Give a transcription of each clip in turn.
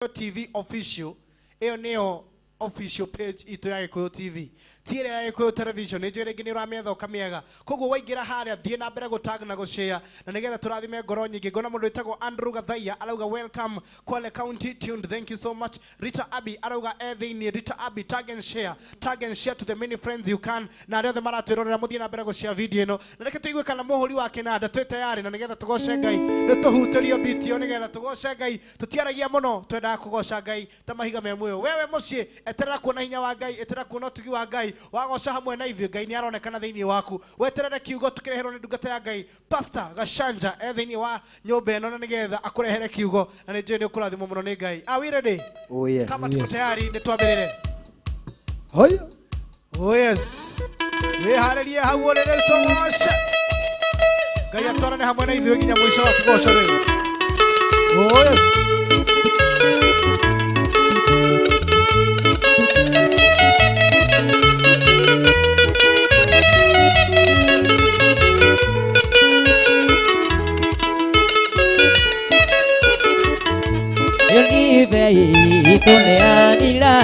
TV official, ĩyo nĩyo official page itũ ya Gĩkũyũ TV, ti ĩrĩa ya Gĩkũyũ Television. Nĩ njũĩ rĩngĩ nĩ ũramĩetha ũkamĩaga, koguo waingĩra harĩa, thiĩ na mbere gũtag na gũshare na nĩgetha tũrathime ngoro nyingĩ. Ngona mũndũ wĩtagwo Andrew Gathaiya arauga, "Welcome Kwale County, tuned." Thank you so much. Rita Abi arauga e thĩinĩ. Rita Abi, tag and share, tag and share to the many friends you can, na arĩa othe maratwĩrorera, mũthiĩ na mbere gũshare video ĩno. Na reke tũigue kana mũhũri wa kĩnanda twĩ tayari, na nĩgetha tũgoce Ngai. Nĩ tũhutĩrio beat ĩyo nĩgetha tũgoce Ngai. Tũtiaragia mũno, twendaga kũgoca Ngai ta mahiga me muoyo. Wewe mũciĩ, eterera kuona hinya wa Ngai, eterera kuona ũtugi wa Ngai. Wagoca hamwe na ithuĩ, Ngai nĩ aronekana thĩinĩ waku. Weterere kiugo tũkĩreherwo nĩ ndungata ya Ngai, Pastor Gachanja e thĩinĩ wa nyũmba ĩno, na nĩgetha akũrehere kiugo, na nĩ njũĩ nĩ ũkũrathimwo mũno nĩ Ngai. Are we ready? Oh yes. Kama tuko tayari, nĩ twambĩrĩre. Haya. Oh yes, wĩharĩrie hau ũrĩ rĩu, tũgoce Ngai, atwarane hamwe na ithuĩ nginya mũico wa kĩgoco rĩu. Oh yes. Ndibei tũneanira.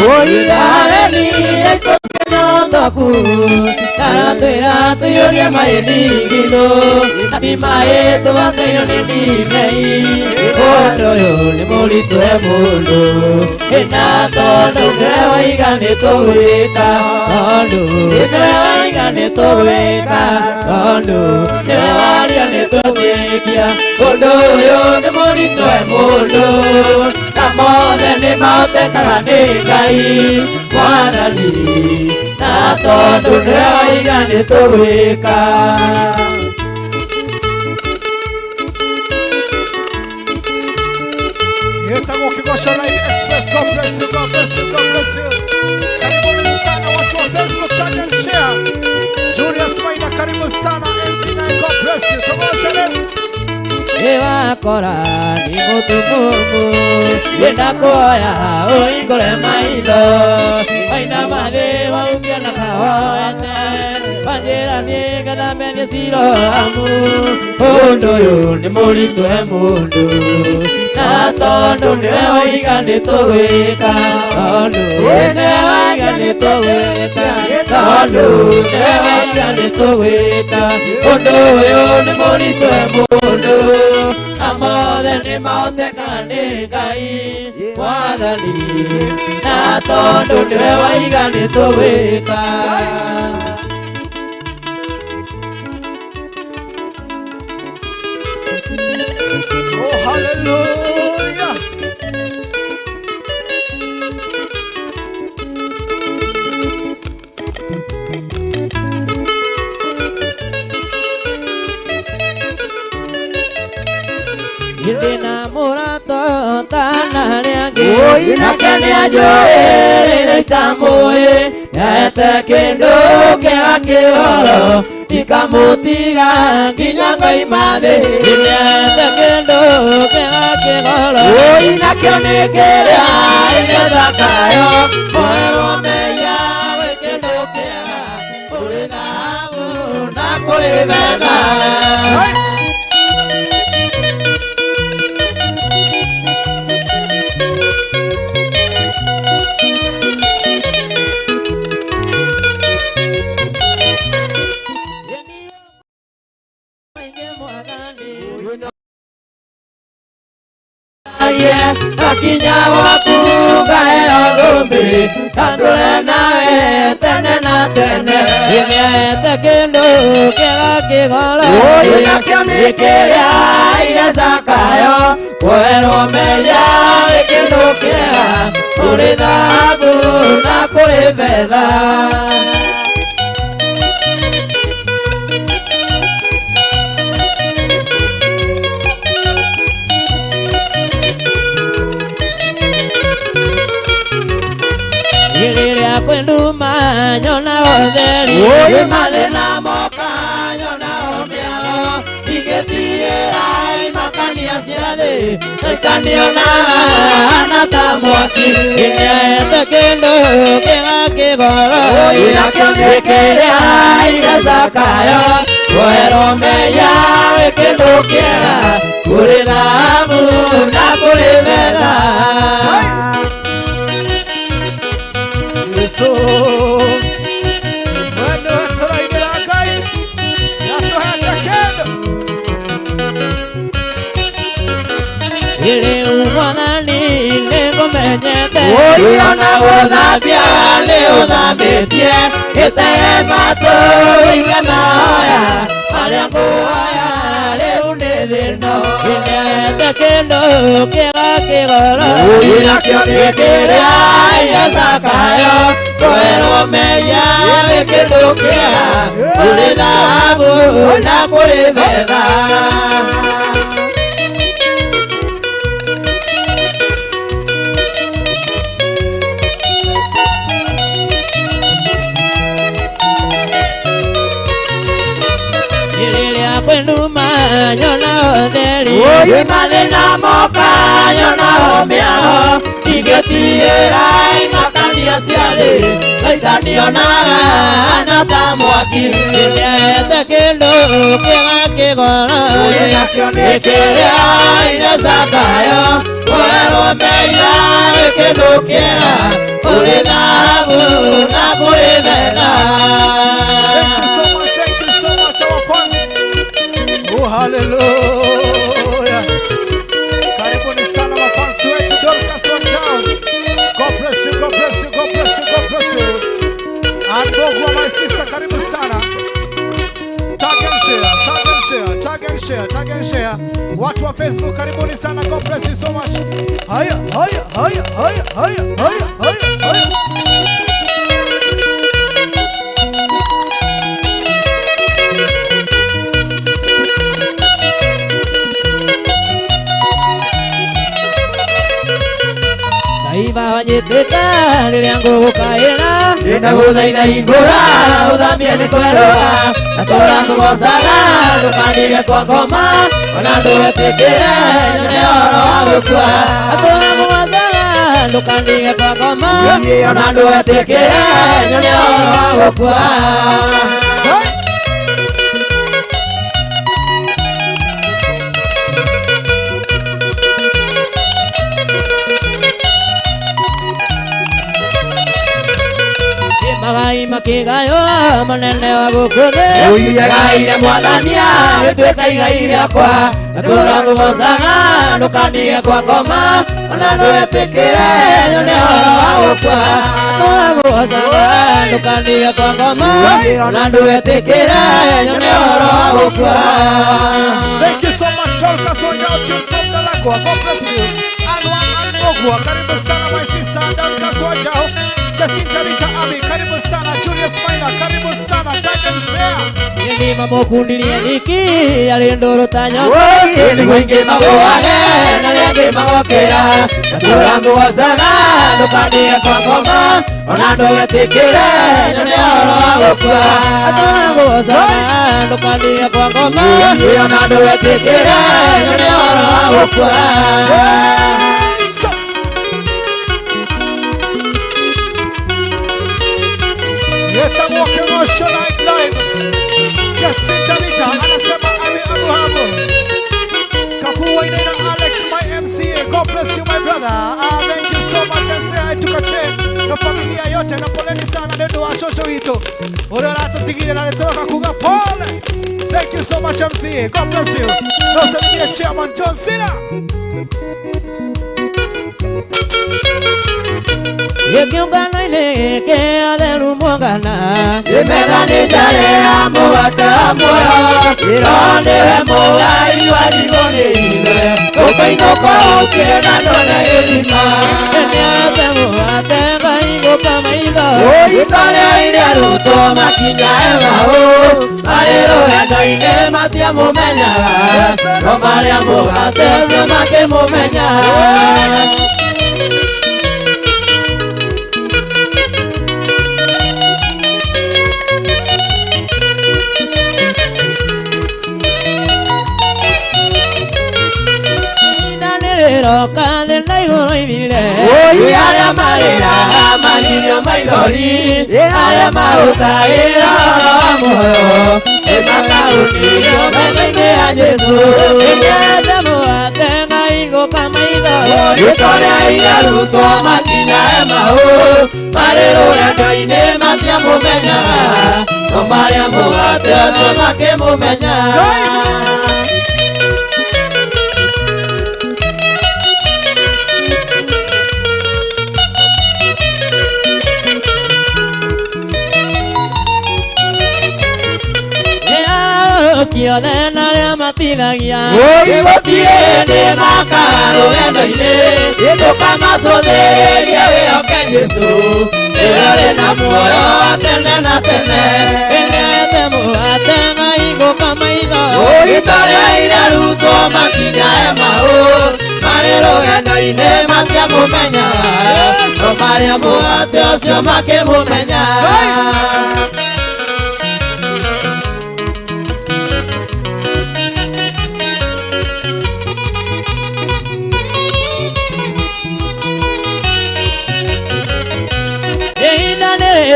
Oiareni. Tũkĩnyotoku taratwĩra tũiyũrie maĩ ndigithũ, ati maĩ tũbatairwo nĩ ndibei. Ũndũ ũyũ nĩ mũritũ e mũndũ ĩna, tondũ nĩwe waiga nĩ tũgwĩka, tondũ nĩwe waiga nĩ tũgwĩka, tondũ nĩwe waria nĩ tũgwĩkia. Ũndũ ũyũ nĩ mũritũ e mũndũ, na mothe nĩ mahotekaga nĩ Ngai Mwathani, na tondũ nĩwe waiga nĩ tũgwĩka. Yetagwo Kigosho Live Express. God bless you, God bless you, God bless you. Karibuni sana watu wa Facebook, tag and share. Julius Maina, karibu sana. MC Nai, God bless you. Tugoshe rĩu. Ĩwakora nĩ mũtumumu, ĩna kuoya ũhingũre maitho maina mathĩ wahukia na kahoete wanjĩra niĩ ngathambe Siloamu. Ũndũ ũyũ nĩ mũritũ e mũndũ, na tondũ nĩwe waiga nĩ tũgwĩka, tondũ nĩwe waiga nĩ tũgwĩka, tondũ nĩwe waiga nĩ tũgwĩka. Ũndũ ũyũ nĩ mũritũ e mũndũ, na mothe nĩ mahotekaga nĩ Ngai Mwathani, na tondũ nĩwe waiga nĩ tũgwĩka. Oh, hallelujah. Ndĩ na mũrata tana arĩa angĩ. Oi. Nake nĩ anjũĩ rĩrĩa itamũĩ, ete kĩndũ kĩega kĩhoro, ndikamũtiga nginya ngoima thĩ. Nĩete kĩndũ kĩega kĩhoro. Oi, nakĩo nĩ kĩrĩa ĩgĩcakayo moerwo mehia, gwĩ kĩndũ kĩega kũrĩ thahabu na kũrĩ betha. Hey. Akinya waku ngaheo thũmbĩ, ndatũre nawe tene na tene. Nĩete kĩndũ kĩega kĩgoro. Oi, nakĩo nĩ kĩrĩa ire Zakayo kwoherwo mehia, wĩ kĩndũ kĩega kũrĩ thahabu na kũrĩ betha. Rĩrĩa kwĩ nduma nyona ũtheri. Oi. Mathĩna moka nyona mĩago, ingĩtigĩra imakania cia thĩ, itanionaga na ta mwaki. Nĩete kĩndũ kĩega kĩgoro. Oi, nakĩo nĩ kĩrĩa ire Zakayo kwoherwo mehia, wĩ kĩndũ kĩega kũrĩ thahabu na kũrĩ betha. Jesu. We nĩwe tũrainĩra Ngai. Nĩatũhete kĩndũ. Rĩu mwathani nĩngũmenyete. Ona gũthambia nĩ ũthambĩtie gĩtege matũ ũigue mahoya marĩa ngũhoya rĩu nĩ thĩno. Nĩhete kĩndũ kĩega kĩgoro. Ũi nakĩo nĩ kĩrĩa ire Zakayo kũherwo mehia nĩ kĩndũ kĩega kũrĩ thahabu na kũrĩ betha. Rĩrĩa kwĩnduma nyona ũtheri. Oi mathĩna moka nyona mĩaho ingĩtigĩra imakania cia thĩ Caitani onaga na ta mwaki. Nĩhete kĩndũ kĩega kĩgoro. Ũi nakĩo nĩ kĩrĩa ire Zakayo kũherwo mehia nĩ kĩndũ kĩega kũrĩ thahabu na kũrĩ betha. Thank you so much, thank you so much, our fans. Oh, hallelujah. Karibuni sana mafans wetu Dorcas wa town. God bless you, God bless you, God bless you, God bless you. And Bogwa, my sister, karibu sana. Tag and share, tag and share, tag and share, tag and share. Watu wa Facebook, karibuni sana. God bless you so much. Haya, haya, haya, haya, haya, haya, haya, haya. Ngai bawanyitĩte rĩrĩa ngũgũkaĩra. Ndagũthaitha hingũra ũthambie nĩ kwerũha na tũra ngũgocaga ndũkandige kwa ngoma ona ndũgetĩkĩre nyone ũhoro wa gũkua. Atũra ngũgocaga ndũkandige kwa ngoma. Ona ndũgetĩkĩre nyone ũhoro wa gũkua. Hey! Magai makĩgaywo manene wa gũkũ thĩ. Ũiregaire mwathania gĩtuĩka igai rĩakwa na tũra ngũgocaga ndũkandige kwa ngoma ona ndũgetĩkĩre nyone ũhoro wa gũkua. Atũra ngũgocaga ndũkandige kwa ngoma. Ona ndũgetĩkĩre nyone ũhoro wa gũkua. Thank you so much, Dorcas Wanjao, tune from the Lagwa. God bless you. Anwa Anogwa, karibu sana my sister Dorcas Wanjao. Jacinta Rita Abi, karibu sana. Julius Maina, karibu sana. Tag and share. Nĩ mamũkundirie thiki arĩ ndũrũ ta nyoka. Nĩguo ingĩ magũage na arĩa angĩ magokĩra na tũra ngũgocaga ndũkandige kwa ngoma ona ndũgetĩkĩre nyone ũhoro wa gũkua. Atũra ngũgocaga ndũkandige kwa ngoma. Ona ndũgetĩkĩre nyone ũhoro wa gũkua. Jesu. Yetagwo Kĩgoco Night Live. Jacinta Rita anasema Abi Abuhamu. Kafua Inaina Alex, my MCA. God bless you my brother. Thank you so much and say hi to Kache na familia yote na poleni sana nĩ ũndũ wa cũcũ witũ ũrĩa ũratũtigire na nĩtũroka kuga pole. Thank you so much MCA. God bless you. Na usalimie Chairman John Cena. Gĩkĩũngano-inĩ gĩkĩ atheru muongana. Metha nĩ njare ya mũgate wa muoyo Roho nĩwe mũgai wa ndigũ nĩ ithe ũkainũka ũkĩenda ndone gĩthima. Nĩate mũgate ngahingũka maitho. Itorĩa iria rutwo makinya emaũ marĩ rũgendo-inĩ matiamũmenyaga no marĩa mũgate ũcio makĩmũmenya. Ihinda nĩrĩroka thĩ na igũrũ ithire. Oi arĩa marĩraga manirio maithori arĩa marutagĩra ũhoro wa muoyo nĩmakaũnirio metha-inĩ ya Jesũ. Nĩate mũgate ngahingũka maitho. Itorĩa iria rutwo makinya emaũ Emau marĩ rũgendo-inĩ matiamũmenyaga no marĩa mũgate ũcio makĩmũmenya. Othe na arĩa matithagia gũtirĩ hĩndĩ makaga rũgendo-inĩ ndũkamacũthĩrĩrie wĩhoke Jesũ nĩwe ũrĩ na muoyo wa tene na tene. Ĩndĩ mũgate mahingũka maitho itorĩa irarutwo makinya Emau marĩ rũgendo-inĩ matiamũmenyaga no marĩa mũgate ũcio makĩmũmenya.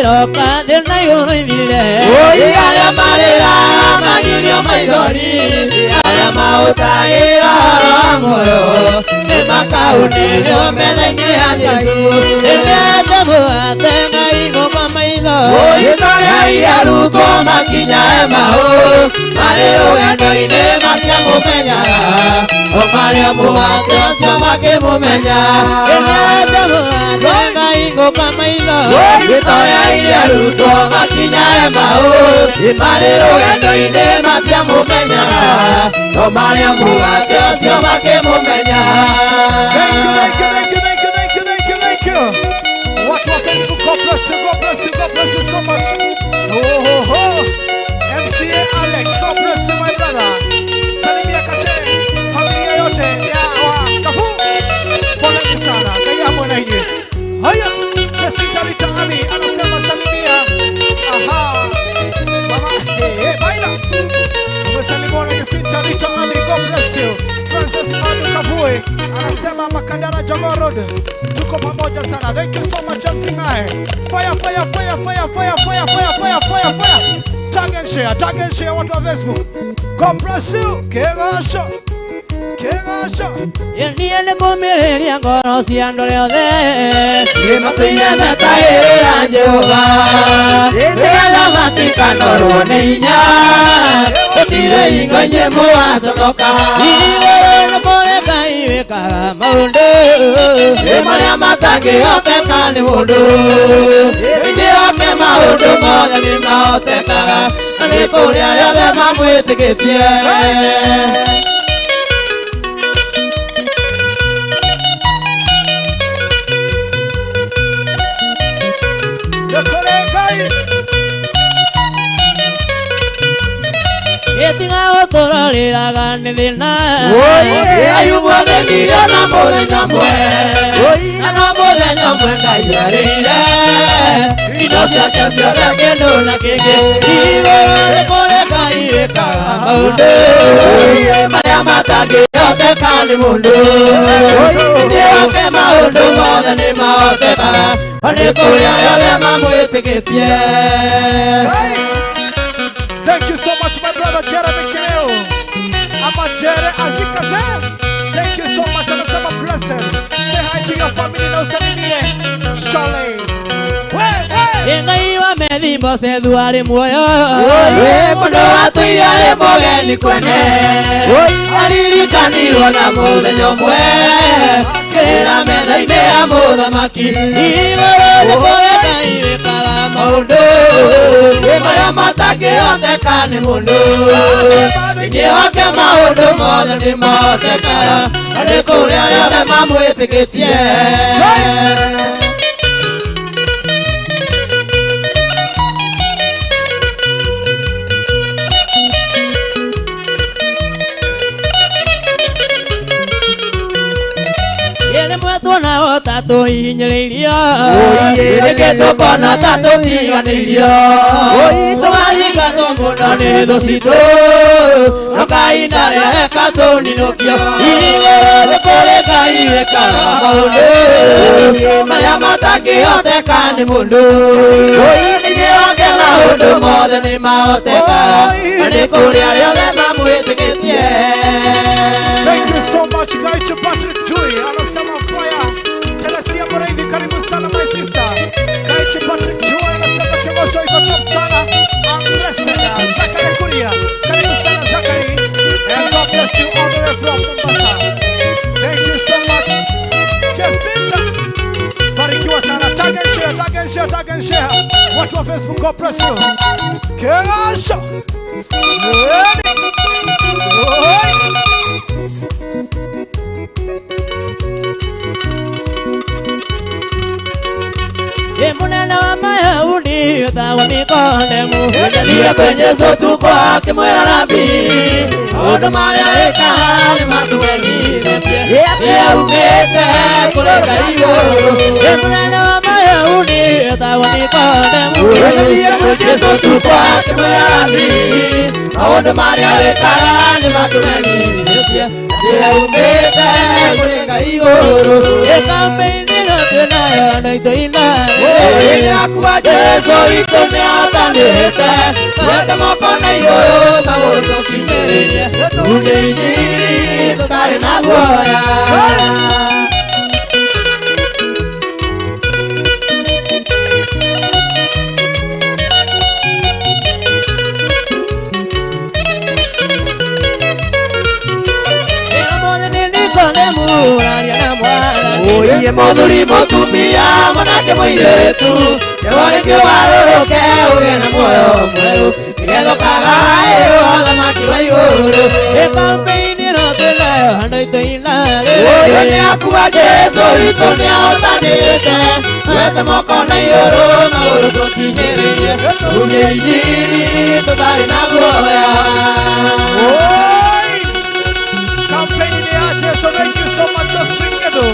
Roka thĩna igũrũ ithirire oi arĩa marĩraga magirio maithori arĩa mahũtagĩra muoyo nĩmakaunĩrio metha-inĩ ya Jesũ. Ĩndĩ mũgate mahingũka maitho itorĩa irarutwo makinya Emau marĩ rũgendo-inĩ matiamũmenyaga no marĩa mũgate ũcio makĩmũmenya. Ĩndĩ mũgate mahingũka maitho itorĩa irarutwo makinya Emau marĩ rũgendo-inĩ matiamũmenyaga no marĩa mũgate ũcio makĩmũmenya. Thank you, thank you, thank you, thank you, thank you, thank you, thank you. Watu wa Facebook, God bless you, God bless you, God bless you so much. Oh, ho, ho. MCA Alex, God bless you my brother. Salimia Kache, familia yote ya wa Kafu. Poleni sana, Ngai hamwe na nyinyi. Haya, Jacinta Rita Ami anasema salimia. Aha. Mama, hey, hey, baila. Umesalimiwa na Jacinta Rita Ami, God bless you. Francis Madu Kabue anasema Makandara Jogoo Road. Tuko pamoja sana. Thank you so much MC Ngae. Fire, fire, fire, fire, fire, fire, fire, fire, fire, fire. Tag and share watu wa Facebook. God bless you. Kegosho. Kegosho. Niĩ nĩngũmĩrĩria ngoro cia andũ arĩa othe matũire metaĩra Jehova nĩgetha matikanorwo nĩ hinya gũtirĩ hingo inyuĩ mũgaconoka. Igũrũ nĩ kũrĩ Ngai wĩkaga maũndũ nĩ marĩa matangĩhoteka nĩ mũndũ thĩinĩ wake maũndũ mothe nĩ mahotekaga na nĩ kũrĩ arĩa othe mamwĩtĩkĩtie. Ĩtiga gũtũrorĩraga nĩ thĩna Ayubu athĩnirio na mũthenya ũmwe na no mũthenya ũmwe Ngai arĩire indo ciake ciothe kĩndũ na kĩngĩ. Igũrũ nĩ kũrĩ Ngai wĩkaga maũndũ marĩa matangĩhoteka nĩ mũndũ thĩinĩ wake maũndũ mothe nĩ mahotekaga na nĩ kũrĩ arĩa othe mamwĩtĩkĩtie. Thank you so much, my brother Jeremy Kireo. Ama Jere Azikaze. Thank you so much. Anasema blessed. Say hi to your family na usalimie. Shole. Ngai wa Mefiboshethu arĩ muoyo mũndũ watũire arĩ mũgeni kwene aririkanirwo na mũthenya ũmwe kĩrĩra metha-inĩ ya mũthamaki. Igũrũ nĩ kũrĩ Ngai wĩkaga maũndũ marĩa matangĩhoteka nĩ mũndũ thĩinĩ wake maũndũ mothe nĩ mahotekaga na nĩ kũrĩ arĩa othe mamwĩtĩkĩtie. Tuona ta tũhihinyĩrĩirio Rĩngĩ tũkona ta tũtiganĩirio tũgathingatwo mũno nĩ thũ citũ no Ngai ndareka tũninũkio. Igũrũ nĩ kũrĩ Ngai wĩkaga maũndũ marĩa matangĩhoteka nĩ mũndũ thĩinĩ wake maũndũ mothe nĩ mahotekaga na nĩ kũrĩ arĩa othe mamwĩtĩkĩtie. Thank you so much, Gaichu Patrick Jui. Anasema fire. Teresia Moreithi, karibu sana my sister. share, tag and share. Watu wa Facebook, God bless you. Kesho. Oi. Munene wa Mayahudi thawa Nikodemu Endelie kwenye Yesu kwake mwera rabi maũndũ marĩa ĩkaga nĩ matũgegithĩtie nĩaumĩte kũrĩ Ngai igũrũ. Munene wa Mayahudi thawa Nikodemu Endelie kwenye Yesu kwake mwera rabi maũndũ marĩa ĩkaga nĩ matũgegithĩtie nĩaumĩte kũrĩ Ngai igũrũ. Ĩkambe-inĩ nayo na itoina Kwa Jesu itũ nĩathanĩte twete moko na igũrũ magũrũ tũkinyĩrĩrie tune injiri tũtarĩ na guoya. Oye mũthuri mũtumia mwanake mũirĩtu nĩguo rĩngĩ warũrũke ũgĩe na muoyo mwerũ nĩgetha ũkagaĩrwo ũthamaki wa igũrũ. Ĩkambe-inĩ nayo na itoina Oye nĩakua Jesu witũ nĩahotanĩte twete moko na igũrũ magũrũ tũkinyĩrĩrie tune injiri tũtarĩ na guoya. Oi. Kampeni ni ya Jesu. Thank you so much, Josephine Gedo.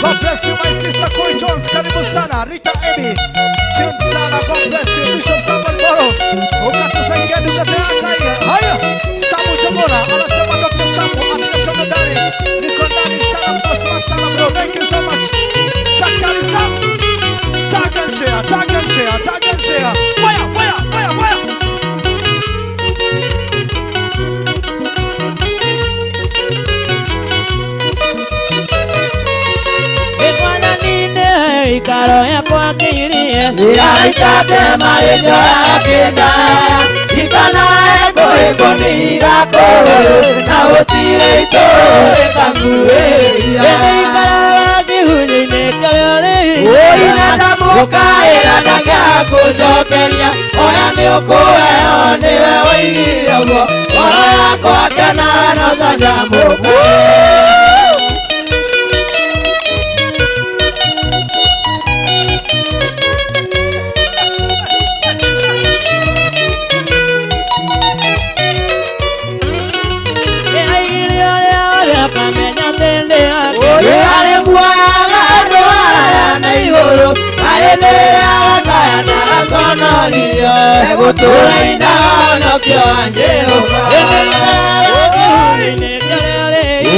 God bless you, my sister Koi Jones. Karibu sana. Rita Ebi. Tuned sana. God bless you. Bishop Samuel Boro. Ukatusaidia ndugate yaka. Haya. Samu Jogora. Anasema Dr. Samu. Atatoka ndani. Niko ndani sana. Mko smart sana bro. Thank you so much. Daktari Sam. Tag and share. Tag and share. Tag and share. Fire, fire, fire, fire. Ikaro yakwa kĩirie Iraikate marĩnjo ya kĩnda ikanae kũrĩkwo nĩ igakũrũ na gũtirĩ itũrĩkakuĩria Ĩndĩ ikaraga kĩhunjio-inĩ kĩrĩa ũrĩ Ũina ndamũkaĩra ndangĩakũnjokeria oya nĩ ũkũheo nĩwe woigire ũguo ngoro yakwa kena na canjamũka. Egũtũra indaonokio wa Jehova.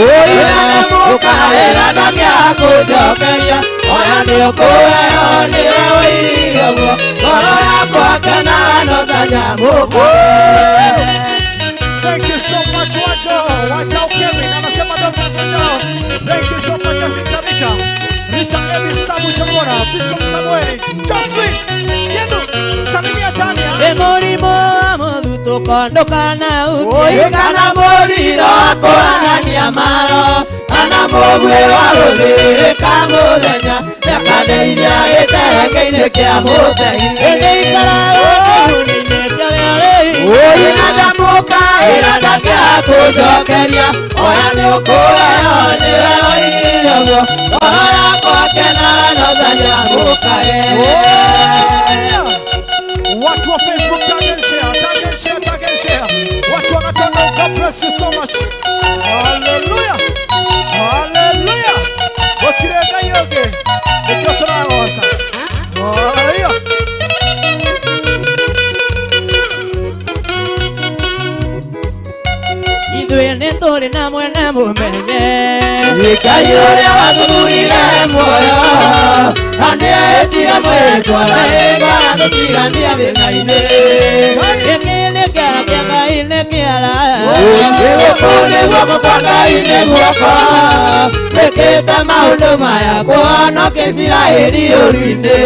Ũina ndamũkaĩra ndangĩakũnjokeria oya nĩ ũkũheo nĩwe woigire ũguo ngoro yakwa kena no canjamũka. Thank you so much, Wajo. Wajo Kevin. Anasema Dr. Sanjao. Thank you so much, Jacinta Rita. Rita Ebi Samu Jogora. Bishop Samueli. Josephine. Yedu. Salimia Tania. Mũrimũ wa mũthutũko ndũkanaũtie Kana mũthiro wa kũhanania maro kana mũguĩ wa gũthĩrĩka mũthenya nĩakandeithia gĩtenge-inĩ kĩa mũtegi. Ĩndĩ ikaraga kĩhunjio-inĩ kĩrĩa ũrĩ Ũina ndamũkaĩra ndangĩakũnjokeria oya nĩ ũkũheo nĩwe woigire ũguo ngoro yakwa kena no canjamũkae. Watu wa Facebook, tag and share, tag and share, tag and share. Watu wa Gatondo, God bless you so much. Hallelujah. Hallelujah. Gũtirĩ Ngai ũngĩ. Nĩkĩo tũragoca. Haya. Ithuĩ nĩ tũrĩ na mwene mũmenye Ngai ũrĩa watũthurire muoyo na nĩetire mwĩtwo ndarĩgatũtigania thĩna-inĩ. Gĩkĩ nĩ kĩara kĩa Ngai nĩ kĩara Gũkũ nĩ guoko kwa Ngai nĩ guoko wĩkĩte maũndũ maya kũhonokia Isiraeli ũru-inĩ.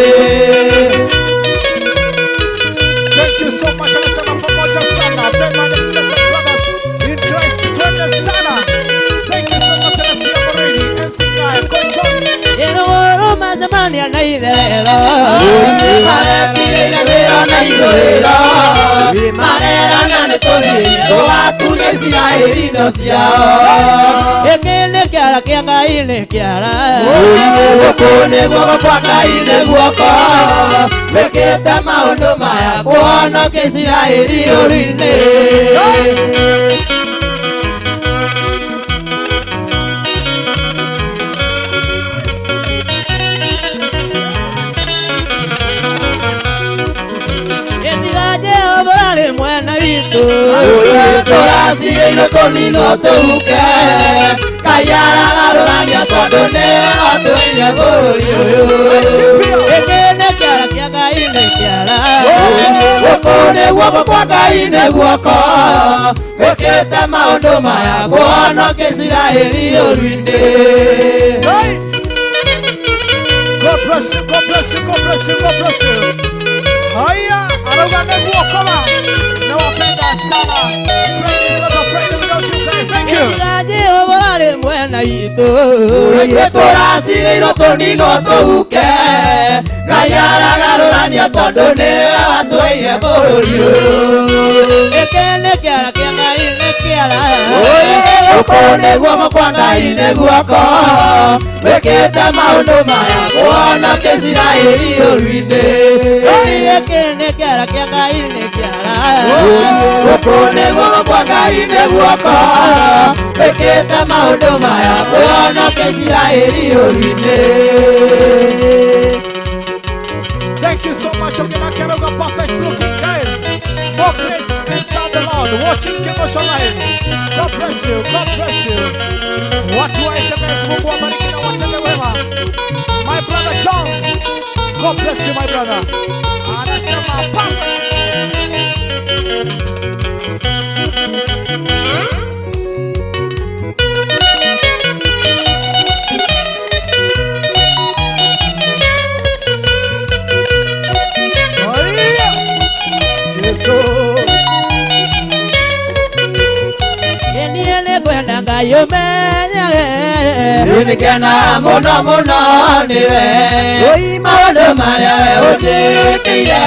Thank you so much. Anasema pamoja sana. Vema the blessed brothers in Christ. Twende sana. Thank you so much. Anasia Morini, MC Ngaya, Koi Jones. Ĩrũgũrũ Macemania na itherero. Maretigĩire wĩra na irũĩro. Marerana nĩ tũthiĩ tũgatunye Isiraeli indo ciao. Gĩkĩ nĩ kĩara kĩa Ngai nĩ kĩara. Gũkũ nĩ guoko kwa Ngai nĩ guoko wĩkĩte maũndũ maya kũhonokia Isiraeli ũru-inĩ. Ĩtiga Jehova arĩ mwena witũ. Tũracigĩirwo tũninwo tũhuke Ngai aragarũrania tondũ nĩwe watũheire bũrũri ũyũ. Gĩkĩ nĩ kĩara kĩa Ngai nĩ kĩara. Gũkũ nĩ guoko kwa Ngai nĩ guoko wĩkĩte maũndũ maya kũhonokia Isiraeli ũru-inĩ. Hey! God bless you, God bless you, God bless you, God bless you. Haya, arauga nĩ guoko ma. Nawapenda sana. Friend is not a friend without you guys. Thank you. Ĩtiga Jehova arĩ mwena witũ. Ithuĩ tũracirĩirwo tũninwo tũhuke Ngai aragarũrania tondũ nĩwe watũheire bũrũri ũyũ. Gĩkĩ nĩ kĩara kĩa Ngai nĩ kĩara. Gũkũ nĩ guoko kwa Ngai nĩ guoko wĩkĩte maũndũ maya kũhonokia Isiraeli ũru-inĩ. Gĩkĩ nĩ kĩara kĩa Ngai nĩ kĩara. Gũkũ nĩ guoko kwa Ngai nĩ guoko wĩkĩte maũndũ maya kũhonokia Isiraeli ũru-inĩ. Thank you so much. Okay, Keroga, perfect looking guys. More grace and serve the Lord. Watching Kegosho Live. God bless you. God bless you. Watu wa SMS, Mungu awabariki na watende wema. My brother John. God bless you, my brother. Anasema perfect. Haya. Yesu. Niĩ nĩ ngwenda Ngai ũmenyage. Nĩngena mũno mũno nĩwe maũndũ marĩa we ũnjĩkĩire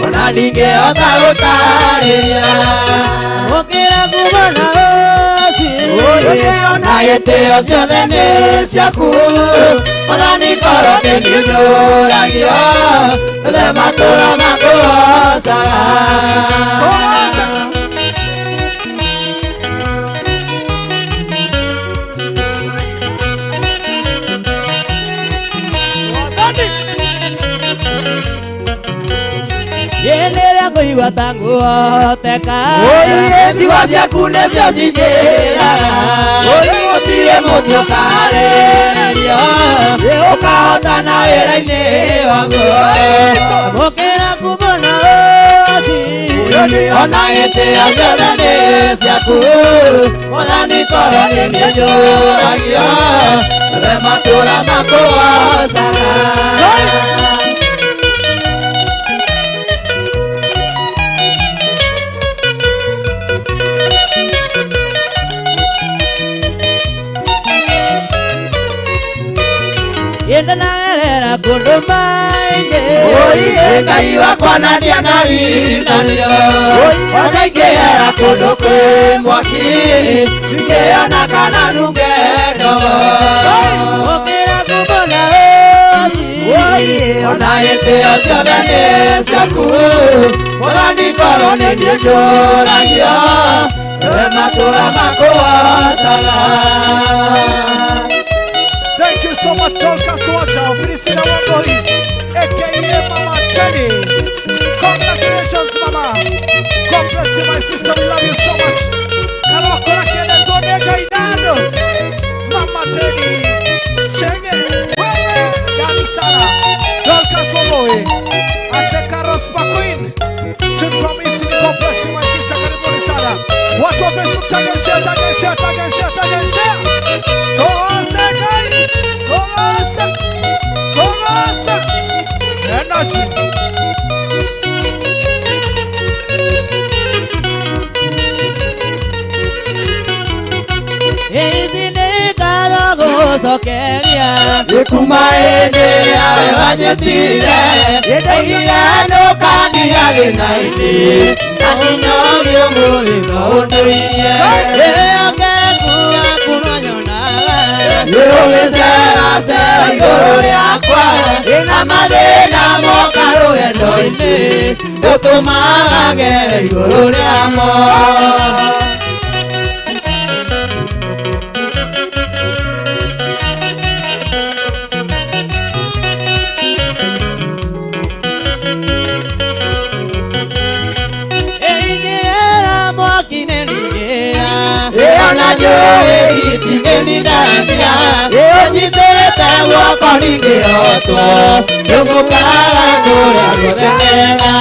ona ndingĩhota gũtarĩria. Gũkĩra ngumo na ũci. Na gĩtĩo ciothe nĩ ciaku Mwathani korwo nĩ niĩ njũragio othe matũra makũgocaga. Tosa. Wathani. Rĩrĩa ngũigua ta nguhoteka. Ciugo ciaku nĩcio cinjĩraga gũtirĩ mũtĩ ũkaarĩrĩrio ũkahotana wĩra-inĩ waguo. Gũkĩra ngumo na ũci. Ona gĩtĩo ciothe nĩ ciaku Mwathani korwo nĩ niĩ njũragio othe matũra makũgocaga. Ĩndĩ nagerera kũndũ maingĩ. Oiye Ngai wakwa na ndianarithanio ona ingĩgera kũndũ kwĩ mwaki ndingĩona kana nunge ndogo. Gũkĩra ngumo na ũci. Ona gĩtĩo ciothe nĩ ciaku Mwathani korwo nĩ niĩ njũragio othe matũra makũgocaga. Thank you so much, Dorcas Wacha, Filistina Wamboi, aka Mama Jenny. Congratulations, Mama. God bless you, my sister. We love you so much. Karokora kende tone gaidano. Mama Jenny. Chenge. Wewe. Dani sana. Dorcas Wamboi. Ateka Rospa Queen. Tune from East. God bless you, my sister. Karibuni sana. Watu wa Facebook, tag and share, tag and share, tag and share, tag and share. Togose guys. Togose. Togose. Energy. Ici nĩ ngatho gũcokeria. Kuma hĩndĩ Wanyitire Ndoigire ndũkandiga thĩna-inĩ Na nginya ũmũthĩ no ũndũirie Wĩhokeku waku no nyonaga Nĩũgĩceracera igũrũ rĩakwa Na mathĩna moka rũgendo-inĩ Ũtũmaga ngere igũrũ rĩamo. Ona njũĩ itingĩthindania Ũnyitĩte guoko ndingĩhotwo Ndũmũkaga kũrĩa guothe ngenda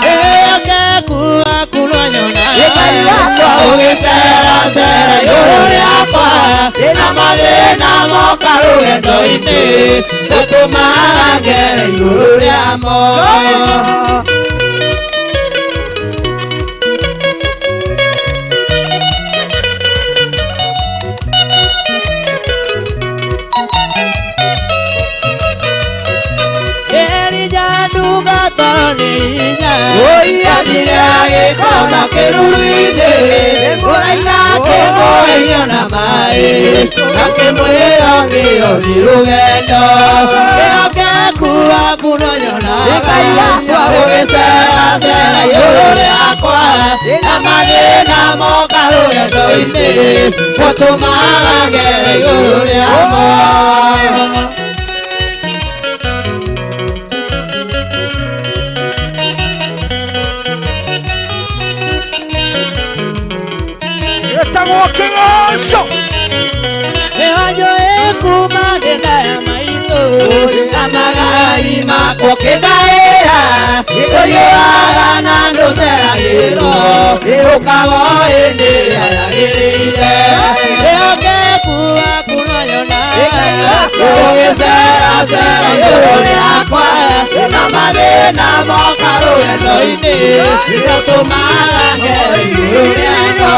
Wĩhokeku waku no nyonaga Ngai wakwa ũgĩceracera igũrũ rĩakwa Na mathĩna moka rũgendo-inĩ Ũtũmaga ngere igũrũ rĩamo. Oiathire agĩkoma kĩruru-inĩ Mũraika akĩmũhe na maĩ Akĩmwĩra ũkĩra ũthiĩ rũgendo Wĩhokeku waku no nyonaga Ngai wakwa ũgĩceracera igũrũ rĩakwa Na mathĩna moka rũgendo-inĩ Ũtũmaga ngere igũrũ rĩamo. Kĩgoco Nĩwanjũĩ kuma ndĩ nda ya maitũ Na magai makwa ũkĩngaĩra Ũthiaga na ndũceragĩrwo Ũkaga o hĩndĩ ĩrĩa yagĩrĩire Wĩhokeku waku no nyonaga Ũgĩceracera igũrũ rĩakwa Na mathĩna moka rũgendo-inĩ Ũtũmaga ngere igũrũ rĩamo.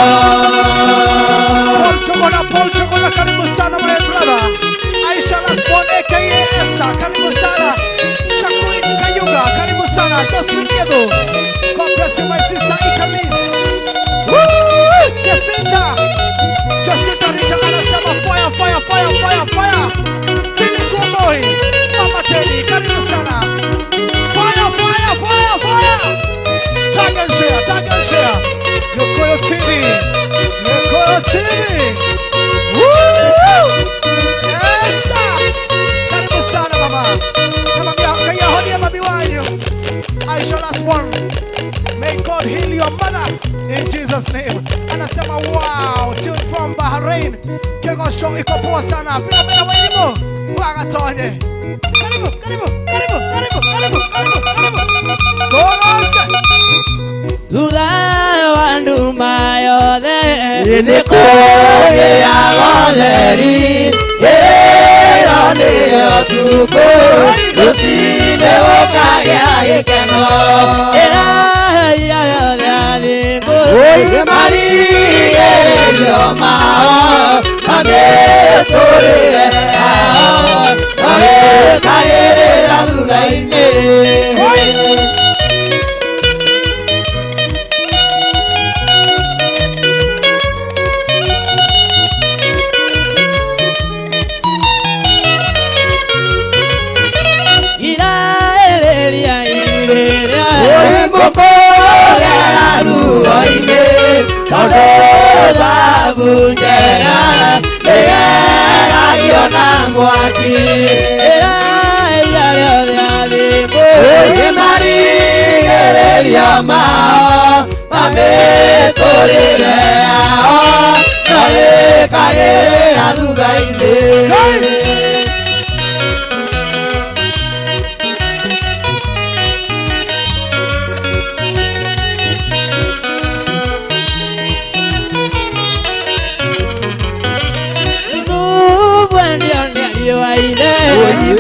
Paul Chogona, karibu sana my brother. Aisha Lasbon aka Esther, karibu sana. Shaquin Kayuga, karibu sana. Josephine Gedo, God bless you my sister Italis. Woo! Jacinta, Jacinta Rita anasema fire, fire, fire, fire, fire. Phyllis Wamboi, Mama Teddy, karibu sana. Fire, fire, fire, fire. Tag and share, tag and share. Gikuyu TV, Gikuyu TV. Woo! Esther, karibu sana mama. Namwambia kaiyahonia mami wanyu. Aisha last one. May God heal your mother in Jesus name. Anasema wow, tune from Bahrain. Kegosho iko poa sana. Philomena Wairimu, wagatonye. Karibu, karibu, karibu, karibu, karibu, karibu, karibu. Kogose. Thutha wa nduma yothe nĩ kũgĩaga ũtheri Ĩro nĩyo tukũ Rũcinĩ gũkagĩa gĩkeno Ĩrahia yothe athĩngũ Marigĩrĩrio mao Mamĩtũrĩre yao Magĩkagĩrĩra thutha-inĩ. Mũkũgera ruo-inĩ Tondũ thabu njega ĩgeragio na mwaki Ĩrahia rĩothe athĩngũ Marigĩrĩrio mao Mamĩtũrĩre yao No ĩkagĩrĩra thutha-inĩ.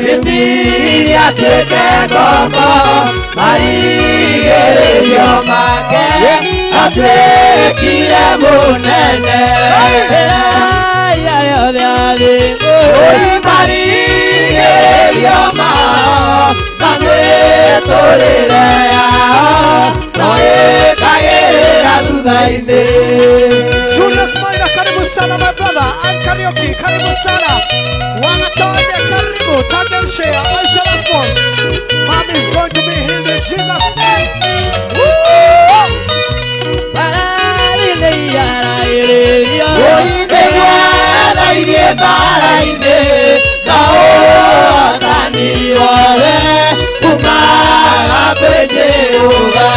Mĩciria atuĩke ngombo Marigĩrĩrio make atuĩkire mũnene Ĩrahia rĩothe athĩngũ Marigĩrĩrio mao mĩtũrĩre yao no ĩkagĩrĩra thutha-inĩ. Julius Maina, karibu sana my brother. And karaoke, karibu sana. Wanatonde, karibu. Tag and share. Aisha Rasmon. Mom is going to be healed in Jesus' name. Woo! Mbarathi nĩiyaragĩrĩrio. Ũinĩ mbara-inĩ na ũhotani wothe umaga kwĩ Jehova.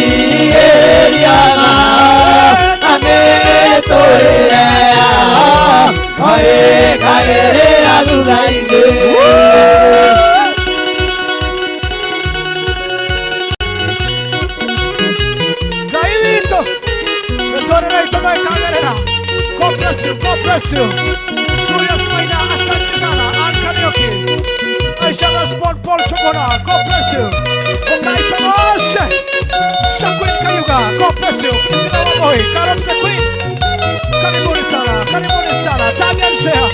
Marigĩrĩria mao na mĩtũrĩre yao no ĩkagĩrĩra thutha-inĩ. Ngai witũ, mĩtũrĩre itũ no ĩkagĩrĩra. God bless you, God bless you. Julius Maina, asante sana. Ann Karaoke. Aisha Respond, Paul Chokona, God bless you. Ukaita Oshe. Shaquin Kayuga, God bless you. Priscilla Wamboi, Karamse Queen. Karibuni sana, karibuni sana. Tag and share.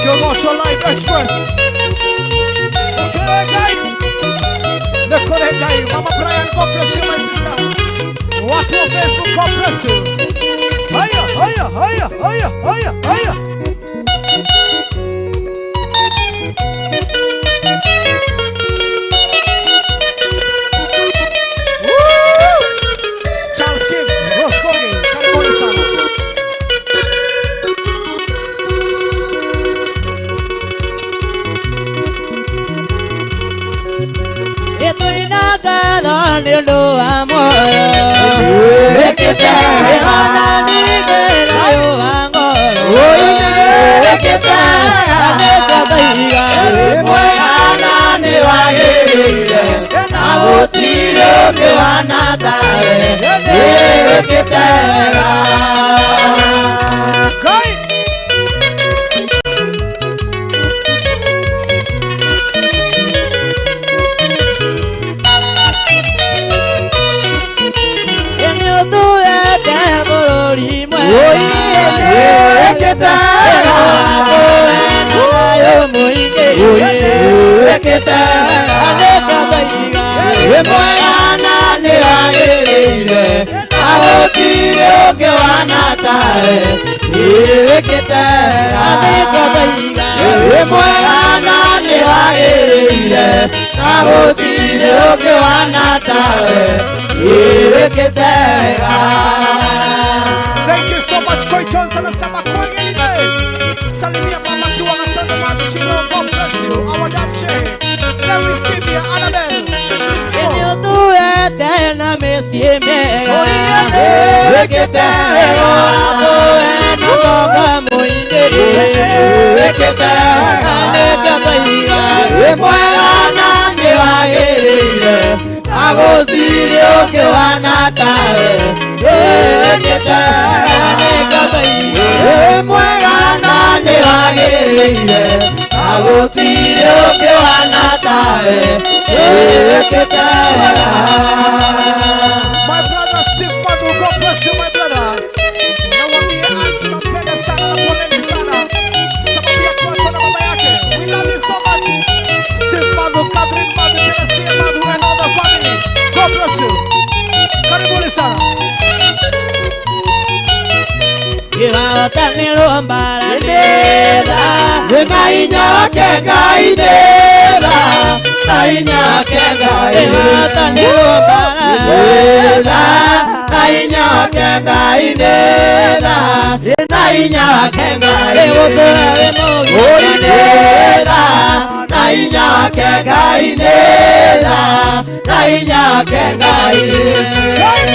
Kĩogocwo Live Express. Ũkĩre Ngai. Nĩkũrĩ Ngai. Mama Brian, God bless you, my sister. Watu wa Facebook, God bless you. Haya, haya, haya, haya, haya, haya. Woo! Charles Gibbs, Rose Kogi, karibuni sana. Nĩtũina ngatho nĩ ũndũ wa muoyo. Wĩkĩte wega. Nĩtũina thayũ wa ngoro. Wĩkĩte Na nĩkĩo tũiga. mwega na nĩwagĩrĩire na gũtirĩ ũngĩ wana tawe. Wĩkĩte wega. Ngai. Nĩũtũhete bũrũri mwega. Wĩkĩte wega. Na thayũ mũingĩ. Wĩkĩte Na wega. nĩkĩo tũiga. Wĩ mwega na nĩwagĩrĩire na gũtirĩ ũngĩ wana tawe. Wĩkĩte Na nĩkĩo wega. tũiga. Wĩ mwega na nĩwagĩrĩire na gũtirĩ ũngĩ wana tawe. Wĩkĩte wega. Thank you so much, Koi Johnson. Asema kwagĩrĩire. Salimia mama Kiwangatondo Mamshiro. God bless you. Our dad Shehe. Larry Sibia, Annabelle, Simply Skimo. Nĩũtũhete na mĩciĩ mĩega. Wĩkĩte wega. Na ũtonga mũingĩ. Wĩkĩte Na wega. nĩkĩo tũiga. Wĩ mwega na nĩwagĩrĩire na gũtirĩ ũngĩ wana tawe. Wĩkĩte Na wega. nĩkĩo tũiga. Wĩ mwega na nĩwagĩrĩire na gũtirĩ ũngĩ wana tawe. Wĩkĩte wega. My brother Steve Madu, God bless you, my brother. Nawambie aunt tunampenda sana na poleni sana sababu ya kuachwa na mama yake. We love you so much. Steve Madu, Catherine Madu, Teresia Madu and all the family. God bless you. Karibuni sana. Kĩhotanĩrwo mbara nĩ tha. Wĩna hinya wake Ngai nĩ tha, na hinya wake Ngai Kĩhotanĩrwo mbara nĩ tha, na hinya wake Ngai nĩ tha, na hinya wake Ngai Ĩgũtũra wĩ Oi mũgitĩri. nĩ tha, na hinya wake Ngai nĩ tha, na hinya wake Ngai. Ngai.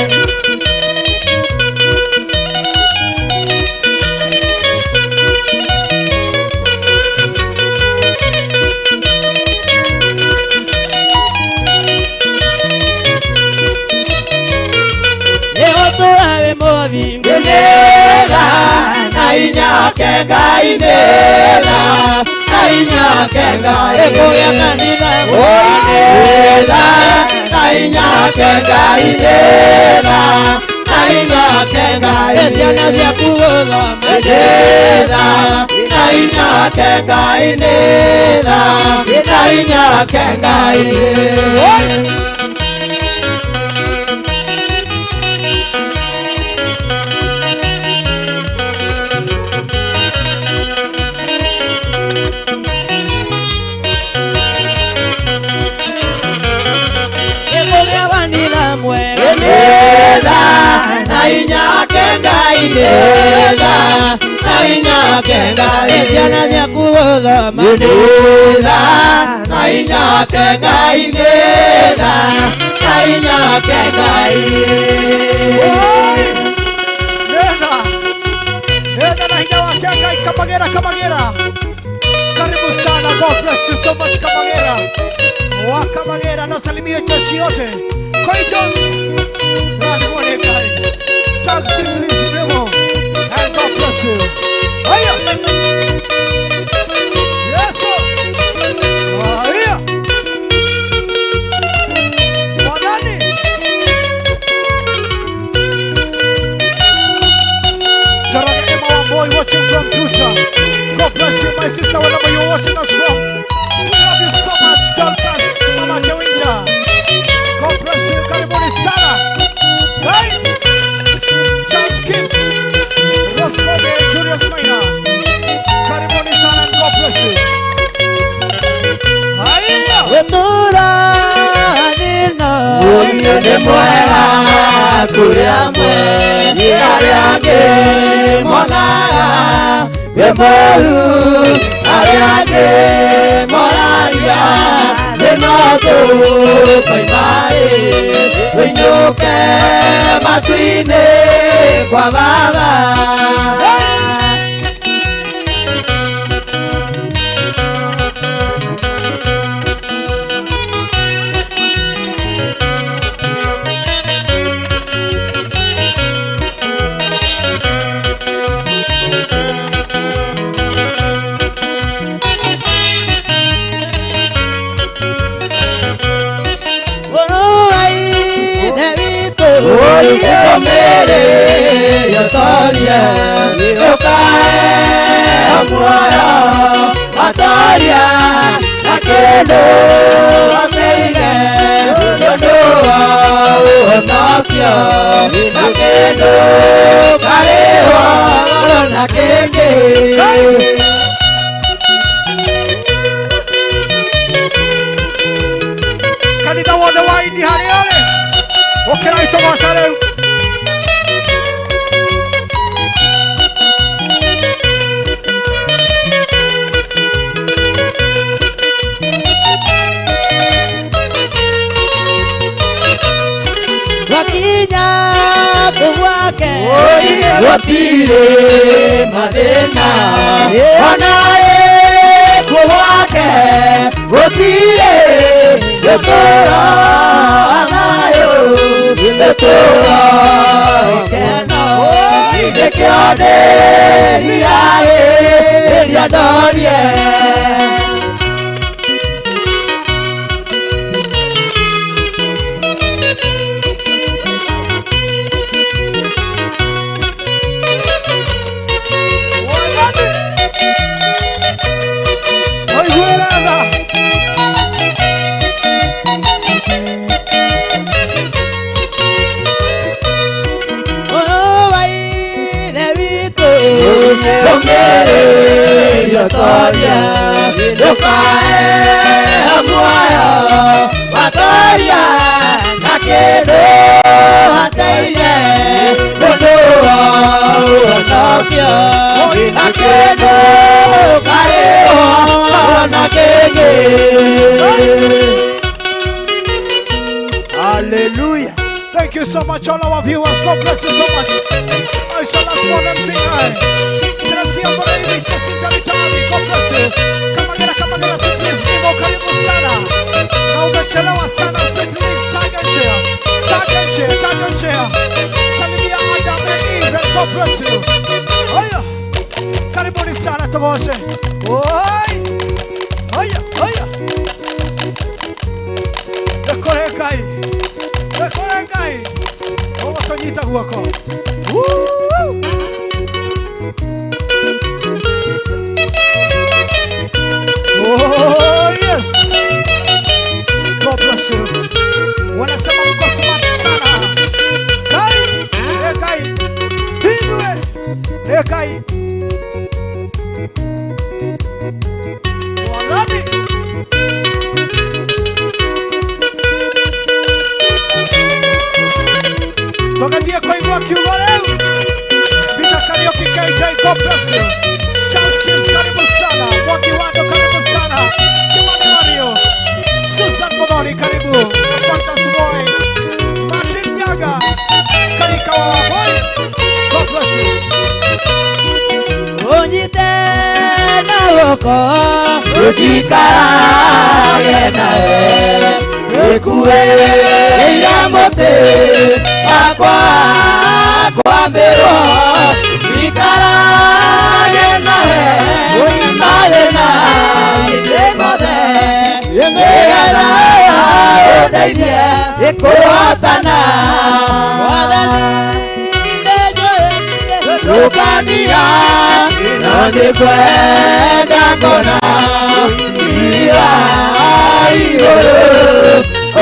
Ĩgũtũra wĩ mũthingu. Nĩ tha, na hinya wake Ngai nĩ tha, na hinya wake Ngai. Ĩkũgĩa kanitha Oi nĩ tha, na hinya wake Ngai nĩ tha, na hinya wake Ngai. Ciana ciaku gũthoma. Nĩ tha, na hinya wake Ngai nĩ tha na hinya wake Ngai. Na hinya wake Ngai nĩ tha na hinya wake Ngai. Ciana ciaku gũthoma nĩ tha na hinya wake Ngai nĩ tha na hinya wake Ngai. Nĩ tha nĩ tha na hinya wake Ngai. Kamagera, Kamagera, karibu sana. God bless you so much Kamagera wa Kamagera, na salimie jeshi yote. Koi Jones, rathimwo nĩ Ngai. Tag Sweetly Memo, and God bless you. Haya. Yes sir. Haya. Mwathani. Njoroge Emma Wamboi watching from Juja. God bless you, my sister, wherever you're watching us from. We love you so much. God bless Mama Kewinja. God bless you. Karibuni sana. Hey. Charles Gibbs, Rosmoge, Julius Maina. Karibuni sana and God bless you. Haya. Wetũra thĩna Ũyũ nĩ mwega kũrĩ amwe, arĩa angĩ monaga wĩ mũũru, arĩa angĩ moragia nĩ no tũkoima-rĩ tũinũke matu-inĩ kwa Baba. Ũrũ wa Ithe witũ Ũmĩrĩria ũtorie, ũkaheo muoyo watoria na kĩndũ wateire nĩ ũndũ wa ũhonokio na kĩndũ karĩhwo na kĩngĩ. Kanitha wothe wa indi harĩa ũrĩ, ũkĩrai tũgoce rĩu. Twakinya kũu gwake Gũtirĩ mathĩna ona ĩ kũu gwake, gũtirĩ gĩtũũro thayũ, gĩtũũro gĩkeno, nĩkĩo ndĩriragĩria ndorie. Mwathani. Ũiguĩre tha. Ũrũ wa Ithe witũ Ũmĩrĩria ũtorie, ndũkaheo muoyo watoria na kĩndũ hateire nĩ ũndũ wa ũhonokio na kĩndũ karĩhwo na kĩngĩ. Hallelujah. Thank you so much, all our viewers. God bless you so much. I shall not small them sing high. Teresia Moraini, Jacinta Ritavi, God bless you. Kamagera, Kamagera, Sweetly Nimo, karibu sana. Na umechelewa sana, Sweetly, tag and share. Tag and share, tag and share. Salimia Adam and Eve, and God bless you. Haya. Karibuni sana tugoshe. Oi. Haya, haya. Ndekore Ngai. Ndekore Ngai. Ũgũtũnyita guoko. Woo! Guoko gĩtikarage nawe gĩkuĩire mũtĩ wakwa kwambĩrwo ikarage nawe mathĩna inĩ mothe nĩgetha ũndeithie kũhotana Mwathani nĩnjũĩ ndũkandiga no nĩngwenda kuona iria igũrũ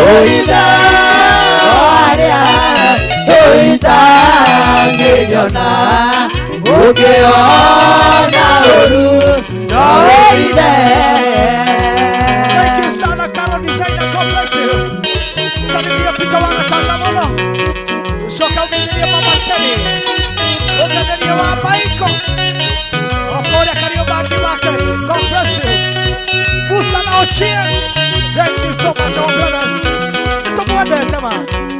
ũithe harĩa ũitangĩnyona ũngĩona ũru no ũithe. Thank you sana Carol Designer, God bless you. Salimia Peter wa Gatanga mũno. Ucoka ũgeithĩrie Mama Teddy. Ũgeithĩrie wa Michael. O kũrĩa Kariobangi Market. God bless you. Musa na Ochieng. Thank you so much our brothers. Nĩtũmwendete ma.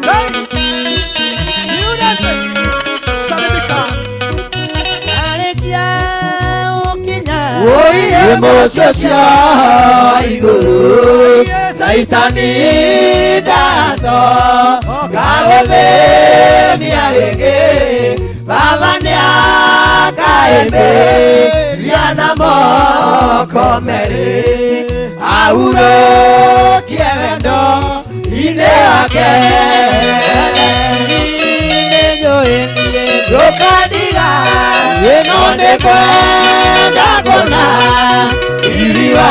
Hey! Beautiful. Salimika. Arĩkia gũkinya Emocio cia igũrũ Yes. Saitani ndacoka gũthĩnia rĩngĩ baba nĩakaĩmbĩria na moko merĩ ahurũkie wendo-inĩ wake nĩnjũĩ niĩ ndũkandiga ĩno nĩkwenda kuona iriwa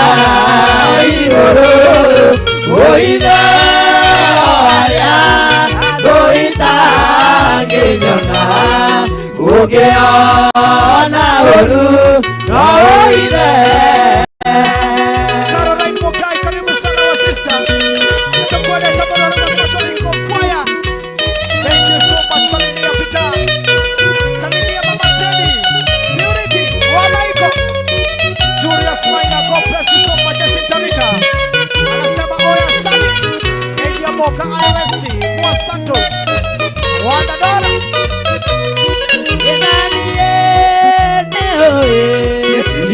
igũrũ ũithe harĩa ũitangĩnyona ũngĩona ũru no ũithe. Caroline Mokai, karibu sana wa sister. Nitakueleta bwana na mashariki on fire. Thank you so much Salimia Peter. Salimia Mama Teddy. Purity wa Michael. Julius Maina, God bless you so much. Jacinta Rita. Anasema oya Sami. Elia Moka Alwesti, Mwa Santos. Wanda Dora. Nĩnaniĩ nĩũĩ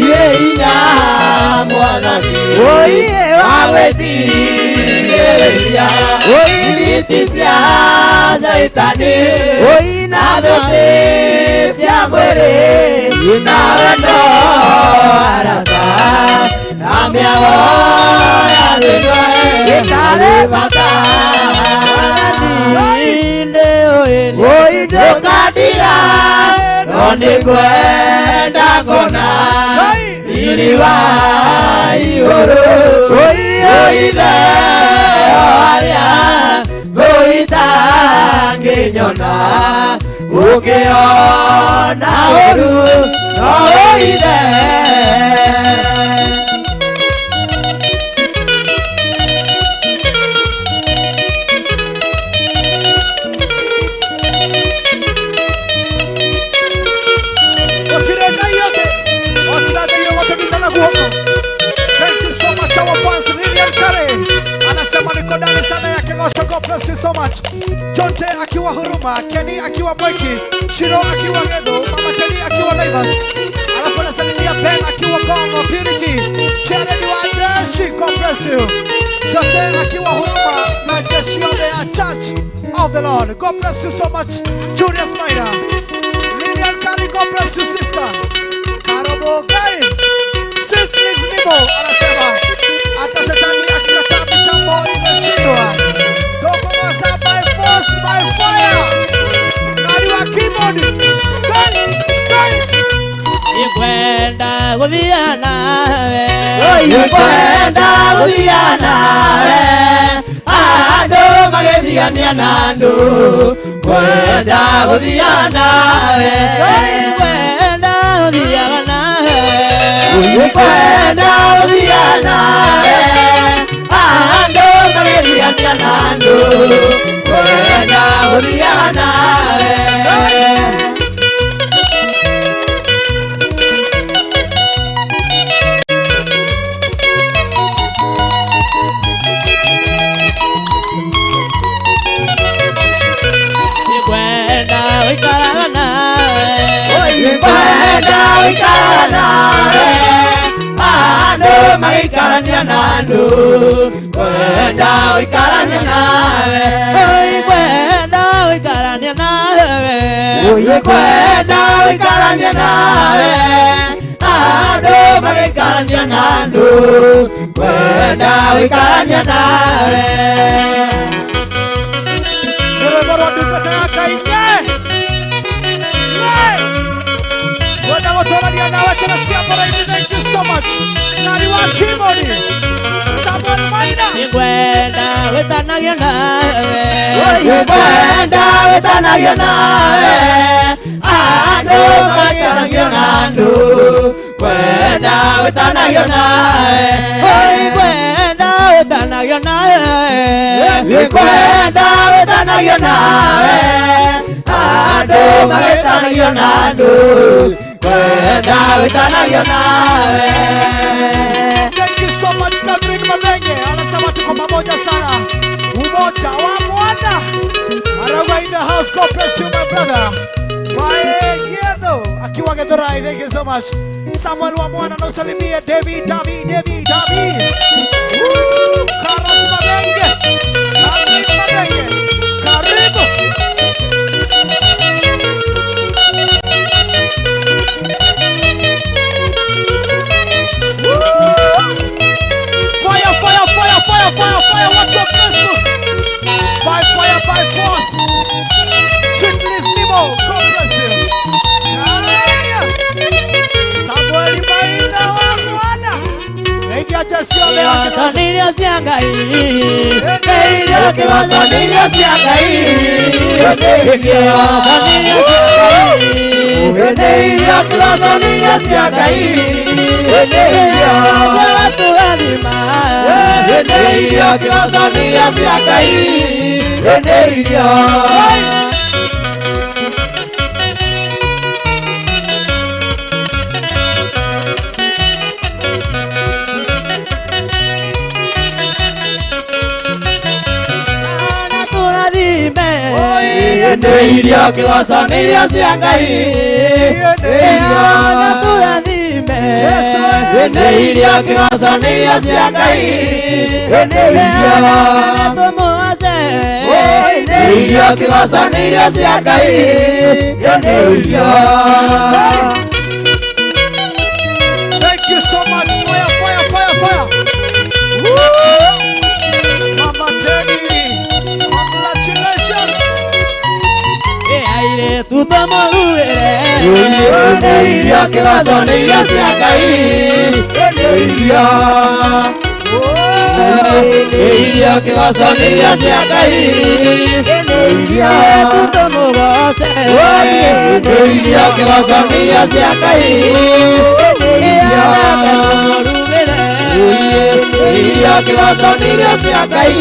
Iye inya mwathani Oiye wa gwĩtigĩrĩria iriti cia Caitani Oi na thũti cia mwĩrĩ na wendo arata na mĩago ya thĩno ĩtarĩ bata. Nĩũĩ Oi ndũkandiga no nĩngwenda kuona Hey! riri wa igũrũ ũithe harĩa thũ itangĩnyona ũngĩona ũru no ũithe. Gũtirĩ Ngai ũngĩ o tiga Ngai ũgũtũnyita guoko. Thank you so much our fans. Lilian Kare anasema niko ndani sana ya Kegosho. God bless you so much. Jonte akiwa Huruma, Kenny akiwa Mwiki, Shiro akiwa Gedho, Mama Teddy akiwa Naivas. Alafu anasalimia Ben akiwa Kongo, Purity, Jared wa Jeshi, God bless you. Jose akiwa Huruma na jeshi yote ya Church of the Lord. God bless you so much. Julius Maina. Lilian Kari, God bless you sister. Karobogai. Still Nimo anasema hata shetani akikataa mitambo imeshindwa. Tokomasa by force by fire. Nani wa keyboard? Kai, kai. Nĩngwenda gũthiĩ nawe Nĩngwenda gũthiĩ nawe andũ magĩthiania na andũ ngwenda gũthiĩ nawe Nĩngwenda gũthiaga nawe Nĩngwenda gũthiĩ nawe andũ magĩthiania na andũ ngwenda gũthiĩ nawe. Nĩngwenda gũikaraga nawe Nĩngwenda gũikara nawe andũ Kwenda ũikaranie nawe Kwenda ũikaranie nawe Kwenda ũikaranie nawe Andũ magĩikarania na andũ Kwenda ũikaranie nawe Nĩ rwĩmbo rwa ndungata ya Ngai Kwenda gũtũrania nawe tũrĩ Mũrĩithi. Thank you so much. Nari wa keyboard Samuel Maina. Kwenda wĩtanagio nawe Kwenda wĩtanagio nawe Andũ magĩikarania na andũ Kwenda wĩtanagio nawe Kwenda wĩtanagio nawe Kwenda wĩtanagio nawe Andũ magĩikarania na andũ Kwenda wĩtanagio nawe. Thank you so much Catherine Mathenge. Anasema tuko pamoja sana. Umoja wa mwana. Arauga in the house. God bless you my brother. Wae akiwa Githurai. Thank you so much. Samuel wa mwana na usalimie David David David David. Woo, Carlos Mathenge. Catherine Mathenge. Karibu. Fire, fire, fire, fire, fire, fire, what up, Facebook? By fire, by force. Sweet Liz Nemo, God bless you. Haya. Samuel Maina wa Bwana. Ingia Jesio leo Kĩgoco nĩ irio cia Ngai Kĩgoco nĩ irio cia Ngai Kĩgoco nĩ irio cia Ngai Kĩgoco nĩ irio cia Ngai Tũrathima Kĩgoco nĩ irio cia Ngai Irio kĩgoco nĩ irio cia Ngai Irio kĩgoco nĩ irio cia Ngai Irio kĩgoco nĩ irio cia Ngai Thank you so much. Fire, fire, fire, fire. Woo! Mama Teddy, congratulations. Irio kĩgoco nĩ irio cia Ngai Irio kĩgoco nĩ irio cia Ngai Irio kĩgoco nĩ irio cia Ngai Irio kĩgoco nĩ irio cia Ngai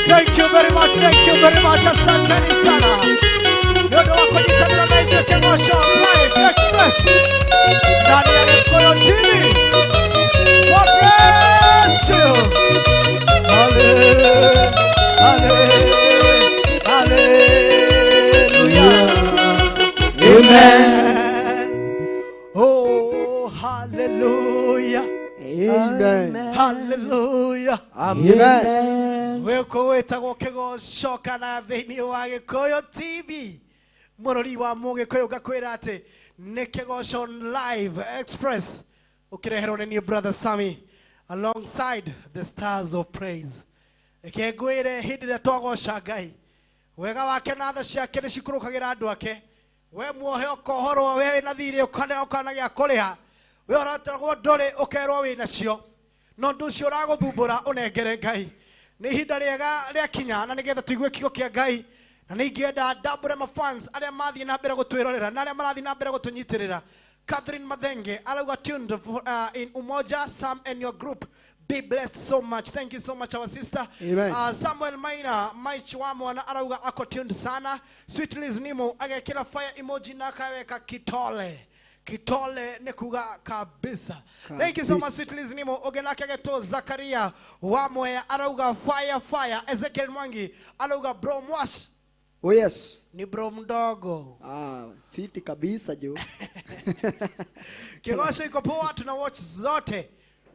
Thank you very much, thank you very much. Asanteni sana. Nĩ ũndũ wa kũnyitanĩra na ithuĩ Kĩgoco Live Express ndani ya Gĩkũyũ TV. God bless you. Hallelujah. Amen. Oh, hallelujah. Amen. Hallelujah. Amen. Wĩkũ wĩtagwo Kĩgoco kana thĩinĩ wa Gĩkũyũ TV mũrori wa Mũgĩkũyũ ngakwĩra atĩ nĩ Kĩgoco Live Express ũkĩreherwo nĩ niĩ brother Sammy alongside the Stars of Praise. Reke ngwĩre hĩndĩ ĩrĩa twagoca Ngai wega wake na tha ciake nĩ cikũrũkagĩra andũ ake. We muohe ũkohorwo, we wĩna thirĩ ũkana gĩa kũrĩha, we ũratarwo ndũrĩ ũkerwo wĩnacio, no ũndũ ũcio ũragũthumbũra ũnengere Ngai. Nĩ ihinda rĩega rĩakinya na nĩgetha tũigue kiugo kĩa Ngai, na nĩ ingĩenda ndambũre mafans arĩa mathiĩ na mbere gũtwĩrorera na arĩa marathiĩ na mbere gũtũnyitĩrĩra. Catherine Mathenge arauga tuned in Umoja, Sam and your group. Be blessed so much. Thank you so much, our sister. Amen. Samuel Maina, Mike wa mwana arauga ako tuned sana. Sweet Liz Nimo agekira fire emoji na akaweka kitole. Kitole ni kuga kabisa. Thank you so much, Sweet Liz Nimo. Ogenake geto Zakaria wa Mwea arauga fire fire. Ezekiel Mwangi arauga bro mwash. Oh yes. Ni bro mdogo. Fiti kabisa jo. Kigoco iko poa, tuna watch zote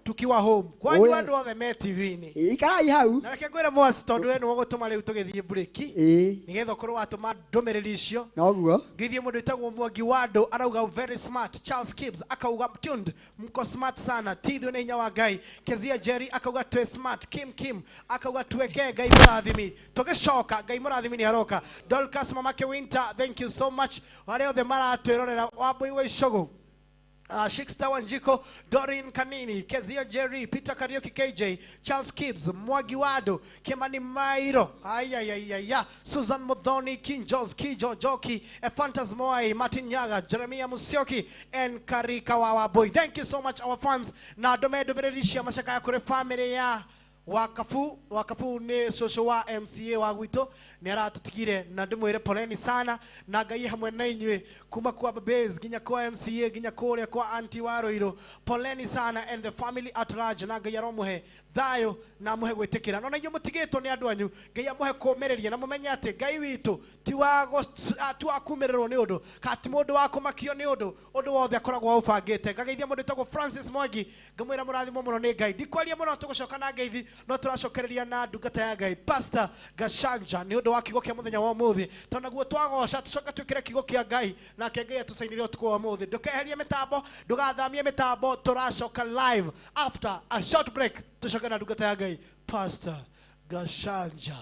tukiwa home. Kwa hiyo andũ othe me TV-inĩ. Ikarai hau. Na reke ngwĩre Mwas tondũ we nĩwe ũgũtũma rĩu tũgĩthiĩ break. Nĩgetha ũkorwo watũma ndũmĩrĩri icio. Noguo. Ngĩthiĩ mũndũ wĩtagwo Mwangi wa andũ arauga very smart. Charles Gibbs akauga tuned, mko smart sana. Tithwe nĩ hinya wa Ngai. Kezia Jerry akauga twe smart. Kim Kim akauga tuweke Ngai mũrathimi. Tũgĩcoka Ngai mũrathimi nĩ aroka. Dorcas Mamake Winter, thank you so much. Arĩa othe maratwĩrorera Wambui wa Icũgũ. Shiksta Wanjiko, Dorin Kanini, Kezia Jerry, Peter Kariuki KJ, Charles Gibbs, Mwagi Wado, Kimani Mairo, ayayayaya, Susan Muthoni, King Jos, Kijo Joki, Fantas Moai, Martin Nyaga, Jeremiah Musyoki, and Karika Wawa Boy. Thank you so much our fans. Na ndũme ndũmĩrĩri cia macakaya kũrĩ family ya Wakafu. Wakafu nĩ cũcũ wa MCA wa gwitũ, nĩ aratutigire na ndĩmwĩre poleni sana na Ngai hamwe na inyuĩ kuma kwa babes nginya kwa MCA nginya kũrĩa kwa auntie wa Ruiru. Poleni sana and the family at large, na Ngai aromuhe thayũ na amuhe gwĩtĩkĩra. No na inyuĩ mũtigĩtwo nĩ andũ anyu, Ngai amuhe kũũmĩrĩria na mũmenye atĩ Ngai witũ ti wa kumĩrĩrwo nĩ ũndũ ka ti mũndũ wa kũmakio nĩ ũndũ, ũndũ wothe akoragwo aũbangĩte. Ngageithia mũndũ wĩtagwo Francis Mwangi, ngamwĩra mũrathimwo mũno nĩ Ngai. Ndikwaria mũno, tũgũcoka na ngeithi no tũracokereria na ndungata ya Ngai Pastor Gachanja nĩ ũndũ wa kiugo kĩa mũthenya wa ũmũthĩ, tondũ naguo twagoca tũcoke twĩkĩre kiugo kĩa Ngai nake Ngai atũcainĩre ũtukũ wa ũmũthĩ. Ndũkeherie mĩtambo, ndũgathamie mĩtambo, tũracoka live after a short break, tũcoke na ndungata ya Ngai Pastor Gachanja.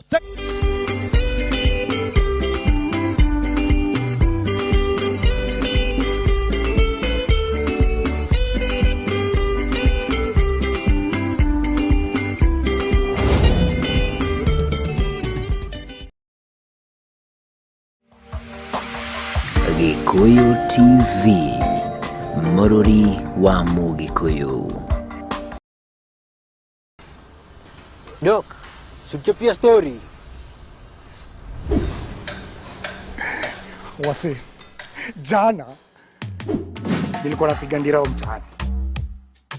Gikuyu TV, Mũrũri wa Mũgĩkũyũ. Dok, suchapia story. Wase, jana nilikuwa napiga ndirao mtaani.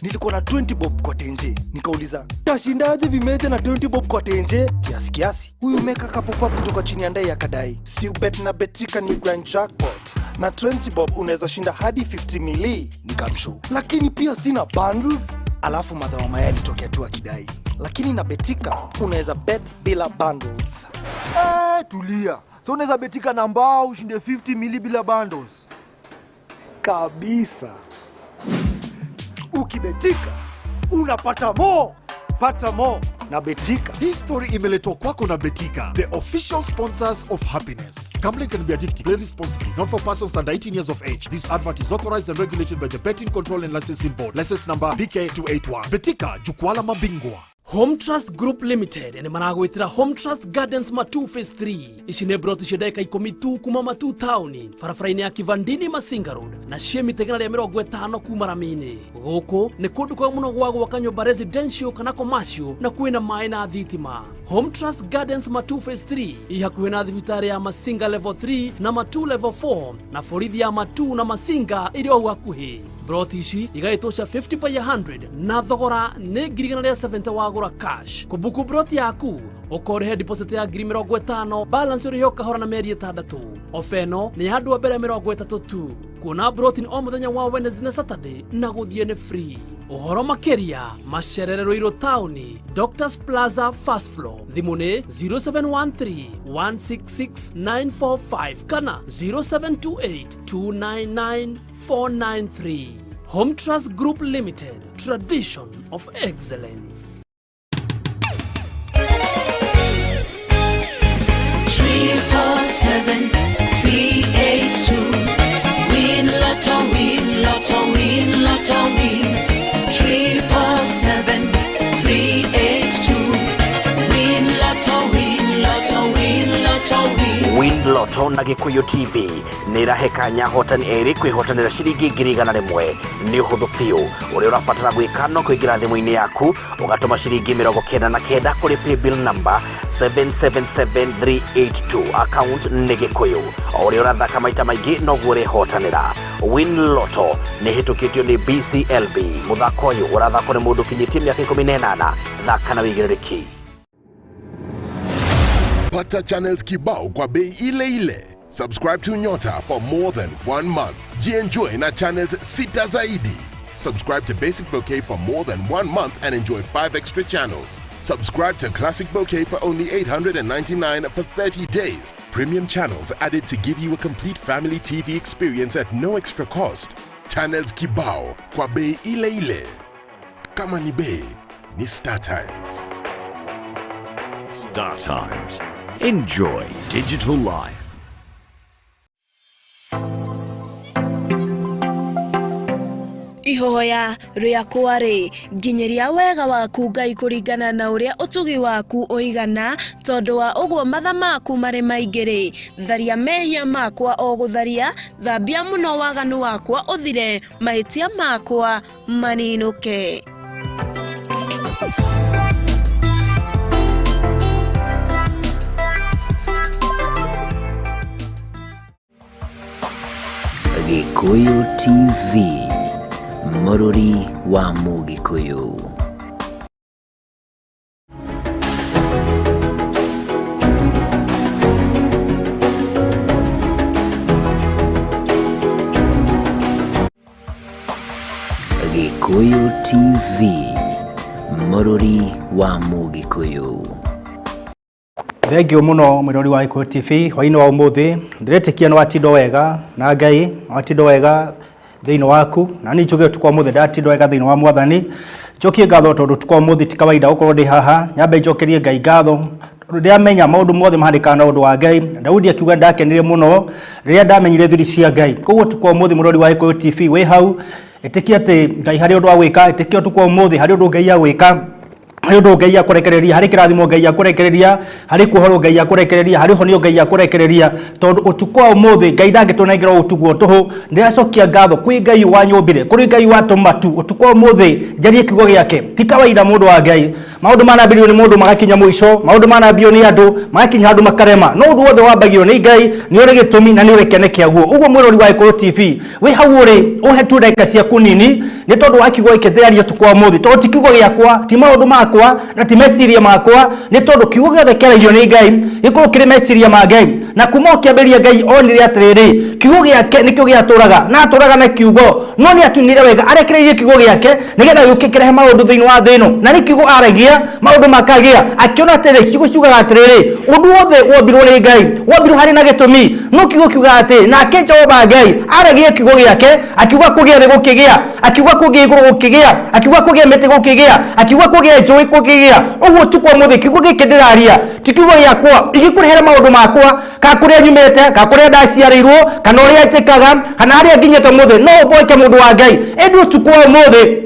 Nilikuwa na 20 bob kwa tenje. Nikauliza, tashindaje vimeje na 20 bob kwa tenje? Kiasi kiasi. Huyu meka kapopa kutoka chini ya ndai akadai, si ubet na betika ni grand jackpot. Na 20 bob unaweza shinda hadi 50 mili. Nikamshow. Lakini pia sina bundles. Alafu madhao maya alitokea tu akidai, lakini na betika unaweza bet bila bundles. Tulia. So unaweza betika na mbao ushinde 50 mili bila bundles. Kabisa. Ukibetika unapata mo. Pata mo na Betika. Hii story imeletwa kwako na Betika, the official sponsors of happiness. Gambling can be addictive. Play responsibly. Not for persons under 18 years of age. This advert is authorized and regulated by the Betting Control and Licensing Board. License number BK281. Betika, jukwaa la mabingwa. Home Trust Group Limited nĩ maragwĩtĩra Home Trust Gardens Matu Phase 3. Ici nĩ broti cia ndagĩka 10 tu kuma Matu Town, barabara-inĩ ya Kivandini Masinga Road, na ciĩ mita 150 kuma rami-inĩ. Gũkũ nĩ kũndũ kwega mũno gwa gwaka nyũmba residential kana commercial na kwĩna maĩ na thitima. Home Trust Gardens Matu Phase 3 ĩ hakuhĩ na thibitarĩ ya Masinga Level 3 na Matu Level 4 na borithi ya Matu na Masinga ĩrĩ o hau hakuhĩ. Broti ici igaĩtwo cia 50 by 100 na thogora nĩ 170 wagũra cash. Kũbuku broti yaku ũkorĩhe deposit ya 50,000, balance ũrĩhe ũkahora na mĩeri 6. Ofa ĩno nĩ ya andũ a mbere 30 tu. Kuona broti nĩ o mũthenya wa Wednesday na Saturday na gũthiĩ nĩ free. Ũhoro makĩria macerere Ruiru Town, Doctors Plaza first floor. Thimũ nĩ 0713 166 945 kana 0728 299 493. Home Trust Group Limited, tradition of excellence. 347 382. Win Lotto, win Lotto, win Lotto, win. 347 382. Win Lotto, win Lotto, win Lotto, win. Win Lotto na Gikuyu TV nĩ ĩrahe kanya hotani erĩ kwĩhotanĩra ciringi 100,000. Nĩ ũhũthũ biũ. Ũrĩa ũrabatara gwĩka no kũingĩra thimũ-inĩ yaku ũgatũma ciringi 99 kũrĩ paybill number 777382, account nĩ Gikuyu. O ũrĩa ũrathaka maita maingĩ noguo ũrĩhotanĩra. Win Lotto nĩ ĩhĩtũkĩtio nĩ BCLB. Mũthako ũyũ ũrathakwo nĩ mũndũ ũkinyĩtie mĩaka 18. Thaka na wĩigĩrĩrĩki. Pata channels kibao kwa bei ile ile. Subscribe to Nyota for more than 1 month. Jienjoy na channels sita zaidi. Subscribe to Basic Bouquet for more than 1 month and enjoy 5 extra channels. Subscribe to Classic Bouquet for only 899 for 30 days. Premium channels added to give you a complete family TV experience at no extra cost. Channels kibao kwa bei ile ile. Kama ni bei, ni Star Times. Star Times. Enjoy digital life. Ihoya rĩakwa rĩ nginyeria wega waku Ngai kũringana na ũrĩa ũtugi waku ũigana tondũ wa ũguo matha maku marĩ maingĩ rĩ tharia mehia makwa o gũtharia thambia mũno waganu wakwa ũthire mahĩtia makwa maninũke. Gikuyu TV, Mũrũri wa Mũgĩkũyũ. Gikuyu TV, Mũrũri wa Mũgĩkũyũ. Thengio mũno mwĩrori wa Gĩkũyũ TV hwainĩ wa ũmũthĩ ndĩretĩkia nĩ watindwo wega na Ngai watindwo wega thĩinĩ waku na niĩ njuge ũtukũ wa ũmũthĩ ndatindwo wega thĩinĩ wa Mwathani. Njokie ngatho tondũ ũtukũ wa ũmũthĩ ti kawaida gũkorwo ndĩ haha nyambe njokerie Ngai ngatho tondũ ndĩramenya maũndũ mothe mahanĩkaga na ũndũ wa Ngai. Daudi akiuga ndakenire mũno rĩrĩa ndamenyire thiri cia Ngai. Koguo ũtukũ wa ũmũthĩ mũrori wa Gĩkũyũ TV wĩ hau ĩtĩkia atĩ Ngai harĩ ũndũ wa gwĩka, ĩtĩkia ũtukũ wa ũmũthĩ harĩ ũndũ Ngai agwĩka, harĩ ũndũ Ngai akũrekereria, harĩ kĩrathimo Ngai akũrekereria, harĩ kuohorwo Ngai akũrekereria, harĩ ũhonio Ngai akũrekereria, tondũ ũtukũ wa ũmũthĩ Ngai ndangĩtũnengera ũtukũ tũhũ. Ndĩracokia ngatho kwĩ Ngai wanyũmbire, kũrĩ Ngai watũma tu ũtukũ wa ũmũthĩ njarie kiugo gĩake. Ti kawaida mũndũ wa Ngai, maũndũ manambĩrĩrio nĩ mũndũ magakinya mũico, maũndũ manambio nĩ andũ magakinya handũ makarema, no ũndũ wothe wambagio nĩ Ngai nĩ ũrĩ gĩtũmi na nĩ ũrĩ kĩene kĩaguo. Ũguo mwĩrori wa Gĩkũyũ TV wĩ hau ũrĩ ũhe tu ndagĩka ciaku nini nĩ tondũ wa kiugo gĩkĩ ndĩraria ũtukũ wa ũmũthĩ, tondũ ti kiugo gĩakwa, ti maũndũ makwa na ti meciria makwa, nĩ tondũ kiugo gĩothe kĩaragio nĩ Ngai gĩkorwo kĩrĩ meciria ma Ngai. Na kuma ũkĩambĩrĩria Ngai onire atĩrĩrĩ kiugo gĩake nĩkĩo gĩatũraga na atũraga na kiugo, no nĩ atunire wega arekereirie kiugo gĩake nĩgetha gĩũke kĩrehe maũndũ thĩinĩ wa thĩ ĩno, na nĩ kiugo aragia maũndũ makagĩa. Akĩona atĩrĩ kiugo ciugaga atĩrĩrĩ ũndũ wothe wombirwo nĩ Ngai wombirwo harĩ na gĩtũmi, no kiugo kiugaga atĩ nake Jehova Ngai aragia kiugo gĩake akiuga kũgĩa thĩ gũkĩgĩa, akiuga kũgĩa igũrũ gũkĩgĩa, akiuga kũgĩa mĩtĩ gũkĩgĩa, akiuga kũgĩa njũĩ gũkĩgĩa. Ũguo ũtukũ wa ũmũthĩ kiugo gĩkĩ ndĩraria ti kiugo gĩakwa igĩkũrehere maũndũ makwa ka kũrĩa nyumĩte, ka kũrĩa ndaciarĩirwo, kana ũrĩa njĩkaga, kana harĩa nginyĩte ũmũthĩ, no ũmboeke mũndũ wa Ngai. Ĩndĩ ũtukũ wa ũmũthĩ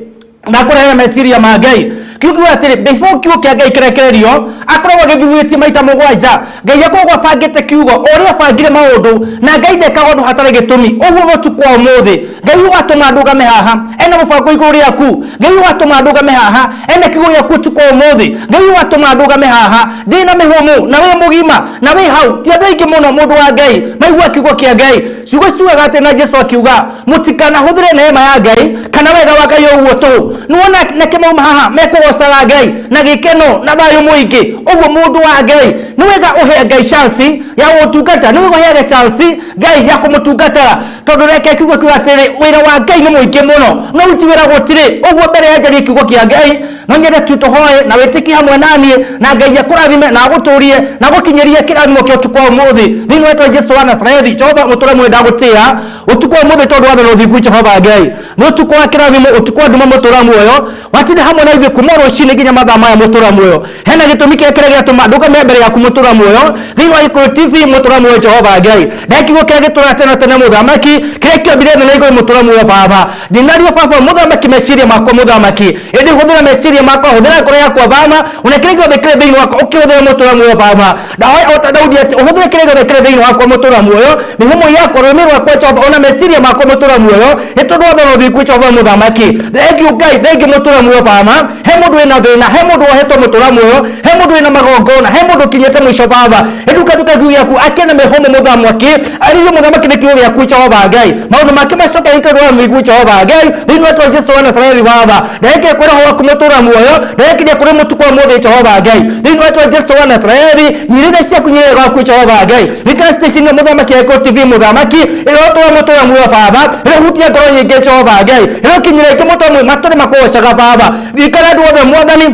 ndakũrehera meciria ma Ngai. Kiugo kiuga atĩrĩ before kiugo kĩa Ngai kĩrekererio akoragwo agĩthuthuria maita mũgwanja. Ngai akoragwo abangĩte kiugo o ũrĩa abangire maũndũ, na Ngai ndekaga ũndũ hatarĩ gĩtũmi. Ũguo no ũtukũ wa ũmũthĩ Ngai watũma ndũgame haha ena mũbango igũrũ rĩaku, Ngai watũma ndũgame haha ena kiugo gĩaku ũtukũ wa ũmũthĩ, Ngai watũma ndũgame haha ndĩna mĩhũmũ na wĩ mũgima na wĩ hau. Ti andũ aingĩ mũno mũndũ wa Ngai maigua kiugo kĩa Ngai. Ciugo ciugaga atĩ na Jesu akiuga mũtikanahũthĩre neema ya Ngai kana wega wa Ngai ũguo tũhũ. Nĩwona nake mauma haha mekũgocaga Ngai na gĩkeno na thayũ mũingĩ. Ũguo mũndũ wa Ngai nĩ wega ũhe Ngai chance ya gũtungata, nĩ wega ũheage chance Ngai ya kũmũtungatĩra, tondũ reke kiugo kiuga atĩrĩ wĩra wa Ngai nĩ mũingĩ mũno no ũruti wĩra gũtirĩ. Ũguo mbere ya njarie kiugo kĩa Ngai no nyende tu tũhoe na wĩtĩkie hamwe na niĩ, na Ngai akũrathime na agũtũrie na agũkinyĩrie kĩrathimo kĩa ũtukũ wa ũmũthĩ thĩinĩ wa rĩĩtwa Jesũ wa Nazarethi. Jehova mũtũre muoyo ndagũtĩĩa ũtukũ wa ũmũthĩ tondũ wa tha na ũthingu. Jehova Ngai nĩ ũtukũ wa kĩrathimo, ũtukũ wa nduma mũtũra muoyo watinda hamwe na ithuĩ kuma rũcinĩ nginya mathaa maya mũtũra muoyo. Hena gĩtũmi kĩrĩa kĩrĩa gĩatũma ndũgame mbere yaku mũtũra muoyo thĩinĩ wa Gĩkũyũ TV mũtũra muoyo. Jehova Ngai ndahe kiugo kĩrĩa gĩtũraga tene tene mũthamaki, kĩrĩa kĩombire thĩ na igũrũ mũtũra muoyo. Baba ndinario baba mũthamaki meciria makwa mũthamaki, ĩndĩ hũthĩra meciria makwa, hũthĩra ngoro yakwa baba, ona kĩrĩa gĩothe kĩrĩ thĩinĩ wakwa ũkĩhũthĩre mũtũra muoyo. Baba ndahoya o ta Daudi atĩ ũhũthĩre kĩrĩa gĩothe kĩrĩ thĩinĩ wakwa mũtũra muoyo, mĩhũmũ yakwa, rũrĩmĩ rwakwa Jehova, ona meciria makwa mũtũra muoyo, nĩ tondũ wa tha na ũthingu Jehova mũthamaki. Thengiũ Ngai, thengiũ mũtũra muoyo baba. He mũndũ mundu wina thina, he mundu wohetwo mutura muoyo, he mundu wina magongona, he mundu kinyete mwisho baba. Eduka duka kiugo gĩaku akene mehomo muthamaki ariyo muthamaki nĩ kiugo gĩaku Jehova Ngai maundu make macoke ikerwo mĩguo Jehova Ngai thĩinĩ wa Jesu wa Nazareti baba ndeke kũrĩ roho waku mũtũra muoyo ndekirie kũrĩ mũtukũ wa mũthĩ Jehova Ngai thĩinĩ wa Jesu wa Nazareti nyirire ciaku nyirire gwaku Jehova Ngai rikara station ya muthamaki ya Gĩkũyũ TV muthamaki ĩrotũra mũtũra muoyo baba ĩrohutia ngoro nyingĩ Jehova Ngai ĩrokinyĩra ingĩ mũtũra muoyo matũre makũgocaga baba rikara andũ othe mwathani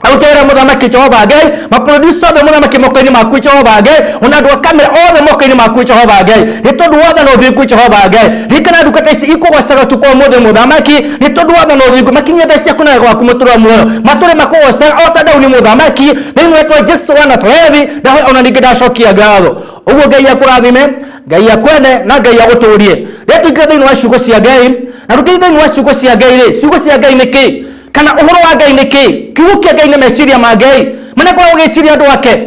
autera muthamaki Jehova Ngai maproducer othe muthamaki moko-inĩ maku Jehova Ngai ona andũ a kamera othe moko-inĩ maku Jehova Ngai nĩ tondũ watha na ũthingu Jehova Ngai rikana ndungata ici ikũgocaga ũtukũ wa ũmũthĩ muthamaki nĩ tondũ watha na ũthingu makinyie tha ciaku na wega waku mũtũra muoyo matũre makũgocaga o ta Daudi muthamaki thĩinĩ wa Jesu wa Nazareti ndahoya ona ningĩ ndacokia ngatho ũguo Ngai akũrathime Ngai akwende na Ngai agũtũrie rĩrĩa tũingĩra thĩinĩ wa ciugo cia Ngai na tũkĩingĩra thĩinĩ wa ciugo cia Ngai rĩ ciugo cia Ngai nĩ kĩĩ kana uhoro wa Ngai nĩ kĩĩ kiugo kĩa Ngai nĩ meciria ma Ngai marĩa akoragwo agĩciria andũ ake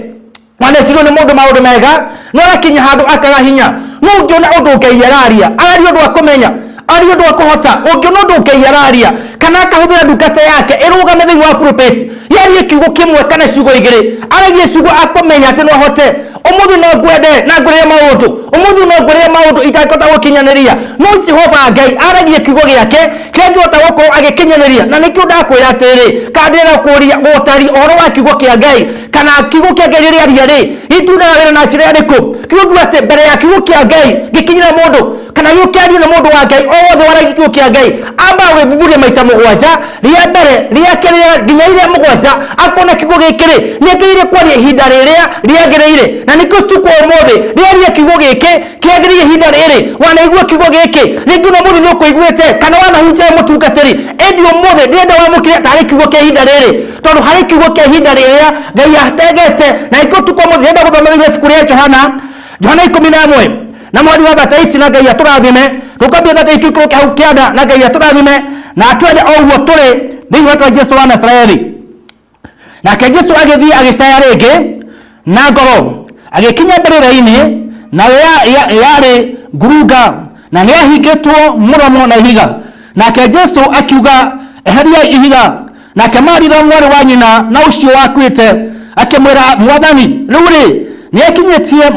wanecirio nĩ mũndũ maũndũ mega no arakinya handũ akaga hinya no ũngĩona ũndũ Ngai araria araria ũndũ wa kũmenya aria ũndũ wa kũhota ũngĩona ũndũ Ngai araria kana akahũthĩra ndungata yake ĩrũgame thĩinĩ wa pulpit yarie kiugo kĩmwe kana ciugo igĩrĩ aragie ciugo akũmenya atĩ no ahote umuthi no ngwende na ngwĩrĩre maũndũ umuthi no ngwĩrĩre maũndũ itangĩhota gũkinyanĩria no Jehova Ngai aragie kiugo gĩake kĩrĩa angĩhota gũkorwo agĩkinyanĩria na nĩkĩo ndakwĩra atĩrĩ kana ndĩrenda kũria gũtaria ũhoro wa kiugo kĩa Ngai kana kiugo kĩa Ngai rĩrĩa aria rĩ itundaga wĩra na njĩra ĩrĩkũ kiugo kiuga atĩ mbere ya kiugo kĩa Ngai gĩkinyĩra mũndũ kana kiugo kĩario nĩ mũndũ wa Ngai o wothe waragia kiugo kĩa Ngai amba gwĩthuthuria maita mũgwanja rĩa mbere rĩa kerĩ nginya rĩrĩa mũgwanja akona kiugo gĩkĩ rĩ nĩagĩrĩire kwaria ihinda rĩrĩa rĩagĩrĩire na nĩkĩo tukũ ũmũthĩ rĩaria kiugo gĩkĩ kĩagĩrĩire ihinda rĩrĩ wanaigua kiugo gĩkĩ rĩngĩ ona ũmũthĩ nĩũkũiguĩte kana wanahunjia mũtungatĩri ĩndĩ ũmũthĩ ndĩrenda wamũkĩre tarĩ kiugo kĩa ihinda rĩrĩ tondũ harĩ kiugo kĩa ihinda rĩrĩa Ngai ategete na nĩkĩo tukũ ũmũthĩ ndĩrenda gũthoma thĩinĩ wa ibuku rĩa Johana Johana 11 na mweri wa 38 na Ngai atũrathime tũkambia 38 ikũrũke hau kĩanda na Ngai atũrathime na atwende o ũguo tũrĩ thĩinĩ wa Jesu wa Nazareti nake Jesu agĩthiĩ agĩcaya rĩngĩ na ngoro agĩkinya mbĩrĩra-inĩ nayo yarĩ ngurunga na nĩyahingĩtwo mũromo na ihiga nake Jesu akiuga eheriai ihiga nake Maritha mwarĩ wa nyina na ũcio wakuĩte akĩmwĩra Mwathani rĩu rĩ nĩakinyĩtie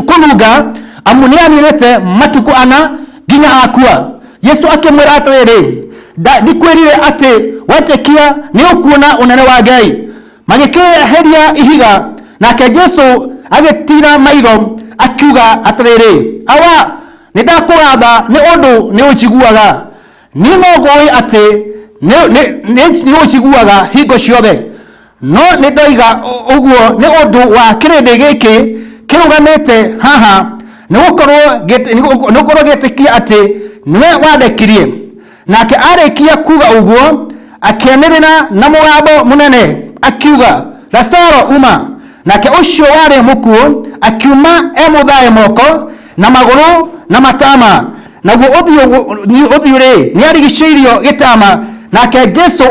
kũnunga amu nĩaninĩte matukũ ana nginya akua Yesu akĩmwĩra atĩrĩrĩ ndikwĩrire atĩ wetĩkia nĩũkuona ũnene wa Ngai magĩkĩeheria ihiga nake Jesu agĩtiira maitho akiuga atĩrĩrĩ awa nĩndakũgatha nĩ ũndũ nĩũnjiguaga niĩ no ngũĩ atĩ nĩũnjiguaga hingo ciothe no nĩndoiga ũguo nĩ ũndũ wa kĩrĩndĩ gĩkĩ kĩrũgamĩte haha nĩgũkorwo gĩtĩkia atĩ nĩwe wandekirie nake arĩkia kuga ũguo akĩanĩrĩra na mũgambo mũnene akiuga Lazaro uma nake ũcio warĩ mũkuũ akiuma e mũthae moko na magũrũ na matama naguo ũthiũ rĩ nĩarigicĩirio gĩtama nake Jesu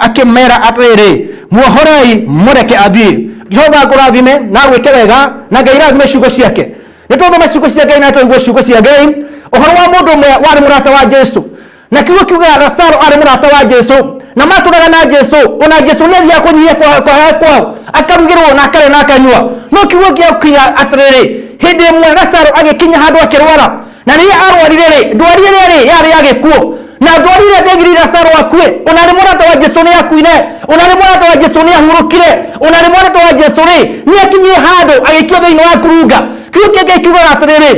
akĩmera atĩrĩrĩ muohorei mũreke athiĩ Jehova akũrathime na agwĩke wega na Ngai rathime ciugo ciake nĩtwathoma ciugo cia Ngai na twaigua ciugo cia Ngai ũhoro wa mũndũ ũmwe warĩ mũrata wa Jesu na kiugo kiugaga Lazaro arĩ mũrata wa Jesu na matũraga na Jesu ona Jesu nĩathiaga kũnyihia kwao akarugĩrwo na akarĩa na akanyua no kiugo gĩakinya atĩrĩrĩ hĩndĩ ĩmwe Lazaro agĩkinya handũ akĩrwara na rĩrĩa arwarire rĩ ndwari ĩrĩa rĩ yarĩ ya gĩkuũ na ndwari ĩrĩa ndĩagĩrĩire Lazaro akue ona arĩ mũrata wa Jesu nĩakuire ona arĩ mũrata wa Jesu nĩahurũkire ona arĩ mũrata wa Jesu rĩ nĩakinyire handũ agĩikio thĩinĩ wa ngurunga kiugo kĩa Ngai kiugaga atĩrĩrĩ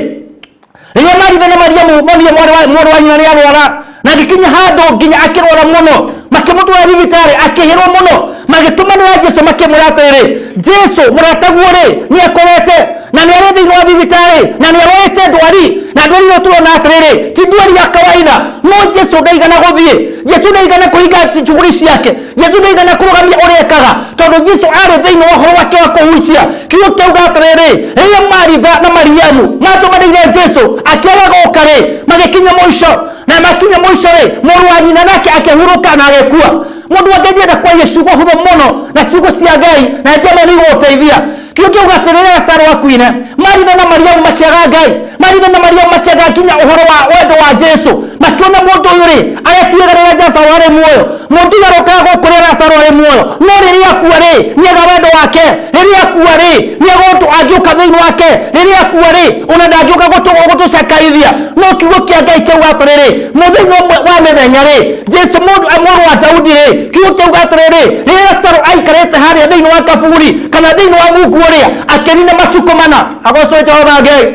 rĩrĩa Maritha na Mariamu monire mwarĩ wa nyina nĩarwara na agĩkinya handũ nginya akĩrwara mũno makĩmũtwara thibitarĩ akĩhĩrwo mũno magĩtũmanĩra Jesu makĩmwĩra atĩrĩrĩ Jesu mũrataguo rĩ nĩakorete na nĩarĩ thĩinĩ wa thibitarĩ na nĩarwarĩte ndwari na ndwari ĩyo tũrona atĩrĩrĩ ti ndwari ya kawaida no Jesu ndaigana gũthiĩ Jesu ndaigana kũhinga shughuli ciake Jesu ndaigana kũrũgamia ũrĩa ekaga tondũ Jesu arĩ thĩinĩ wa ũhoro wake wa kũhunjia kiugo kĩauga atĩrĩrĩ rĩrĩa Maritha na Mariamu matũmanĩire Jesu akĩaga gũka rĩ magĩkinya mũico na makinya mũico rĩ mũrũ wa nyina nake akĩhurũka na agĩkua mũndũ wa Ngai ndĩrenda kwaria ciugo hũthũ mũno na ciugo cia Ngai na njema nĩ igũgũteithia Kiugo kĩuga atĩ rĩrĩa Lazaro akuire, Maritha na Mariamu makĩaga Ngai, Maritha na Mariamu makĩaga nginya ũhoro wa wendo wa Jesu, makĩona mũndũ ũyũ rĩ aretuĩra rĩrĩa Lazaro arĩ muoyo, mũndũ ũyũ arokaga gũkũ rĩrĩa Lazaro arĩ muoyo, no rĩrĩa akua rĩ nĩaga wendo wake, rĩrĩa akua rĩ nĩaga ũndũ angĩũka thĩinĩ wake, rĩrĩa akua rĩ ona ndangĩũka gũtũcakaithia. No kiugo kĩa Ngai kĩauga atĩrĩrĩ, mũthenya ũmwe wa mĩthenya rĩ, Jesu mũndũ mũrũ wa Daudi rĩ, kiugo kĩauga atĩrĩrĩ, rĩrĩa Lazaro aikarĩte harĩa thĩinĩ wa kaburi kana thĩinĩ wa mungu ũrĩa akĩnina matukũ mana, agocwo Jehova Ngai.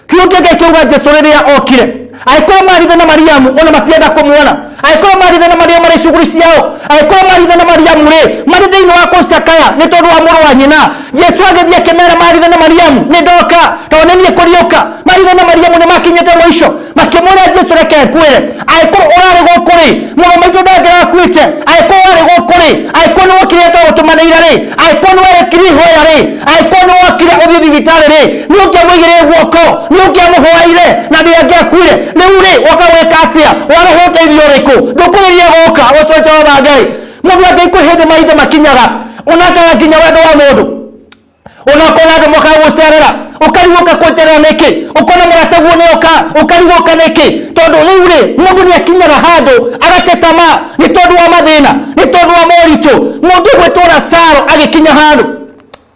Kiugo kĩa Ngai kĩauga Jesu rĩrĩa okire, angĩkorwo Maritha na Mariamu ona matienda kũmuona, angĩkorwo Maritha na Mariamu marĩ shughuli ciao, angĩkorwo Maritha na Mariamu rĩ marĩ thĩinĩ wa kũcakaya nĩ tondũ wa mũrũ wa nyina, Jesu agĩthiĩ akĩmera Maritha na Mariamu, nĩ ndoka tondũ nĩ niĩ kũriũka. Maritha na Mariamu nĩ makinyĩte mũico, makĩmwĩra Jesu reke nkuĩre, angĩkorwo ũrarĩ gũkũ rĩ mũrũ maitũ ndangĩrakuĩte, angĩkorwo warĩ gũkũ rĩ, angĩkorwo nĩ wokire twagũtũmanĩire rĩ, angĩkorwo nĩ werekire ihoya rĩ, angĩkorwo nĩ wokire ũthiĩ thibitarĩ rĩ, nĩ ũngĩamũigĩrĩire guoko, nĩ ũngĩamũhoeire na ndĩangĩakuire. Rĩu rĩ woka gwĩka atĩa? Warehe ũteithio ũrĩkũ? Ndũkũgeria gũka gũcoka Jehova Ngai. Mũndũ wa Ngai kwĩ hĩndĩ mahinda makinyaga ũnakaga nginya wendo wa mũndũ, unakona andũ mokaga gũcerera ũkarigwo ũka kũnjerera nĩkĩ, ũkona mũrataguo nĩ oka ũkarigwo ũka nĩkĩ, tondũ rĩu rĩ mũndũ nĩ akinyaga handũ agatetama nĩ tondũ wa mathĩna, nĩ tondũ wa moritũ. Mũndũ ũgwĩtwo Lazaro agĩkinya handũ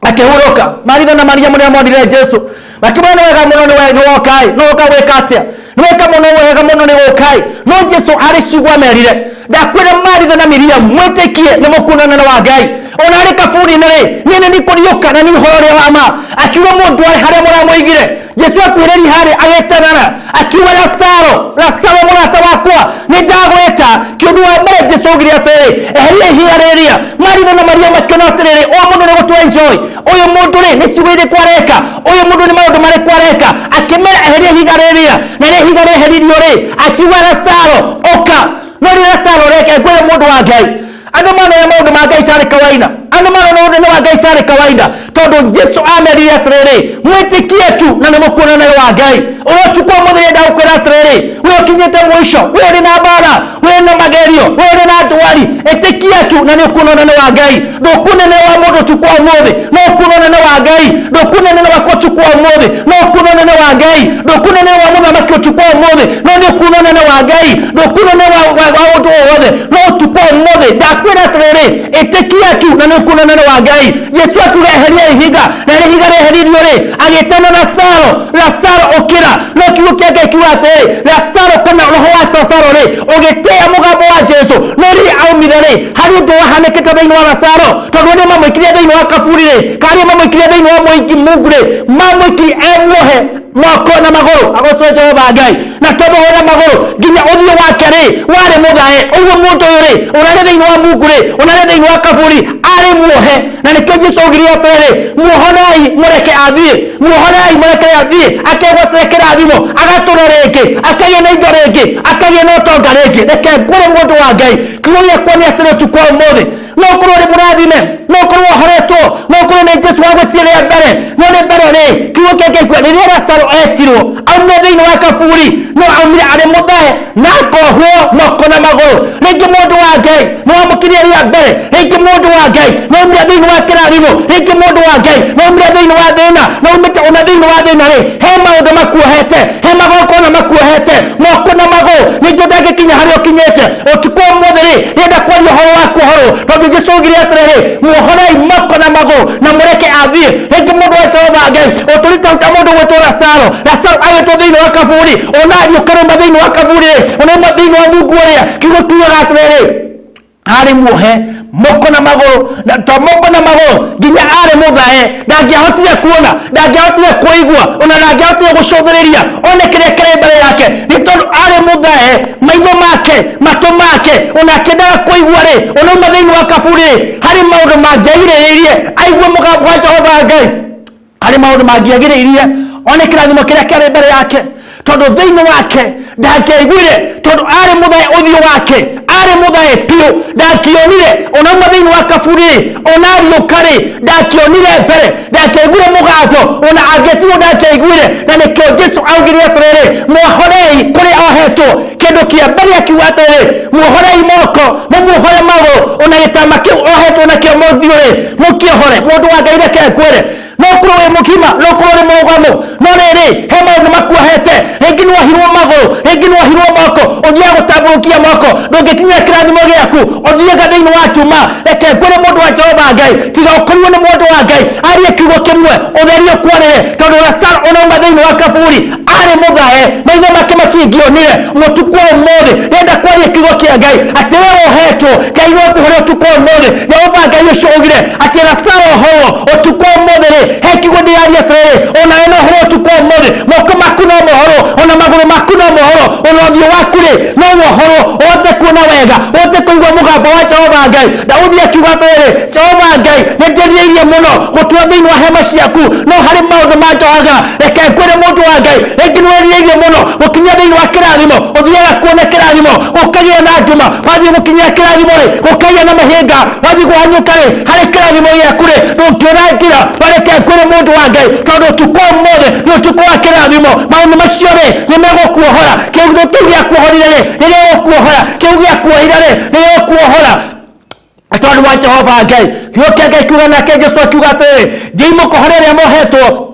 akĩhurũka. Maritha na Mariamu nĩ monire Jesu makĩmwĩra nĩ wega mũno nĩ woka ĩ, no woka gwĩka atĩa? Nĩ weka mũno wega mũno nĩ woka ĩ. No Jesu arĩ ciugo amerire, ndakwĩra Maritha na Miriamu mwĩtĩkie nĩ mũkuona ũnene wa Ngai. Ona arĩ kaburi-inĩ rĩ, niĩ nĩ niĩ kũriũka na niĩ ũhoro ũrĩa wa ma. Akiuga mũndũ arĩ harĩa mũramũigire. Jesu akuhĩrĩria harĩa agĩtanana, akiuga Lazaro, Lazaro mũrata wakwa, nĩ ndagwĩta. Kĩũndũ wa mbere Jesu augire atĩrĩrĩ, eheria ihiga rĩrĩa. Maritha na Mariamu makĩona atĩrĩrĩ, ũyũ mũndũ nĩ gũtũ enjoy, ũyũ mũndũ rĩ nĩ ciugo irĩkũ areka, ũyũ mũndũ nĩ maũndũ marĩkũ areka. Akĩmera eheria ihiga rĩrĩa, na rĩrĩa ihiga rĩeheririo rĩ, akiuga Lazaro ũka. No rĩrĩa Lazaro reke ngwĩre mũndũ wa Ngai, andũ manona maũndũ ma Ngai tarĩ kawaida, andũ manona ũnene wa Ngai tarĩ kawaida, tondũ Jesu amerire atĩrĩrĩ, mwĩtĩkie tu na nĩ mũkuona ũnene wa Ngai. Ũrĩa ũtukũ wa mũthenya ndagũkwĩra atĩrĩrĩ, we ũkinyĩte mũico, we ũrĩ na mbara, we ũrĩ na magerio, we ũrĩ na ndwari, ĩtĩkia tu na nĩ ũkuona ũnene wa Ngai. Ndũkuona ũnene wa mũndũ ũtukũ wa ũmũthĩ, no ũkuona ũnene wa Ngai. Ndũkuona ũnene wakwa ũtukũ wa ũmũthĩ, no ũkuona ũnene wa Ngai. Ndũkuona ũnene wa mũthamaki ũtukũ wa ũmũthĩ, no nĩ ũkuona ũnene wa Ngai. Ndũkuona ũnene wa ũndũ o wothe, no ũtukũ wa ũmũthĩ ndakwĩra atĩrĩrĩ, ĩtĩkia tu na nĩ ũkuona ũnene wa Ngai. Jesu akiuga eheria ihiga, na rĩrĩa ihiga rĩeheririo rĩ, agĩtana Lazaro, Lazaro ũkĩra. No kiugo kĩa Ngai kiuga atĩrĩ, Lazaro kana roho wa Lazaro rĩ ũgĩtĩĩa mũgambo wa Jesu. No rĩrĩa aumire rĩ, harĩ ũndũ wahanĩkĩte thĩinĩ wa Lazaro, tondũ arĩa mamũikirie thĩinĩ wa kaburi rĩ, kana arĩa mamũikirie thĩinĩ wa mũingi mungu rĩ, mamũikirie e muohe moko na magũrũ, agocwo Jehova Ngai. Na to muohe na magũrũ, nginya ũthiũ wake rĩ warĩ mũthae. Ũguo mũndũ ũyũ rĩ ũrarĩ thĩinĩ wa mungu rĩ, ũrarĩ thĩinĩ wa kaburi, arĩ muohe. Na nĩkĩo Jesu augire atĩrĩrĩ, muohorai mũreke athiĩ, muohorai mũreke athiĩ, akegwatĩre kĩrathimo, agatũra rĩngĩ, akagĩa na indo rĩngĩ, akagĩa na ũtonga rĩngĩ. Reke ngwĩre mũndũ wa Ngai, kiugo gĩakwa nĩ atĩrĩ ũtukũ wa ũmũthĩ, no ũkorwo ũrĩ mũrathime, no ũkorwo wohoretwo, no ũkorwo nĩ Jesu wagwĩtire rĩa mbere, no nĩ mbere rĩ, kiugo kĩa Ngai kiuga rĩrĩa Lazaro etirwo aumire thĩinĩ wa kaburi, no aumire arĩ mũthae na akohwo moko na magũrũ. Rĩngĩ mũndũ wa Ngai nĩ wamũkirie rĩa mbere, rĩngĩ mũndũ wa Ngai nĩ aumire thĩinĩ wa kĩrathimo, rĩngĩ mũndũ wa Ngai nĩ aumire thĩinĩ wa thĩna, na aumĩte ona thĩinĩ wa thĩna rĩ, he maũndũ makuohete, he magongona makuohete moko na magũrũ, ningĩ ũtangĩkinya harĩa ũkinyĩte. Ũtukũ ũmũthĩ rĩ, ndĩrenda kwaria ũhoro wa kuohorwo, tondũ Jesu augire atĩrĩrĩ, muohorai moko na magũrũ na mũreke athiĩ. Rĩngĩ mũndũ wa Jehova Ngai ũtũrita ta mũndũ gwĩtwo Lazaro, Lazaro agĩtwo thĩinĩ wa kaburi, ona ariũka rauma thĩinĩ wa kaburi rĩ, ona auma thĩinĩ wa mungu ũrĩa, kiugo kiugaga atĩrĩrĩ, arĩ muohe moko na magũrũ, na to moko na magũrũ, nginya arĩ mũthae, ndangĩahotire kuona, ndangĩahotire kũigua, ona ndangĩahotire gũcũthĩrĩria one kĩrĩa kĩrĩ mbere yake, nĩ tondũ arĩ mũthae, maitho make, matũ make, ona akĩendaga kũigua rĩ, ona auma thĩinĩ wa kaburi rĩ, harĩ maũndũ mangĩagirĩrĩirie aigue mũgambo wa Jehova Ngai, harĩ maũndũ mangĩagirĩrĩirie one kĩrathimo kĩrĩa kĩarĩ mbere yake, tondũ thĩinĩ wake ndangĩaiguire, tondũ arĩ mũthae ũthiũ wake, arĩ mũthae biũ, ndangĩonire. Ona auma thĩinĩ wa kaburi rĩ, ona ariũka rĩ, ndangĩonire mbere, ndangĩaiguire mũgambo, ona angĩetirwo ndangĩaiguire. Na nĩkĩo Jesu augire atĩrĩrĩ, muohorei kũrĩa ohetwo. Kĩndũ kĩa mbere akiuga atĩrĩrĩ, muohorei moko, mũmuohore magũrũ, ona gĩtama kĩu ohetwo nakĩo mũthiũ rĩ, mũkĩohore. Mũndũ wa Ngai reke ngwĩre, no No ũkorwo wĩ mũgima, no ũkorwo ũrĩ mũrũgamu, no rĩrĩ he maũndũ makuohete. Rĩngĩ nĩ wohirwo magũrũ, rĩngĩ nĩ wohirwo moko, ũthiaga gũtambũrũkia moko, ndũngĩkinyĩra kĩrathimo gĩaku, ũthiaga thĩinĩ wa nduma. Reke ngwĩre mũndũ wa Jehova Ngai, tiga ũkorirwo nĩ mũndũ wa Ngai arie kiugo kĩmwe, ũtheri ũkwarĩre, tondũ Lazaro ũnauma thĩinĩ wa kaburi arĩ mũthae, maitho make matingĩonire. Mũtukũ wa ũmũthĩ ndĩrenda kwaria kiugo kĩa Ngai atĩ we wohetwo, Ngai no akũhore ũtukũ wa ũmũthĩ. Jehova Ngai ũcio augire atĩ Lazaro ohorwo ũtukũ wa ũmũthĩ rĩ, he kiugo ndĩraria atĩrĩrĩ, onawe no ũhorwo ũtukũ wa ũmũthĩ. Moko maku no mohorwo, ona magũrũ maku no mohorwo, ona ũthiũ waku rĩ no wohorwo, ũhote kuona wega, ũhote kũigua mũgambo wa Jehova Ngai. Daudi akiuga atĩrĩrĩ, Jehova Ngai, nĩ ndĩrirĩirie mũno gũtũũra thĩinĩ wa hema ciaku, no harĩ maũndũ manjohaga. Reke ngwĩre mũndũ wa Ngai, rĩngĩ nĩ wĩrirĩirie mũno gũkinya thĩinĩ wa kĩrathimo, ũthiaga kuona kĩrathimo gũkagĩa na nduma, wathiĩ gũkinyĩra kĩrathimo rĩ gũkagĩa na mĩhĩnga, wathiĩ kũhanyũka rĩ harĩ kĩrathimo gĩaku rĩ ndũngĩona njĩra. Reke ngwĩre mũndũ wa Ngai, tondũ ũtukũ wa ũmũthĩ nĩ ũtukũ wa kĩrathimo, maũndũ macio rĩ nĩ megũkuohora. Kĩndũ kĩu gĩakuohorire rĩ nĩ gĩgũkuohora, kĩu gĩakuohire rĩ nĩ gĩgũkuohora, tondũ wa Jehova Ngai. Kiugo kĩa Ngai kiuga, nake Jesũ akiuga atĩrĩrĩ, thiĩi mũkohore arĩa mohetwo,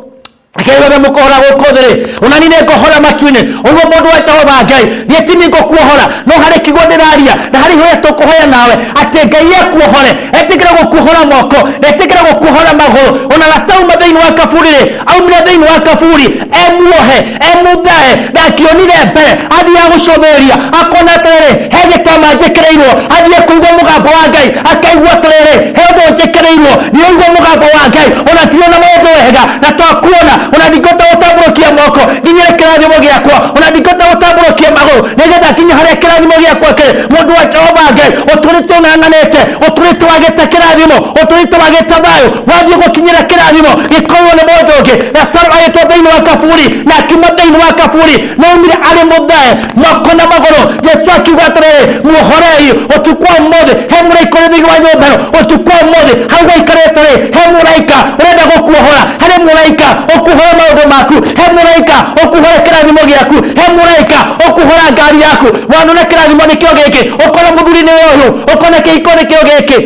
akĩrĩ mũkohora gũkũ thĩ rĩ, ona niĩ nĩngũhora matu-inĩ. Ũguo mũndũ wa Jehova Ngai, niĩ ti niĩ ngũkuohora, no harĩ kiugo ndĩraria na harĩ ihoya tũkũhoya nawe atĩ Ngai ekuohore, etĩkĩre gũkuohora moko na etĩkĩre gũkuohora magũrũ. Ona Lazaro auma thĩinĩ wa kaburi rĩ, aumire thĩinĩ wa kaburi emuohe, emuthae, ndangĩonire mbere, athiaga gũcũthĩrĩria akona atĩrĩrĩ, he gĩtama njĩkĩrĩirwo. Athiĩ kũigua mũgambo wa Ngai, akaigua atĩrĩrĩ, he ũndũ njĩkĩrĩirwo, nĩaigua mũgambo wa Ngai, ona ndiriona maũndũ wega na twakuona, ona ndingĩhota gũtambũrũkia moko nginyĩre kĩrathimo gĩakwa, ona ndingĩhota gũtambũrũkia magũrũ nĩgetha nginye harĩa kĩrathimo gĩakwa kĩrĩ. Mũndũ wa Jehova Ngai, ũtũrĩte ũng'ang'anĩte, ũtũrĩte wagĩte kĩrathimo, ũtũrĩte wagĩte thayũ, wathiĩ gũkinyĩra kĩrathimo gĩkorwo nĩ mũndũ ũngĩ. Lazaro agĩtwo thĩinĩ wa kaburi na akiuma thĩinĩ wa kaburi, na aumire arĩ mũthae moko na magũrũ. Jesu akiuga atĩrĩrĩ, muohorei ũtukũ wa ũmũthĩ. He mũraika ũrĩ thĩinĩ wa nyũmba ĩno ũtukũ wa ũmũthĩ, hau waikarĩte rĩ, he mũraika ũrenda gũkuohora, harĩ mũraika ũkuohora maũndũ maku, he mũraika ũkuohora kĩrathimo gĩaku, he mũraika ũkuohora ngari yaku. Wanona kĩrathimo nĩkĩo gĩkĩ, ũkona mũthuri nĩwe ũyũ, ũkona kĩhiko nĩkĩo gĩkĩ,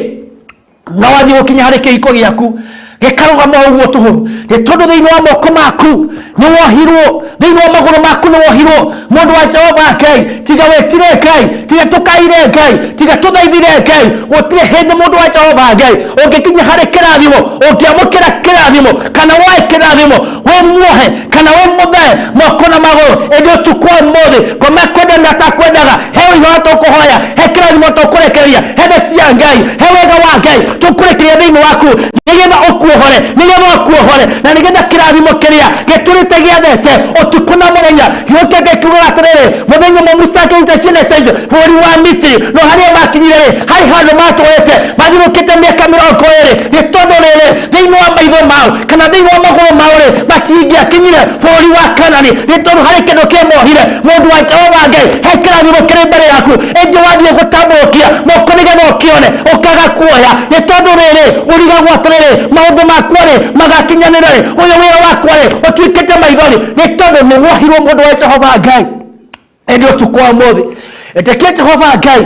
no wathiĩ gũkinya harĩ kĩhiko gĩaku gĩkarũgama ũguo tũhũ, nĩ tondũ thĩinĩ wa moko maku nĩ wohirwo, thĩinĩ wa magũrũ maku nĩ wohirwo. Mũndũ wa Jehova Ngai, tiga wĩtire Ngai, tiga tũkaire Ngai, tiga tũthaithire Ngai, gũtirĩ hĩndĩ mũndũ wa Jehova Ngai ũngĩkinya harĩ kĩrathimo, ũngĩamũkĩra kĩrathimo kana woe kĩrathimo wĩ muohe kana wĩ mũthae moko na magũrũ. Ĩndĩ ũtukũ wa ũmũthĩ, ngoma kwenda na atakwendaga, he ũhoro tũkũhoya, he kĩrathimo tũkũrekereria, he tha cia Ngai, he wega wa Ngai tũkũrekereria thĩinĩ waku, nĩgetha ũkuohore, nĩgetha ũkuohore, na nĩgetha kĩrathimo kĩrĩa gĩtũrĩte gĩathete ũtukũ na mũthenya. Kiugo kĩa Ngai kiugaga atĩrĩrĩ, mũthenya ũmwe Musa akĩruta ciana cia Isiraeli bũrũri wa Misiri, no harĩa makinyire rĩ, harĩ handũ matũrĩte mathiũrũrũkĩte mĩaka 20, nĩ tondũ rĩrĩ, thĩinĩ wa maitho mao kana thĩinĩ wa magũrũ mao rĩ, matingĩakinyire bũrũri wa Kanani, nĩ tondũ harĩ kĩndũ kĩamohire. Mũndũ wa Jehova Ngai, he kĩrathimo kĩrĩ mbere yaku, ĩndĩ wathiĩ gũtambũrũkia moko nĩgetha ũkĩone, ũkaga kuoya, nĩ tondũ rĩrĩ, ũrigagwo atĩrĩrĩ, maũndũ makwa rĩ magakinyanĩra rĩ, ũyũ wĩra wakwa rĩ ũtuĩkĩte maithori, nĩ tondũ nĩ wohirwo. Mũndũ wa Jehova Ngai, ĩndĩ ũtukũ wa ũmũthĩ, ĩtĩkia Jehova Ngai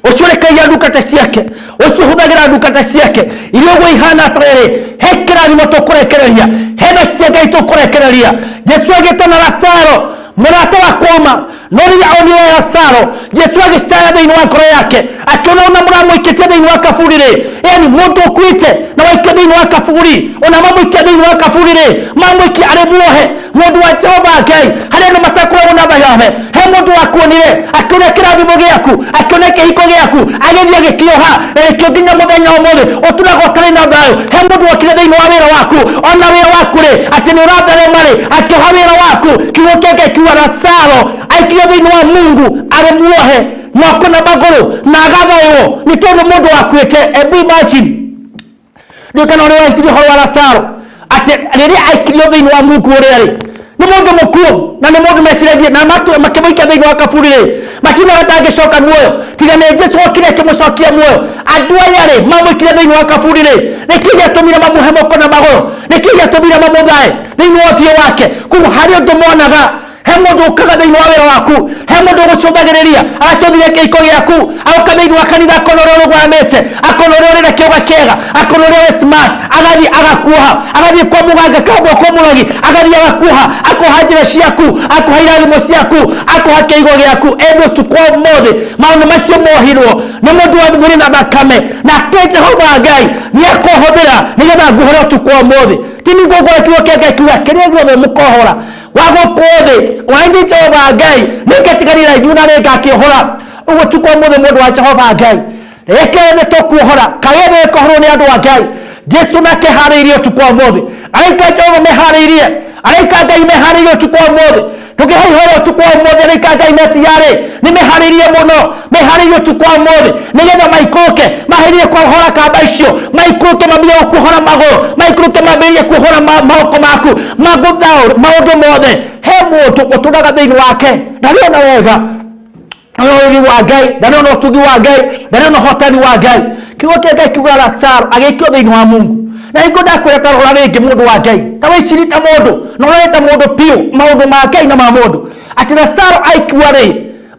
ũcio ũrekagia ndungata ciake, ũcio ũhũthagĩra ndungata ciake iria ũguo ihana atĩrĩrĩ, he kĩrathimo tũkũrekereria, he tha cia Ngai tũkũrekereria. Jesu agĩtana Lazaro, mũrata wa kũma, no rĩrĩa onire Lazaro, Jesu agĩcaya thĩinĩ wa ngoro yake, akĩona ona mũramũikĩtie thĩinĩ wa kaburi rĩ, yani mũndũ ũkuĩte na waikio thĩinĩ wa kaburi, ona mamũikia thĩinĩ wa kaburi rĩ, mamũikia arĩ muohe. Mũndũ wa Jehova Ngai, harĩ andũ matakoragwo na thayame. He mũndũ wakuonire, akĩona kĩrathimo gĩaku, akĩona kĩhiko gĩaku, agĩthiĩ agĩkĩoha na gĩkĩo nginya mũthenya ũmũthĩ ũtũraga ũtarĩ na thayũ. He mũndũ wokire thĩinĩ wa wĩra waku, ona wĩra waku rĩ, atĩ nĩ ũratherema rĩ, akĩoha wĩra waku. Kiugo kĩa Ngai kiuga Lazaro aikirio thĩinĩ wa Mungu arĩ muohe moko na magũrũ na agathaywo, nĩ tondũ mũndũ wakuĩte. Ebu imagine, ndiũ kana ũrĩa weciria ũhoro wa Lazaro, atĩ rĩrĩa aikirio thĩinĩ wa Mungu ũrĩa rĩ, nĩ mũndũ mũkuũ, na nĩ mũndũ meciragie na makĩmũikia thĩinĩ wa kaburi rĩ, makiugaga ndangĩcoka muoyo, tiga nĩ Jesu okire akĩmũcokia muoyo. Andũ aya rĩ, mamũikire thĩinĩ wa kaburi rĩ, nĩkĩ gĩatũmire mamũhe moko na magũrũ? Nĩkĩ gĩatũmire mamũthae thĩinĩ wa ũthiũ wake? Koguo harĩ ũndũ monaga. He mũndũ ũkaga thĩinĩ wa wĩra waku, he mũndũ ũgũcũthagĩrĩria agacũthĩrĩria kĩhiko gĩaku, agoka thĩinĩ wa kanitha akona ũrĩa ũrũgamĩte, akona ũrĩa ũrĩ na kĩũga kĩega, akona ũrĩa wĩ smart, agathiĩ agakuoha, agathiĩ kwa mũganga kambwa kwa mũrogi, agathiĩ agakuoha, akoha njĩra ciaku, akoha irathimo ciaku, akoha kĩigo gĩaku. Ĩndĩ ũtukũ wa ũmũthĩ maũndũ macio mohirwo nĩ mũndũ wa mwĩrĩ na thakame, nake Jehova Ngai nĩ akũhũthĩra nĩgetha nguhore ũtukũ wa ũmũthĩ. Ti nĩguo ngwĩra kiugo kĩa Ngai kiuga kĩrĩa gĩothe mũkohora wa gũkũ thĩ waindi Jehova Ngai nĩngetiganĩra inyuĩ na nĩngakĩũhora. Ũguo ũtukũ wa ũmũthĩ mũndũ wa Jehova Ngai reke nĩ tũkuohora kagĩa nĩ kũhorwo nĩ andũ a Ngai. Jesu nake harĩirie ũtukũ wa ũmũthĩ, araika Jehova meharĩirie, araika Ngai meharĩirie ũtukũ wa ũmũthĩ. Tũkĩhaihora ũtukũ wa ũmũthĩ, araika Ngai metiarĩ nĩ meharĩirie mũno, meharĩirie ũtukũ wa ũmũthĩ nĩgetha maikũrũke, maharĩrie kũhora kamba icio, maikũrũke mambĩrĩrie gũkuohora magũrũ, maikũrũke mambĩrĩrie kuohora moko maku, magũthaũre maũndũ mothe. He mũndũ ũtũraga thĩinĩ wake ndarĩ ona wega, ndarĩ ona ũriri wa Ngai, ndarĩ ona ũtugi wa Ngai, ndarĩ ona ũhotani wa Ngai. Kiugo kĩa Ngai kiugaga Lazaro agĩikio thĩinĩ wa Mungu. Na hingo ndakwĩra ta rora rĩngĩ mũndũ wa Ngai, ta wĩcirie ta mũndũ, na ũrore ta mũndũ biũ maũndũ ma Ngai na ma mũndũ, atĩ Lazaro aikua rĩ,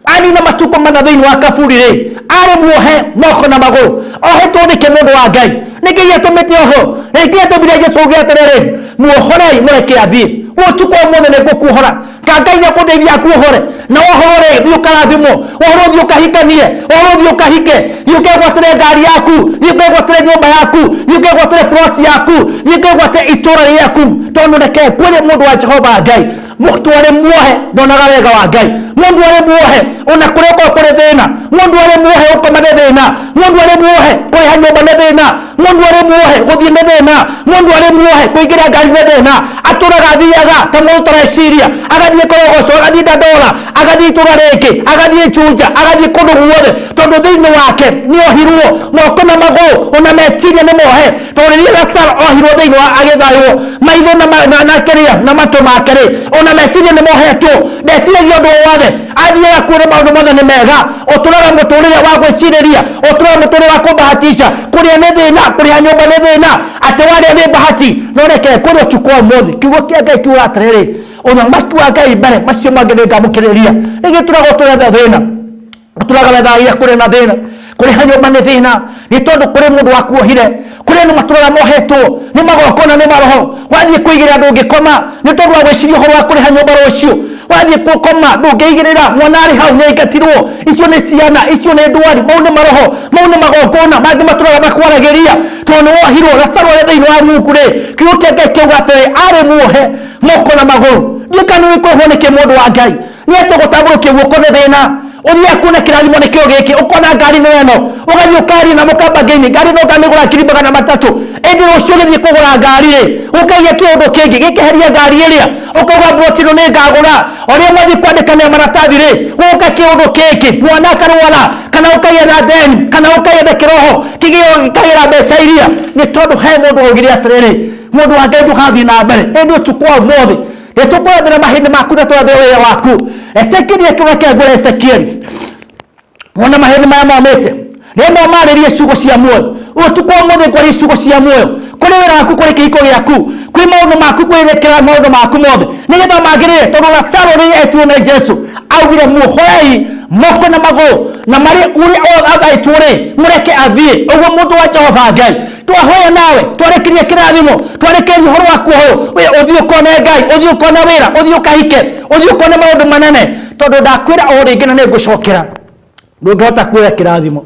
anina matukũ mana thĩinĩ wa kaburi rĩ, arĩ muohe moko na magũrũ, ohetwo nĩkĩ mũndũ wa Ngai? Nĩkĩ gĩatũmĩte oho? Nĩkĩ gĩatũmire Jesũ auge atĩrĩrĩ, muohorei mũreke athiĩ? Ũtukũ wa ũmũthĩ nĩngũkuohora, ka Ngai nĩakũndeithia akuohore, na wohorwo rĩ, thiĩ ũkarathimwo, wohorwo thiĩ ũkahikanie, wohorwo thiĩ ũkahike, thiĩ ũkegwatĩre ngari yaku, thiĩ ũkegwatĩre nyũmba yaku, thiĩ ũkegwatĩre plot yaku, thiĩ ũkegwatĩre itũũra rĩaku. Tondũ reke ngwĩre mũndũ wa Jehova Ngai, mũndũ arĩ muohe ndonaga wega wa Ngai, mũndũ arĩ muohe ona kũrĩa ũkoragwo kũrĩ thĩna, mũndũ arĩ muohe gũkoma nĩ thĩna, mũndũ arĩ muohe kũrĩha nyũmba nĩ thĩna, mũndũ arĩ muohe gũthiĩ nĩ thĩna, mũndũ arĩ muohe kũingĩra ngari nĩ thĩna, atũraga athiaga ta mũndũ ũtareciria, agathiĩ Korogoco, agathiĩ Dandora, agathiĩ itũũra rĩngĩ, agathiĩ Juja, agathiĩ kũndũ guothe, tondũ thĩinĩ wake nĩ ohirwo moko na magũrũ, ona meciria nĩ mohe. Tondũ rĩrĩa Lazaro ohirwo thĩinĩ wa agĩthaywo maitho na kĩrĩa na matũ make rĩ, ona meciria nĩ mohetwo, ndeciragia ũndũ o wothe, athiaga kuona maũndũ mothe nĩ mega. Ũtũraga mũtũrĩre wa gwĩcirĩria, ũtũraga mũtũrĩre wa kũbahatisha, kũrĩa nĩ thĩna, kũrĩha nyũmba nĩ thĩna, atĩ warĩa nĩ bahati. No reke kũrĩa ũtukũ wa ũmũthĩ kiugo kĩa Ngai kiugaga atĩrĩrĩ, ũthamaki wa Ngai mbere, macio mangĩ nĩ ngamũkĩrĩria. Nĩkĩ tũraga ũtũre na thĩna? Ũtũraga wethagia kũrĩa na thĩna, kũrĩha nyũmba nĩ thĩna, nĩ tondũ kũrĩ mũndũ wakuohire, kũrĩ andũ matũraga mohetwo nĩ magongona nĩ maroho. Wathiĩ kũigĩrĩra ndũngĩkoma nĩ tondũ wa gwĩciria ũhoro wa kũrĩha nyũmba rũciũ, wathiĩ gũkoma ndũngĩigĩrĩra, mwana arĩ hau nĩ aingatirwo, icio nĩ ciana, icio nĩ ndwari, mau nĩ maroho, mau nĩ magongona mangĩ matũraga makwaragĩria tondũ nĩ wohirwo. Lazaro arĩ thĩinĩ wa Mungu rĩ, kiugo kĩa Ngai kiuga atĩrĩ, arĩ muohe moko na magũrũ. Ndiũĩ kana nĩ wĩkũhwo nĩkĩ mũndũ wa Ngai, nĩ atĩ gũtambũrũkia guoko nĩ thĩna, ũthiaga kuona kĩrathimo nĩkĩo gĩkĩ, ũkona ngari nĩ ĩno, ũgathiĩ ũkaria na mũkamba ngĩini, ngari no ngamĩgũra 300,000, ĩndĩ rũciũ ũgĩthiĩ kũgũra ngari rĩ, ũkaiya kĩũndũ kĩngĩ gĩkeheria ngari ĩrĩa, ũkauga mburoti ĩno nĩ ngagũra, o rĩrĩa mwathiĩ kwandĩkanĩra maratathi rĩ, gũka kĩũndũ kĩngĩ, mwana akarwara, kana ũkagĩa na ndeni, kana ũkagĩa na kĩroho kĩgĩo gĩkagĩra mbeca iria, nĩ tondũ he mũndũ waugire atĩrĩrĩ, mũndũ wa Ngai ndũgathiĩ na mbere. Ĩndĩ ũtukũ wa ũmũthĩ nĩtũkũrathĩra mahĩndĩ maku na tũrathĩre wĩra waku. Ezekieli akiuga kĩa ngwĩra Ezekieli, wona mahĩndĩ maya momĩte, rĩmwe marĩrie ciugo cia muoyo. Ũtukũ wa ũmũthĩ ngwaria ciugo cia muoyo kũrĩ wĩra waku, kũrĩ kĩhiko gĩaku, kwĩ maũndũ maku, kwĩrekera maũndũ maku mothe nĩgetha magĩrĩre. Tondũ Lazaro rĩrĩa etirwo nĩ Jesu augire muohorei moko na magũrũ na marĩ ũrĩa athaĩtwo rĩ, mũreke athiĩ. Ũguo mũndũ wa Jehova Ngai twahoya nawe, twarekeria kĩrathimo, twarekeria ũhoro wa kuohorwo, we ũthiĩ ũkone Ngai, ũthiĩ ũkone wĩra, ũthiĩ ũkahike, ũthiĩ ũkone maũndũ manene. Tondũ ndakwĩra o rĩngĩ na nĩngũcokera, ndũngĩhota kuoya kĩrathimo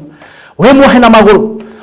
wĩ muohe na magũrũ.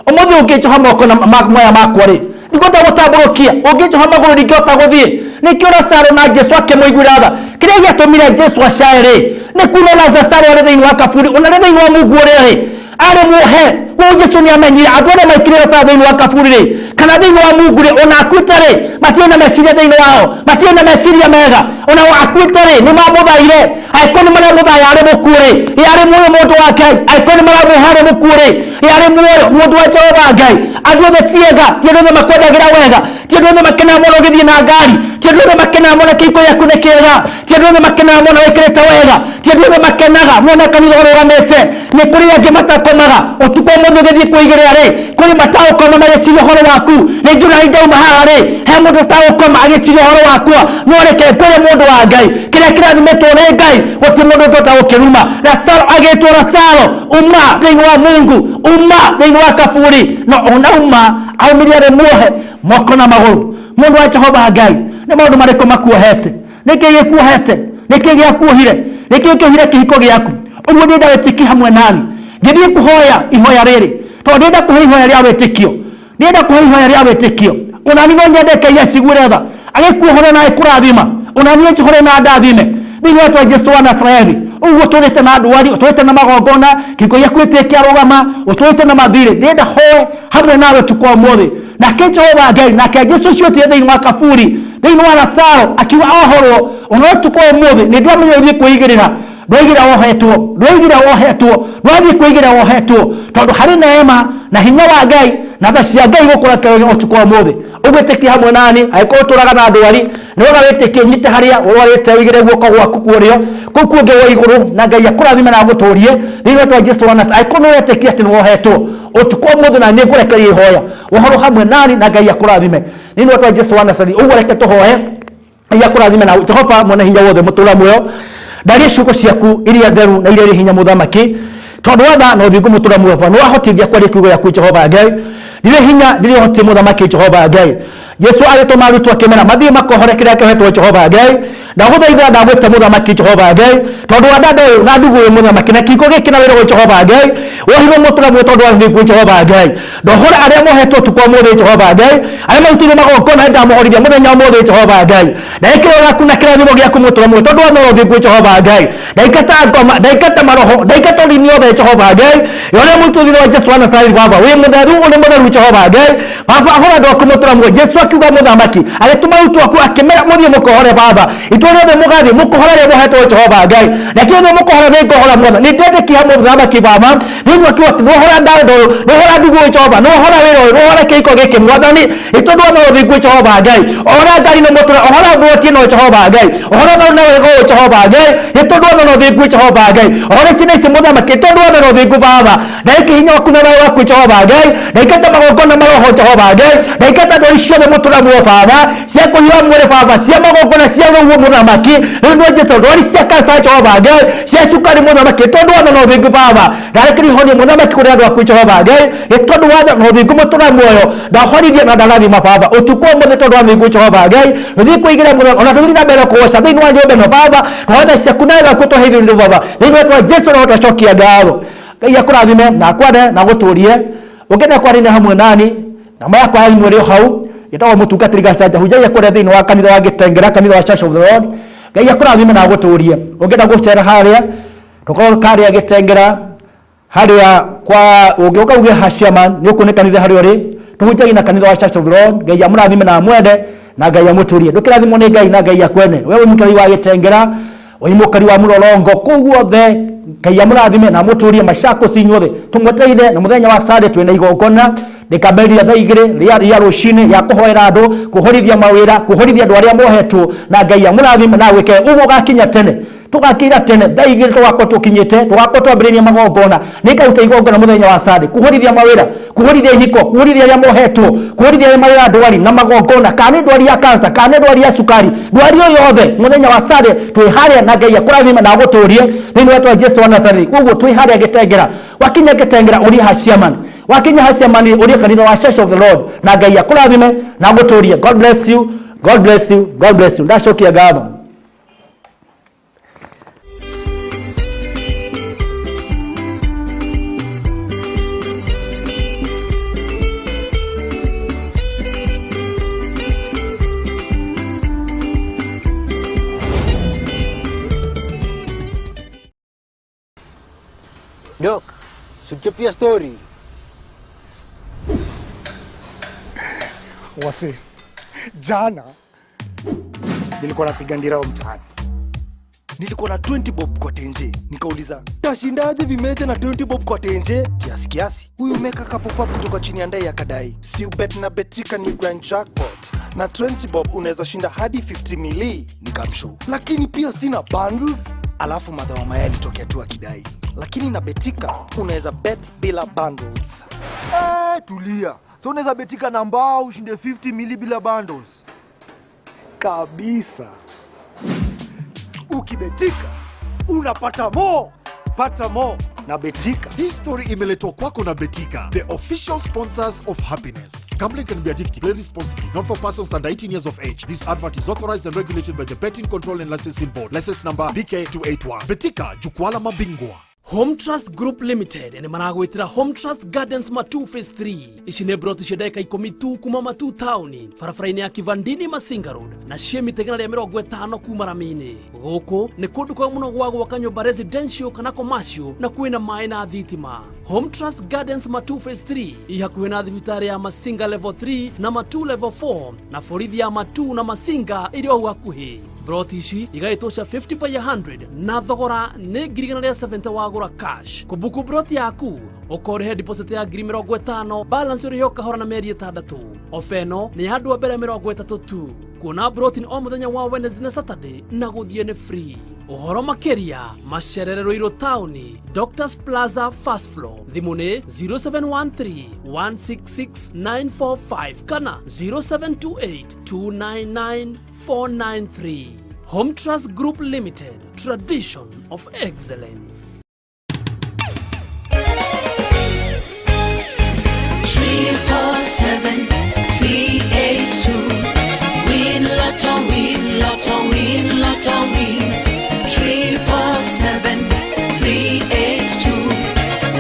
Ũmũthĩ ũngĩnjoha moko na maya makwa rĩ, ndingĩhota gũtambũrũkia, ũngĩnjoha magũrũ ndingĩhota gũthiĩ. Nĩkĩo Lazaro na Jesu akĩmũiguĩra tha. Kĩrĩa gĩatũmire Jesu acae rĩ, nĩ kuona Lazaro arĩ thĩinĩ wa kaburi, ona arĩ thĩinĩ wa Mungu ũrĩa rĩ, arĩ muohe. Koguo Jesu nĩ amenyire andũ arĩa maikirire Lazaro thĩinĩ wa kaburi rĩ, kana thĩinĩ wa Mungu rĩ, ona akuĩte rĩ, matirĩ na meciria thĩinĩ wao, matirĩ na meciria mega, ona akuĩte rĩ, nĩ mamũthaire, angĩkorwo nĩ maramũthaya arĩ mũkuũ. mũkuũ rĩ, yarĩ muoyo mũndũ wa Ngai. Angĩkorwo nĩ maramuoha arĩ mũkuũ rĩ, yarĩ muoyo mũndũ wa Jehova Ngai. Andũ othe ti ega, ti andũ othe makwendagĩra wega, ti andũ othe makenaga mũno ũgĩthiĩ na ngari, ti andũ othe makenaga mũno kĩhiko gĩaku nĩ kĩega, ti andũ othe makenaga mũno wĩkĩrĩte wega, ti andũ othe makenaga muona kanitha ũrũgamĩte. Nĩ kũrĩ angĩ matakomaga ũtukũ ũmũthĩ ũgĩthiĩ kwĩigĩrĩra rĩ, kũrĩ matagũkoma magĩciria ũhoro waku. Rĩngĩ ona ndauma haha rĩ, he mũndũ ũtagũkoma agĩciria ũhoro wakwa. No reke ngwĩre mũndũ wa Ngai, kĩrĩa kĩrathimĩtwo nĩ Ngai gũtirĩ mũndũ ũngĩhota gũkĩruma. Lazaro agĩtwo Lazaro, uma thĩinĩ wa Mungu, uma thĩinĩ wa kaburi. No ona uma aumire arĩ muohe moko na magũrũ. Mũndũ wa Jehova Ngai, nĩ maũndũ marĩkũ makuohete? Nĩkĩ gĩkuohete? Nĩkĩ gĩakuohire? Nĩkĩ kĩohire kĩhiko gĩaku? Ũguo ndĩrenda wĩtĩkie hamwe nani ngĩthiĩ kũhoya ihoya rĩrĩ, tondũ ndĩrenda kũhe ihoya rĩa wĩtĩkio, ndĩrenda kũhe ihoya rĩa wĩtĩkio. Onani no nyende Ngai aciguĩre tha, agĩkuohore na agĩkũrathima. Onani anjihore na andathime thĩinĩ wa Jesu wa Nazarethi. Ũguo ũtũrĩte na ndwari, ũtũrĩte na magongona, kĩhiko gĩaku gĩtirĩ kĩarũgama, ũtũrĩte na mathirĩ, ndĩrenda hoe hamwe nawe ũtukũ wa ũmũthĩ. Nake Jehova Ngai, nake Jesu ũcio ũtire thĩinĩ wa kaburi, thĩinĩ wa Lazaro, akiuga ohorwo. Ona ũtukũ wa ũmũthĩ nĩ ndĩramenya ũthiĩ kwĩigĩrĩra, ndwaigĩra wohetwo, ndwaigĩra wohetwo, ndwathiĩ kwĩigĩra wohetwo, tondũ harĩ neema na hinya wa Ngai na tha cia Ngai gũkũrekereria ũtukũ wa ũmũthĩ. Ũgwĩtĩkia hamwe nani, angĩkorwo ũtũraga na ndwari, nĩ wega wĩtĩkie, ũnyite harĩa ũrwarĩte, ũigĩre guoko gwaku kũrĩo kũu kũngĩ wa igũrũ, na Ngai akũrathime na agũtũrie thĩinĩ wa Jesu wa Nazareth. Angĩkorwo nĩ ũretĩkia atĩ nĩ wohetwo ũtukũ wa ũmũthĩ, na nĩ ngũrekereria ihoya ũhoro hamwe nani, na Ngai akũrathime thĩinĩ wa Jesu wa Nazareth. Ũguo reke tũhoe Ngai akũrathime. Na Jehova mwene hinya wothe, mũtũra muoyo, ndaria ciugo ciaku iria theru na iria irĩ hinya, mũthamaki, tondũ watha na ũthingu, mũtũra muoyo, nĩ wahotithia kwaria kiugo gĩaku. Jehova Ngai, ndirĩ hinya, ndirĩ ũhoti, mũthamaki Jehova Ngai. Jesu agĩtũma arutwo akĩmera mathiĩ makohore kĩrĩa kĩohetwo. Jehova Ngai, ndagũthaitha, ndagwĩta mũthamaki Jehova Ngai, tondũ wa dada ũyũ na ndugu ũyũ, mũthamaki, na kĩhiko gĩkĩ na wĩra ũyũ. Jehova Ngai, wohirwo mũtũra muoyo tondũ wa ũthingu. Jehova Ngai, ndohora arĩa mohetwo ũtukũ wa ũmũthĩ. Jehova Ngai, arĩa marutĩirwo magongona, ndamũhorithia mũthenya wa ũmũthĩ. Jehova Ngai, ndekĩra waku na kĩrathimo gĩaku, mũtũra muoyo, tondũ wa na ũthingu. Jehova Ngai, ndaingata ngoma, ndaingata maroho, ndaingata ũrini yothe. Jehova Ngai, yorĩa mũitũ wa Jesu wa Nazareth. Baba wĩ mũtheru, ũrĩ mũtheru. Jehova Ngai, Baba, ahora andũ aku, mũtũra muoyo. Jesu akiuga, mũthamaki, agĩtũma arutwo aku akĩmera mũthiĩ mũkohore. Baba, itũ rĩothe mũgathiĩ mũkohora arĩa mohetwo. Jehova Ngai, na kĩo mũkohora nĩ ngohora mwana nĩ ndendĩkia mũthamaki. Baba, thĩinĩ wa kiugo, nĩwohora ndando ũyũ, nĩwohora ndugu ũyũ. Jehova, nĩwohora wĩra ũyũ, nĩwohora kĩhiko gĩkĩ, mwathani, nĩ tondũ wa ũthingu. Jehova Ngai, ohora ngari no mũtũra, ohora mbũti ĩno. Jehova Ngai, ohora na wega ũyũ. Jehova Ngai, nĩ tondũ wa ũthingu. Jehova Ngai, ohora ici na ici, mũthamaki, nĩ tondũ wa ũthingu. Baba, ndaike hinya waku na thayũ waku. Jehova Ngai, ndaingata magongona maroho. Jehova Ngai, ndaingata ndwari ciothe, mũtũra muoyo. Baba, cia kũhiũha mwĩrĩ, Baba, cia magongona, cia rũhuho, mũthamaki, rĩu nĩ Jesu, ndwari cia kansa, Jehova Ngai, cia cukari, mũthamaki, tondũ wa na ũthingu. Baba, ndarekeria ihonia, mũthamaki, kũrĩ andũ aku. Jehova Ngai, nĩ tondũ wa na ũthingu, mũtũra muoyo, ndahorithia na ndarathima, Baba, ũtukũ ũmũthĩ, tondũ wa ũthingu. Jehova Ngai, tũthiĩ kwĩigĩra mũno, ona tũthiĩ na mbere kũgoca thĩinĩ wa nyũmba ĩno. Baba, tũhota ciaku na wega tũheithĩrĩrio, Baba, thĩinĩ wa Jesu, no twacokia ngatho. Ngai akũrathime na akwende na agũtũrie. Ũngĩenda kwaria hamwe nani, namba yakwa ya thimũ ĩrĩ o hau. Gĩtagwo mũtungatĩri Gacanja, hunjagia kũrĩa thĩinĩ wa kanitha wa Gĩtengera, kanitha wa Church of the Lord. Ngai akũrathime na agũtũrie. Ũngĩenda gũcera harĩa tũkorwo karĩa Gĩtengera, harĩa kwa ũngĩũka uge Haciaman, nĩ ũkuona kanitha harĩa ũrĩ. Tũhunjagia na kanitha wa Church of the Lord. Ngai amũrathime na amwende na Ngai amũtũrie. Ndũkĩrathimwo nĩ Ngai na Ngai akwene. We wĩ mũkari wa Gĩtengera, wĩ mũkari wa Mũrolongo, kũu guothe, Ngai amũrathime na amũtũrie. Machakos inyuothe tũmwetereire na mũthenya wa Sunday twĩna igongona rĩkambĩrĩria thaa 2 rĩa rũcinĩ ya kũhoera andũ, kũhorithia mawĩra, kũhorithia andũ arĩa mohetwo, na Ngai amũrathime na gwĩke ũguo. Ũgakinya tene, tũgakĩra tene thaa 2, tũgakorwo tũkinyĩte, tũgakorwo twambĩrĩria magongona. Nĩ ngaruta igongona mũthenya wa Sunday kũhorithia mawĩra, kũhorithia ihiko, kũhorithia arĩa mohetwo, kũhorithia arĩa marĩ na ndwari na magongona, kana nĩ ndwari ya cancer, kana nĩ ndwari ya cukari, ndwari o yothe. Mũthenya wa Sunday twĩ harĩa, na Ngai akũrathime na agũtũrie thĩinĩ wa Jesu wa Nazareth. Koguo twĩ harĩa Gĩtengera. Wakinya Gĩtengera, ũrie Haciaman. Wakinya Haciaman, ũrie kanitha wa Church of the Lord, na Ngai akũrathime na agũtũrie. God bless you, God bless you, God bless you. Ndacokia ngatho. Dok, suchapia story. Wase, jana nilikuwa napiga ndirao mtaani. Nilikuwa na 20 bob kwa tenje, nikauliza tashindaje vimeja na 20 bob kwa tenje? Kiasi kiasi huyu meka kapop kutoka chini ya ndai akadai, si ubet na Betika ni grand jackpot na 20 bob unaweza shinda hadi 50 mili. Nikamshow, lakini pia sina bundles. Alafu madha wa mayai alitokea tu akidai, lakini na Betika unaweza bet bila bundles. Tulia. So unaweza betika na mbao ushinde 50 mili bila bundles. Kabisa. Ukibetika unapata mo, pata mo na Betika. Hii story imeletwa kwako na Betika, the official sponsors of happiness. Gambling can be addictive. Play responsibly. Not for persons under 18 years of age. This advert is authorized and regulated by the Betting Control and Licensing Board. License number BK281. Betika, jukwaa la mabingwa. Home Trust Group Limited nĩ maragwĩtĩra Home Trust Gardens Matu Phase 3. Ici nĩ broti cia ndagĩka 10 tu kuma Matu taũni, barabara-inĩ ya Kivandini Masinga Road, na ciĩ mita 150 kuma rami-inĩ. Gũkũ nĩ kũndũ kwega mũno gwa gwaka nyũmba residential kana commercial, na kwĩna maĩ na thitima. Home Trust Gardens Matu Phase 3 ĩ hakuhĩ na thibitarĩ ya Masinga Level 3 na Matu Level 4 na borithi ya Matu na Masinga ĩrĩ o hau hakuhĩ. Broti ici igaĩtwo cia 50 by 100 na thogora nĩ 170 wagũra cash. Kũbuku broti yaku ũkorĩhe deposit ya 50,000, balance ũrĩhe ũkahora na mĩeri 6. Ofa ĩno nĩ ya andũ a mbere 30 tu. Kuona broti nĩ o mũthenya wa Wednesday na Saturday na gũthiĩ nĩ free. Ũhoro makĩria macerere Ruiru taũni, Doctors Plaza first floor. Thimũ nĩ 0713 166 945 kana 0728 299 493. Home Trust Group Limited, tradition of excellence. 347 382. Win Lotto, win Lotto, win Lotto, win. 347 382.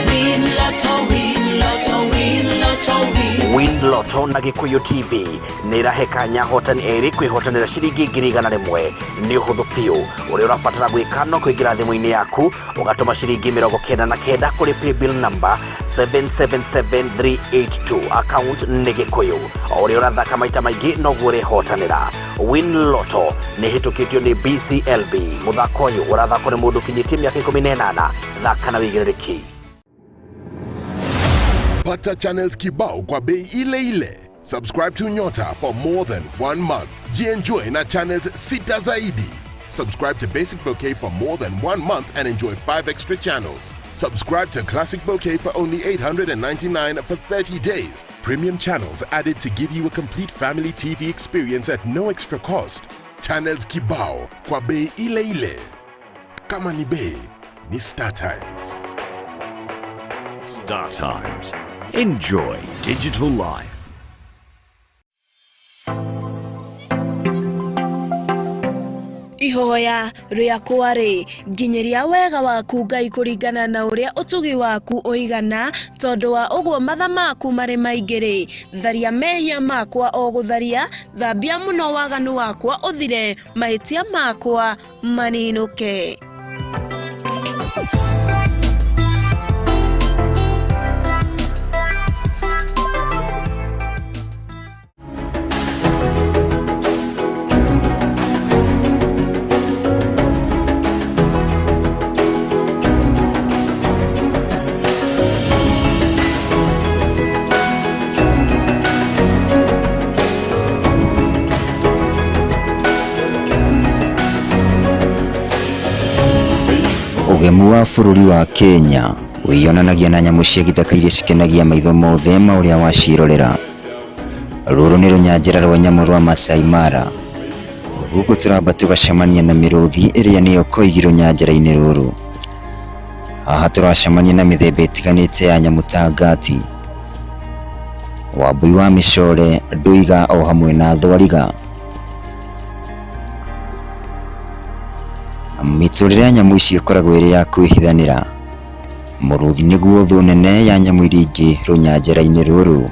Win Lotto, win Lotto, win Lotto, win. Win Lotto na Gikuyu TV nĩ ĩrahe kanya hotani erĩ kwĩhotanĩra ciringi 100,000. Nĩ ũhũthũ biũ. Ũrĩa ũrabatara gwĩka no kũingĩra thimũ-inĩ yaku ũgatũma ciringi 99 kũrĩ paybill number 777382, account nĩ Gikuyu. O ũrĩa ũrathaka maita maingĩ noguo ũrĩhotanĩra. Win Lotto nĩ ĩhĩtũkĩtio nĩ BCLB. Mũthako ũyũ ũrathakwo nĩ mũndũ ũkinyĩtie mĩaka 18. Thaka na wĩigĩrĩrĩki. Pata channels kibao kwa bei ile ile. Subscribe to Nyota for more than 1 month. Jienjoy na channels sita zaidi. Subscribe to Basic Bouquet for more than 1 month and enjoy 5 extra channels. Subscribe to Classic Bouquet for only 899 for 30 days. Premium channels added to give you a complete family TV experience at no extra cost. Channels kibao kwa bei ile ile. Kama ni bei, ni Star Times. Star Times. Enjoy digital life. Ihoya rĩakwa rĩ, nginyĩria wega waku Ngai kũringana na ũrĩa ũtugi waku ũigana, tondũ wa ũguo matha maku marĩ maingĩ rĩ, tharia mehia makwa o gũtharia, thambia mũno waganu wakwa ũthire, mahĩtia makwa maninũke. Ũgemu wa bũrũri wa Kenya wĩyonanagia na nyamũ cia gĩthaka iria cikenagia maitho mothe ma ũrĩa waciĩrorera. Rũrũ nĩ rũnyanjara rwa nyamũ rwa Masai Mara. Gũkũ tũramba tũgacemania na mĩrũthi ĩrĩa nĩyo koigi rũnyanjara-inĩ rũrũ. Haha tũracemania na mĩthemba ĩtiganĩte ya nyamũ ta ngati, wambui wa mĩcore, ndũiga o hamwe na thwariga. Mĩtũrĩre ya nyamũ ici ĩkoragwo ĩrĩ ya kwĩhithanĩra. Mũrũthi nĩguo thũ nene ya nyamũ iria ingĩ rũnyanjara-inĩ rũrũ.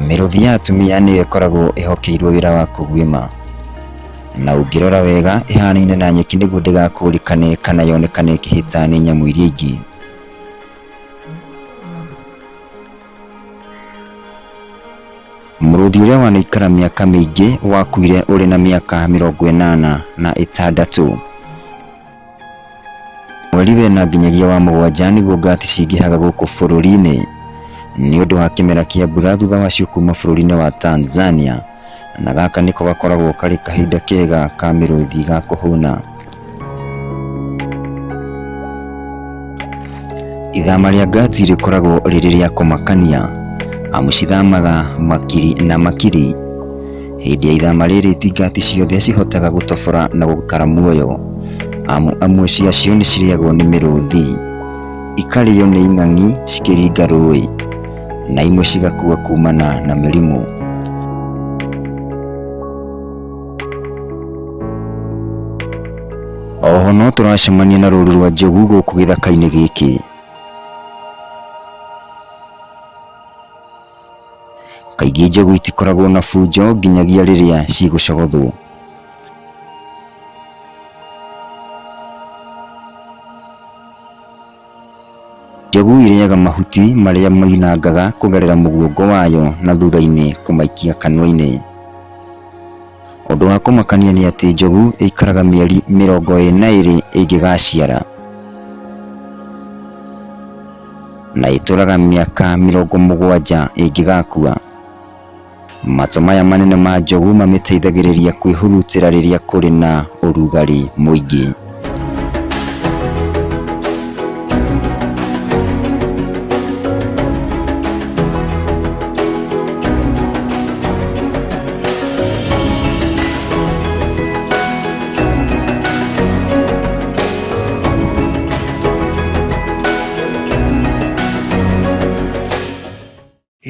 Mĩrũthi ya atumia nĩyo ĩkoragwo ĩhokeirwo wĩra wa kũguĩma, na ũngĩrora wega ĩhanaine na nyeki nĩguo ndĩgakũrĩkane kana yonekane ĩkĩhĩta nĩ nyamũ iria ingĩ. Mũrũthi ũrĩa wanaikara mĩaka mĩingĩ wakuire ũrĩ na mĩaka 86. Mweri wena nginyagia wa 7 nĩguo ngati cingĩhaga gũkũ bũrũri-inĩ nĩ ũndũ wa kĩmera kĩa mbura thutha wacio kuma bũrũri-inĩ wa Tanzania, na gaka nĩko gakoragwo karĩ kahinda kega ka mĩrũthi ga kũhũna. Ithama rĩa ngati rĩkoragwo rĩrĩ rĩa kũmakania amu cithamaga makiri na makiri. Hĩndĩ ya ithama rĩrĩ ti ngati ciothe cihotaga gũtobora na gũikara muoyo, amu amwe ciacio nĩ cirĩagwo nĩ mĩrũthi, ikarĩo nĩ ing'ang'i cikĩringa rũĩ, na imwe cigakua kumana na mĩrimũ. Oho no tũracemania na rũũru rwa njogu gũkũ gĩthaka-inĩ gĩkĩ. Kaingĩ njogu itikoragwo na bunjo nginyagia rĩrĩa cigũcogothwo. Njogu irĩaga mahuti marĩa moinangaga kũgerera mũguongo wayo na thutha-inĩ kũmaikia kanua-inĩ. Ũndũ wa kũmakania nĩ atĩ njogu ĩikaraga mĩeri 22 ĩngĩgaciara, na ĩtũraga mĩaka 70 ĩngĩgakua. Matũ maya manene ma njogu mamĩteithagĩrĩria kwĩhurutĩra rĩrĩa kũrĩ na ũrugarĩ mũingĩ.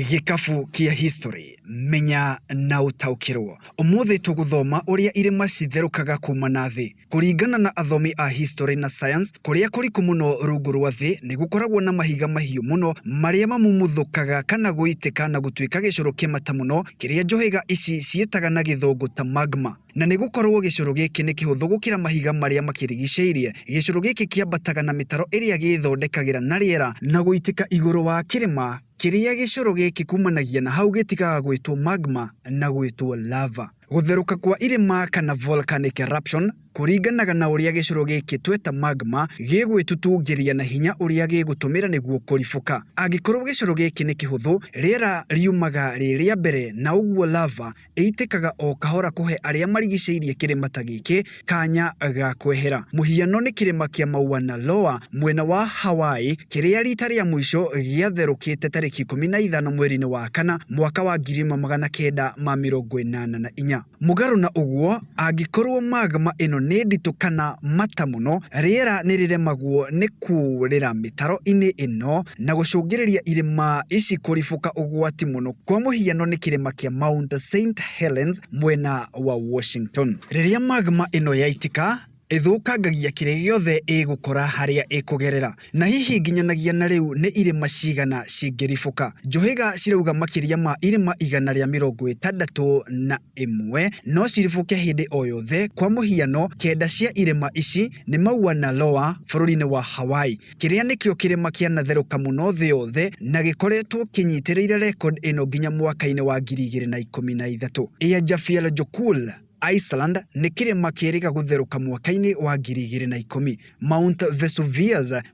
Gĩkabu kĩa history menya na ũtaũkĩrwo. Ũmũthĩ tũgũthoma ũrĩa irĩma citherũkaga kuma na thĩ. Kũringana na athomi a history na science, kũrĩa kũriku mũno rungu rwa thĩ nĩ gũkoragwo na mahiga mahiũ mũno marĩa mamumuthũkaga kana gũitĩka na gũtuĩka gĩcũrũ kĩmata mũno kĩrĩa njũhĩga ici ciĩtaga na gĩthũngũ ta magma. Na nĩ gũkorwo gĩcũrũ gĩkĩ nĩ kĩhũthũ gũkĩra mahiga marĩa makĩrigicĩirie. Gĩcũrũ gĩkĩ kĩambataga na mĩtaro ĩrĩa gĩthondekagĩra na rĩera na gũitĩka igũrũ wa kĩrĩma kĩrĩa gĩcũrũ gĩkĩ kumanagia na hau gĩtigaga gwĩtwo magma na gwĩtwo lava. Gũtherũka kwa irĩma kana volcanic eruption kũringanaga na ũrĩa gĩcũrũ gĩkĩ tweta magma gĩgwĩtutungĩria na hinya ũrĩa gĩgũtũmĩra nĩguo kũribũka. Angĩkorwo gĩcũrũ gĩkĩ nĩ kĩhũthũ, rĩera riumaga rĩ rĩa mbere na ũguo lava ĩitĩkaga o kahora kũhe arĩa marigicĩirie kĩrĩma ta gĩkĩ kanya ga kwehera. Mũhiano nĩ kĩrĩma kĩa Mauna Loa mwena wa Hawaii kĩrĩa rita rĩa mũico gĩatherũkĩte tarĩki 15 mweri-inĩ wa kana mwaka wa 1984. Mũgarũ na ũguo, angĩkorwo magma ĩno nĩ nditũ kana mata mũno, rĩera nĩ rĩremagwo nĩ kũũrĩra mĩtaro-inĩ ĩno na gũcũngĩrĩria irĩma ici kũribũka ũgwati mũno. Kwa mũhiano nĩ kĩrĩma kĩa Mount St Helens mwena wa Washington. Rĩrĩa magma ĩno yaitĩka, ĩthũkangagia kĩrĩa gĩothe ĩgũkora harĩa ĩkũgerera, na hihi nginyanagia na rĩu nĩ irĩma cigana cingĩribũka. Njũhĩga cirauga makĩria ma irĩma 161 no ciribũke hĩndĩ o yothe. Kwa mũhiano, 9 cia irĩma ici nĩ Mauna Loa bũrũri-inĩ wa Hawaii, kĩrĩa nĩkĩo kĩrĩma kĩanatherũka mũno thĩ yothe na gĩkoretwo kĩnyitĩrĩire record ĩno nginya mwaka-inĩ wa 2013. Eyjafjallajökull Iceland nĩ kĩrĩma kĩrĩga gũtherũka mwaka-inĩ wa 2010.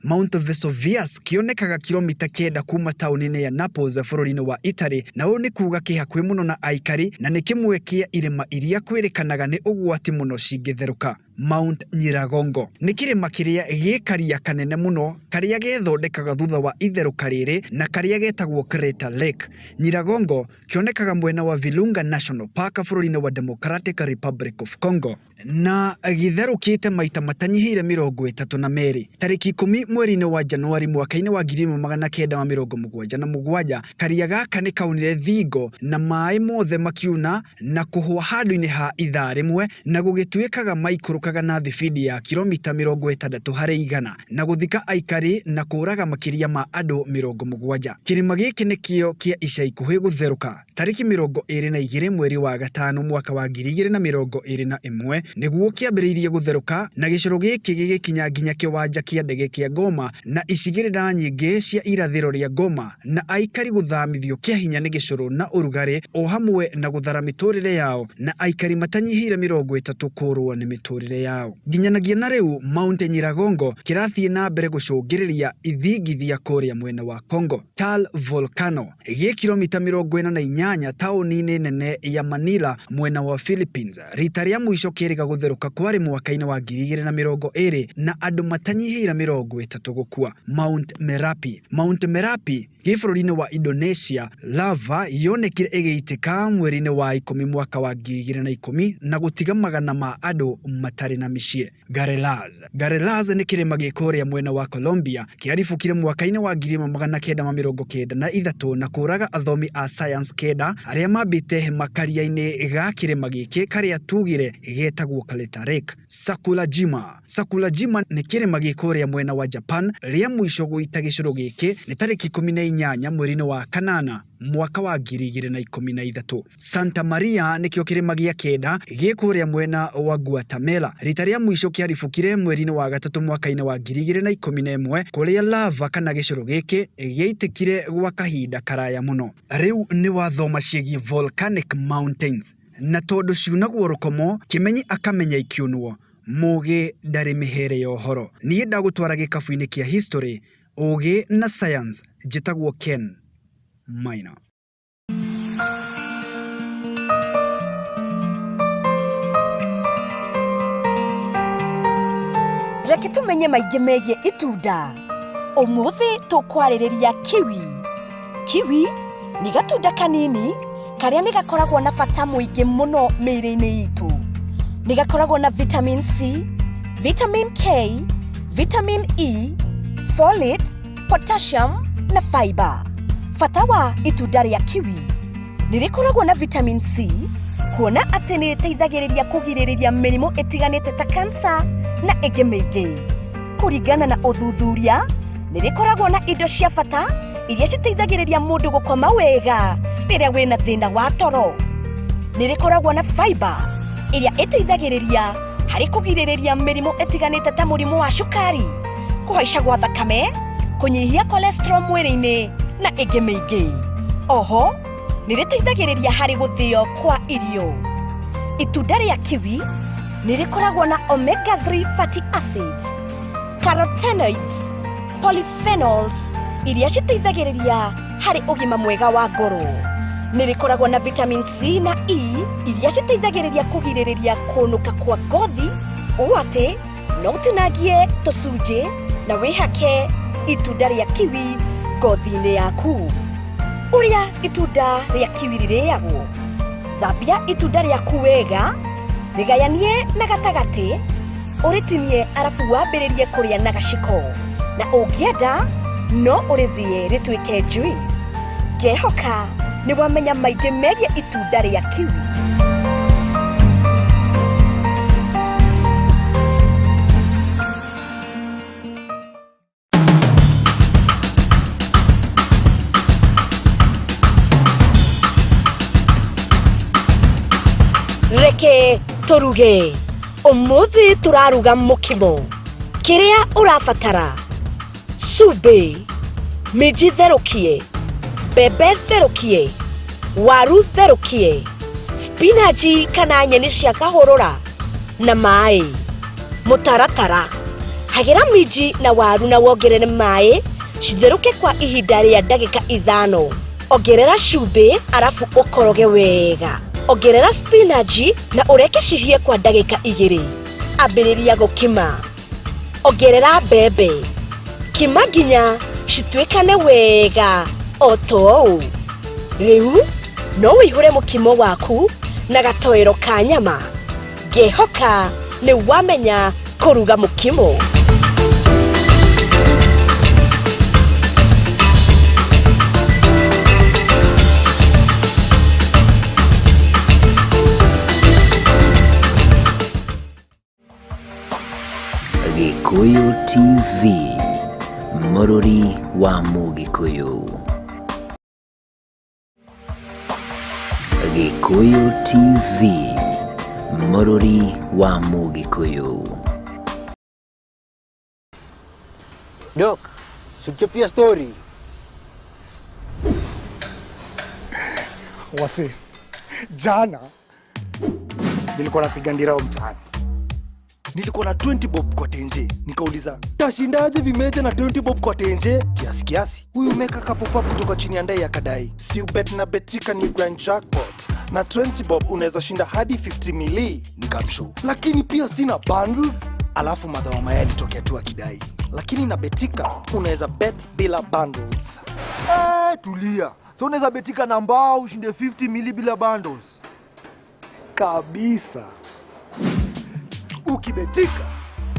Mount Vesuvius kĩonekaga kilomita 9 kuma taũni-inĩ ya Naples bũrũri-inĩ wa Italy, na ũũ nĩ kuga kĩ hakuhĩ mũno na aikari na nĩ kĩmwe kĩa irĩma iria kwĩrĩkanaga nĩ ũgwati mũno cingĩtherũka. Mount Nyiragongo nĩ kĩrĩma kĩrĩa gĩkaria kanene mũno karĩa gethondekaga thutha wa itherũka rĩrĩ na karĩa getagwo Crater Lake. Nyiragongo kĩonekaga mwena wa Virunga National Park bũrũri-inĩ wa Democratic Republic of Congo na gĩtherũkĩte maita matanyihĩire 32. Tarĩki 10 mweri-inĩ wa Januari mwaka-inĩ wa 1977 karia gaka nĩ kaunire thingo na maĩ mothe makiuna na kũhũa handũ-inĩ ha ithaa rĩmwe na gũgĩtuĩkaga maikũrũkaga na thibindi ya kilomita 60 harĩ igana na gũthika aikari na kũũraga makĩria ma andũ 70. Kĩrĩma gĩkĩ nĩkĩo kĩa ica ikuhĩ gũtherũka tarĩki 22 mweri wa gatano mwaka wa 2021 nĩguo kĩambĩrĩirie gũtherũka na gĩcũrũ gĩkĩ gĩgĩkinya nginya kĩwanja kĩa ndege kĩa Goma na icigĩrĩra nyingĩ cia irathĩro rĩa Goma na aikari gũthamithio kĩa hinya nĩ gĩcũrũ na ũrugarĩ o hamwe na gũthara mĩtũrĩre yao na aikari matanyihĩire 30 kũũrwo nĩ mĩtũrĩre mĩtũrĩre yao. Nginyanagia na rĩu Mount Nyiragongo kĩrathiĩ na mbere gũcũngĩrĩria ithingithia kũrĩa mwena wa Congo. Taal Volcano gĩ kilomita 48 taũni-inĩ nene ya Manila mwena wa Philippines. Rita rĩa mũico kĩrĩga gũtherũka kwarĩ mwaka-inĩ wa 2020 na andũ matanyihĩire 30 gũkua. Mount Merapi. Mount Merapi gĩ bũrũri-inĩ wa Indonesia, lava yonekire ĩgĩitĩka mweri-inĩ wa 10 mwaka wa 2010 na gũtiga magana ma andũ matarĩ na mĩciĩ. Garelaz. Garelaz nĩ kĩrĩma gĩ kũrĩa mwena wa Colombia kĩaribũkire mwaka-inĩ wa 1993 na kũraga athomi a science 9 arĩa mambĩte hema karia-inĩ ga kĩrĩma gĩkĩ karĩa tugire getagwo Crater Lake. Sakurajima. Sakurajima nĩ kĩrĩma gĩ kũrĩa mwena wa Japan. Rĩa mũico gũita gĩcũrũ gĩkĩ nĩ tarĩki 18 mweri-inĩ wa kanana mwaka wa 2013. Santa Maria nĩkĩo kĩrĩma gĩa 9 gĩ kũrĩa mwena wa Guatemala. Rita rĩa mũico kĩaribũkire mweri-inĩ wa 3 mwaka-inĩ wa 2011 kũrĩa lava kana gĩcũrũ gĩkĩ gĩaitĩkire gwa kahinda karaya mũno. Rĩu nĩ wathoma ciĩgiĩ volcanic mountains, na tondũ ciunagwo rũkomo kĩmenyi akamenya ikiunwo, mũgĩ ndarĩ mĩhere ya ũhoro. Niĩ ndagũtwara gĩkabu-inĩ kĩa history, ũgĩ na science. Njĩtagwo Ken Maina. Reke tumenye maingĩ megiĩ itunda. Ũmũthĩ tũkwarĩrĩria kiwi. Kiwi nĩ gatunda kanini karĩa nĩ gakoragwo na bata mũingĩ mũno mĩĩrĩ-inĩ itũ. Nĩ gakoragwo na vitamin C, vitamin K, vitamin E, folate, potassium na fiber. Bata wa itunda rĩa kiwi nĩ rĩkoragwo na vitamin C, kuona atĩ nĩ ĩteithagĩrĩria kũgirĩrĩria mĩrimũ ĩtiganĩte ta kansa na ĩngĩ mĩingĩ. Kũringana na ũthuthuria, nĩ rĩkoragwo na indo cia bata iria citeithagĩrĩria mũndũ gũkoma wega rĩrĩa wĩna thĩna wa toro. Nĩ rĩkoragwo na fiber ĩrĩa ĩteithagĩrĩria harĩ kũgirĩrĩria mĩrimũ ĩtiganĩte ta mũrimũ wa cukari, kũhaica gwa thakame, kũnyihia cholesterol mwĩrĩ-inĩ na ĩngĩ mĩingĩ. Oho, nĩ rĩteithagĩrĩria harĩ gũthĩo kwa irio. Itunda rĩa kiwi nĩ rĩkoragwo na omega 3 fatty acids, carotenoids, polyphenols iria citeithagĩrĩria harĩ ũgima mwega wa ngoro. Nĩ rĩkoragwo na vitamin C na E iria citeithagĩrĩria kũgirĩrĩria kũnũka kwa ngothi, ũũ atĩ no ũtinangie tũcunjĩ na wĩhake itunda rĩa kiwi ngothi-inĩ yaku. Ũrĩa itunda rĩa kiwi rĩrĩagwo: thambia itunda rĩaku wega, rĩgayanie na gatagatĩ, ũrĩtinie arabu wambĩrĩrie kũrĩa na gaciko, na ũngĩenda no ũrĩthĩe rĩtuĩke juice. Ngehoka nĩ wamenya maingĩ megiĩ itunda rĩa kiwi. Reke tũruge. Ũmũthĩ tũraruga mũkimo. Kĩrĩa ũrabatara: cumbĩ, minji therũkie, mbembe therũkie, waru therũkie, spinachi kana nyeni cia kahũrũra na maĩ. Mũtaratara: hagĩra minji na waru na wongerere maĩ citherũke kwa ihinda rĩa ndagĩka 5. Ongerera cumbĩ arabu ũkoroge wega. Ongerera spinachi na ũreke cihĩe kwa ndagĩka 2. Ambĩrĩria gũkima. Ongerera mbembe. Kima nginya cituĩkane wega o ta ũũ. Rĩu no ũihũre mũkimo waku na gatoero ka nyama. Ngehoka nĩ wamenya kũruga mũkimo. Gikuyu TV, mũrũri wa Mũgĩkũyũ. Gikuyu TV, mũrũri wa Mũgĩkũyũ. Dok, sichapia story. Wase, jana nilikuwa napiga ndira mtaani. Nilikuwa na 20 bob kwa tenje, nikauliza tashindaje vimeja na 20 bob kwa tenje? Kiasi kiasi huyu meka kapop kutoka chini ya ndai akadai si ubet na betika ni grand jackpot na 20 bob unaweza shinda hadi 50 mili. Nikamshow lakini pia sina bundles. Alafu madhawa mayai alitokea tu akidai lakini na betika unaweza bet bila bundles. Tulia. So unaweza betika na mbao ushinde 50 mili bila bundles kabisa. Ukibetika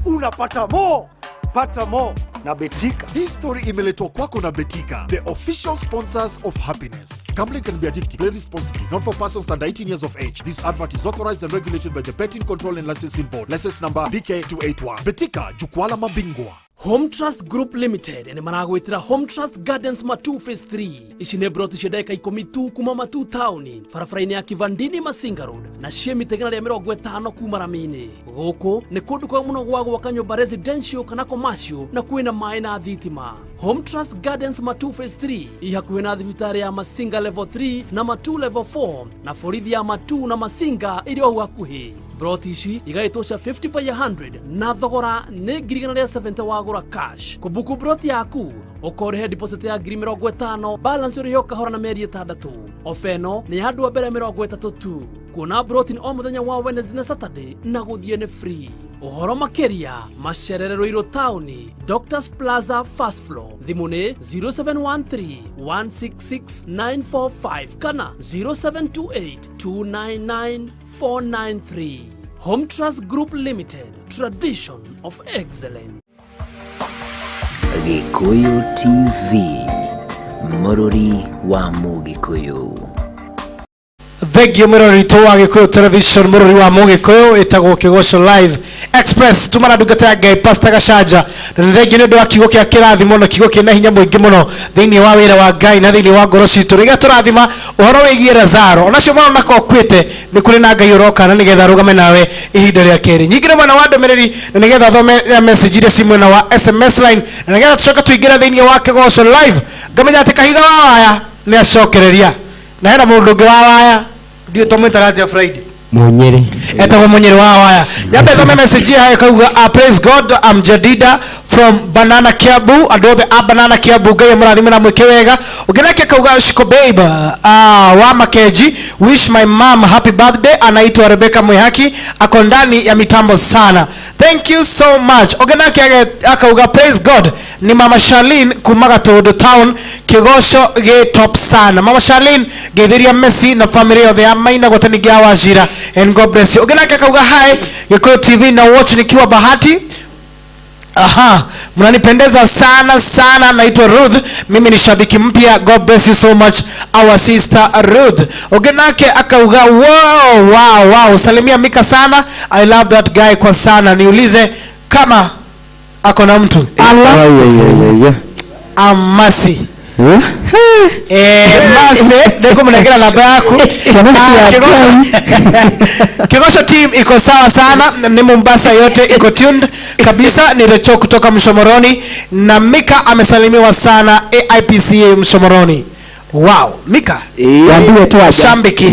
unapata mo, pata mo na Betika. Hii story imeletwa kwako na Betika, the official sponsors of happiness. Gambling can be addictive. Play responsibly. Not for persons under 18 years of age. This advert is authorized and regulated by the Betting Control and Licensing Board. License number BK281. Betika, jukwaa la mabingwa. Home Trust Group Limited nĩ maragwĩtĩra Home Trust Gardens Matu Phase 3. Ici nĩ broti cia ndagĩka 10 tu kuma Matu Town, barabara-inĩ ya Kivandini Masinga Road, na ciĩ mita 150 kuma rami-inĩ. Gũkũ nĩ kũndũ kwega mũno gwa gwaka nyũmba residential kana commercial na kwĩna maĩ na thitima. Home Trust Gardens Matu Phase 3 ĩ hakuhĩ na thibitarĩ ya Masinga Level 3 na Matu Level 4 na borithi ya Matu na Masinga ĩrĩ o hau hakuhĩ. Broti ici igaĩtwo cia 50 by 100 na thogora nĩ 170 wagũra cash. Kũbuku broti yaku ũkorĩhe deposit ya 50,000, balance ũrĩhe o kahora na mĩeri 6. Ofa ĩno nĩ ya andũ a mbere 30 tu. Kuona broti o mũthenya wa Wednesday na Saturday na gũthiĩ nĩ free. Ũhoro makĩria macerere Ruiru Town, Doctors Plaza first floor. Thimũ nĩ 0713 166 945 kana 0728 299 493. Home Trust Group Limited, tradition of excellence. Gikuyu TV, mũrũri wa Mũgĩkũyũ. Thengiũ mwĩroreri witũ wa Gĩkũyũ Television, mũrũri wa Mũgĩkũyũ, ĩtagwo Kĩgoco Live Express. Tuma na ndungata ya Ngai Pastor Gachanja, na nĩ thengiũ nĩ ũndũ wa kiugo kĩa kĩrathimo na kiugo kĩna hinya mũingĩ mũno thĩinĩ wa wĩra wa Ngai na thĩinĩ wa ngoro citũ. Rĩrĩa tũrathima ũhoro wĩgiĩ Lazaro, onacio marona ko ũkuĩte, nĩ kũrĩ na Ngai ũroka na nĩgetha arũgame nawe ihinda rĩa kerĩ. Nyingĩre mwena wa ndũmĩrĩri na nĩgetha thome message iria ci mwena wa SMS line, na nĩgetha tũcoke tũingĩre thĩinĩ wa Kĩgoco Live. Ngamenya atĩ kahiga wa waya nĩ acokereria na hena mũndũ ũngĩ wa waya ndiũ tũmwĩtaga atĩa Friday Munyere etagwo Munyere wa waya. Nyambe thome message hayo kauga, praise God, I'm Jadida from Banana Kiambu. Andũ othe a Banana Kiambu Ngai amũrathime na mwĩke wega. Ũngĩ kauga Shiko babe, wa Makeji, wish my mom happy birthday, anaitwa Rebecca Mwihaki, ako ndani ya mitambo sana, thank you so much. Ũngĩ nake akauga praise God, ni mama Charlene kuma Gatundu town, Kĩgoco gĩ top sana. Mama Charlene geithiria Messi na family yothe ya Maina gotanigia Wajira, and God bless you. Ũngĩ nake akauga hi Gĩkũyũ TV na watch nikiwa Bahati. Aha, mnanipendeza sana sana. Naitwa Ruth, mimi ni shabiki mpya. God bless you so much our sister Ruth. Ogenake akauga wow, wow, wow, salimia Mika sana, I love that guy kwa sana. Niulize kama ako na mtu Amasi. Mase ndeko mnekera namba yaku. Kigosho team iko sawa sana, ni Mombasa yote iko tuned kabisa. Ni Recho kutoka Mshomoroni na Mika amesalimiwa sana AIPCA Mshomoroni. Wow, Mika shabiki.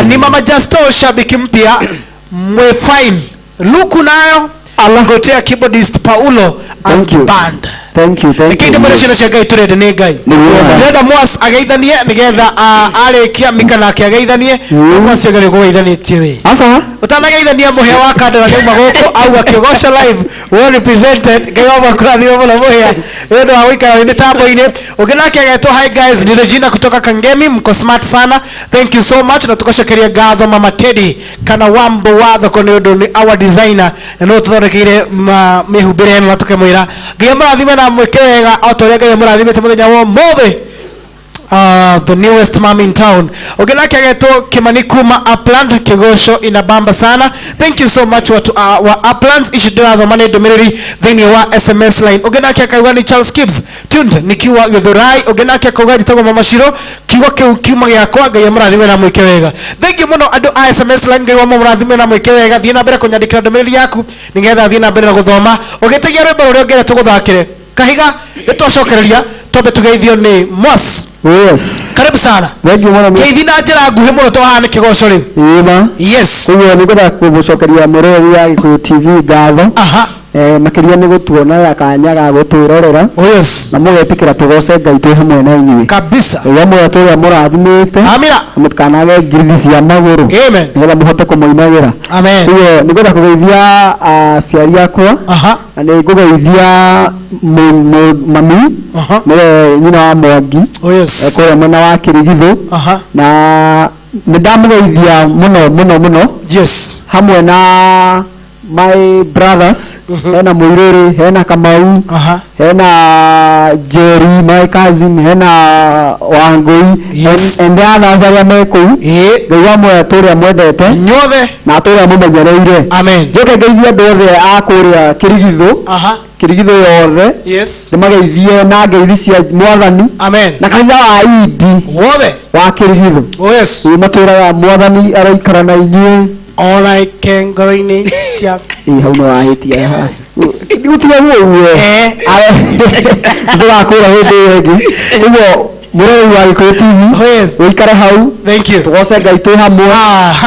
Ni Mama Justo shabiki mpya mwe fine luku nayo Ngotea keyboardist Paulo and band. Thank you, thank you. Nikindi mwene shina cia Ngai turende ni Ngai. Ndĩrenda Mwas ageithanie nigetha arĩkia Mika nake ageithanie. Mwas ũgerie kũgeithanĩtie we. Asa? Ũtanageithania mũhĩa wa Kandara nĩauma gũkũ auga Kĩgoco Live well represented. Ngai wa makũrathime mũno mũhĩa nĩ ũndũ wa gũikara wĩ mĩtambo-inĩ. Ũngĩ nake agetwo hi guys, ni Regina kutoka Kangemi, mko smart sana, thank you so much. Na tukacokeria ngatho Mama Teddy kana Wambo wa thoko nĩ ũndũ nĩ our designer na no tũthondekeire mĩhumbĩre ĩno na tũkĩmwĩra Ngai amũrathime na mwĩke wega o ta ũrĩa Ngai amũrathimĩte mũthenya wa ũmũthĩ. The newest mom in town. Ũngĩ nake agetwo Kimani kuma Upland, Kĩgoco inabamba sana, thank you so much watu wa Uplands. Ici ndĩrathoma nĩ ndũmĩrĩri thĩinĩ wa SMS line. Ũngĩ nake akauga ni Charles Gibbs tuned nikiwa Githurai. Ũngĩ nake akauga njĩtagwo Mama Shiro, kiugo kĩu kiuma gĩakwa, Ngai amũrathime na mwĩke wega. Thank you mũno andũ a SMS line, Ngai amũrathime na mwĩke wega. Thiĩ na mbere kũnyandĩkĩra ndũmĩrĩri yaku nĩgetha thiĩ na mbere na gũthoma. Ũgĩtegia rwĩmbo rũrĩa ũngĩenda tũgũthakĩre kahiga Twacokereria twambe tugeithio nĩ Mwas. Yes. Karibu sana. Thank you mũno. Ngeithi na njĩra nguhĩ mũno to haha nĩ kĩgoco rĩu. Ĩma. Yes. Ũguo nĩ ngwenda kũmũcokeria mũrori wa Gĩkũyũ TV ngatho. Aha. Makĩria nĩ gũtuona kanya ga gũtwĩrorera. Oh yes. Na mũgetĩkĩra tũgoce Ngai twĩ hamwe na inyuĩ. Kabisa. Ngai amwe atũrĩa mũrathimĩte. Amina. Na mũtikanage ngiridi cia magũrũ. Amen. Nĩgetha mũhote kũmũinagĩra. Amen. Ũguo nĩ ngwenda kũgeithia aciari akwa. Aha. Na nĩ ngũgeithia mami. Aha. Nĩwe nyina wa Mwangi. Oh yes. Kũrĩa mwena wa Kĩrigithũ. Aha. Na nĩ ndamũgeithia mũno mũno mũno. Yes. Hamwe na my brothers, hena Muiruri, hena Kamau, hena Jerry, my cousin, hena Wangui, yes. and the others arĩa me kũu. Ngai wa muoyo atũrĩa mwendete inyuothe na atũrĩa mũmenyereire. Amen. Njoke ngeithie andũ othe a kũrĩa Kĩrigithũ. Kĩrigithũ yothe. Yes. Nĩmageithie na ngeithi cia Mwathani. Amen. Na kanitha wa Idi wothe wa Kĩrigithũ. Oh yes. Matũraga Mwathani aroikara na inyuĩ. Ona ikengoro-inĩ cia Ĩ hau nĩ wahĩtia haha. Gũtiga ũguo. Tũgakwĩra hĩndĩ ĩyo ĩngĩ. Ũguo mũrori wa Gĩkũyũ TV. Yes. Ũikare hau. Thank you. Tũgoce Ngai twĩ hamwe.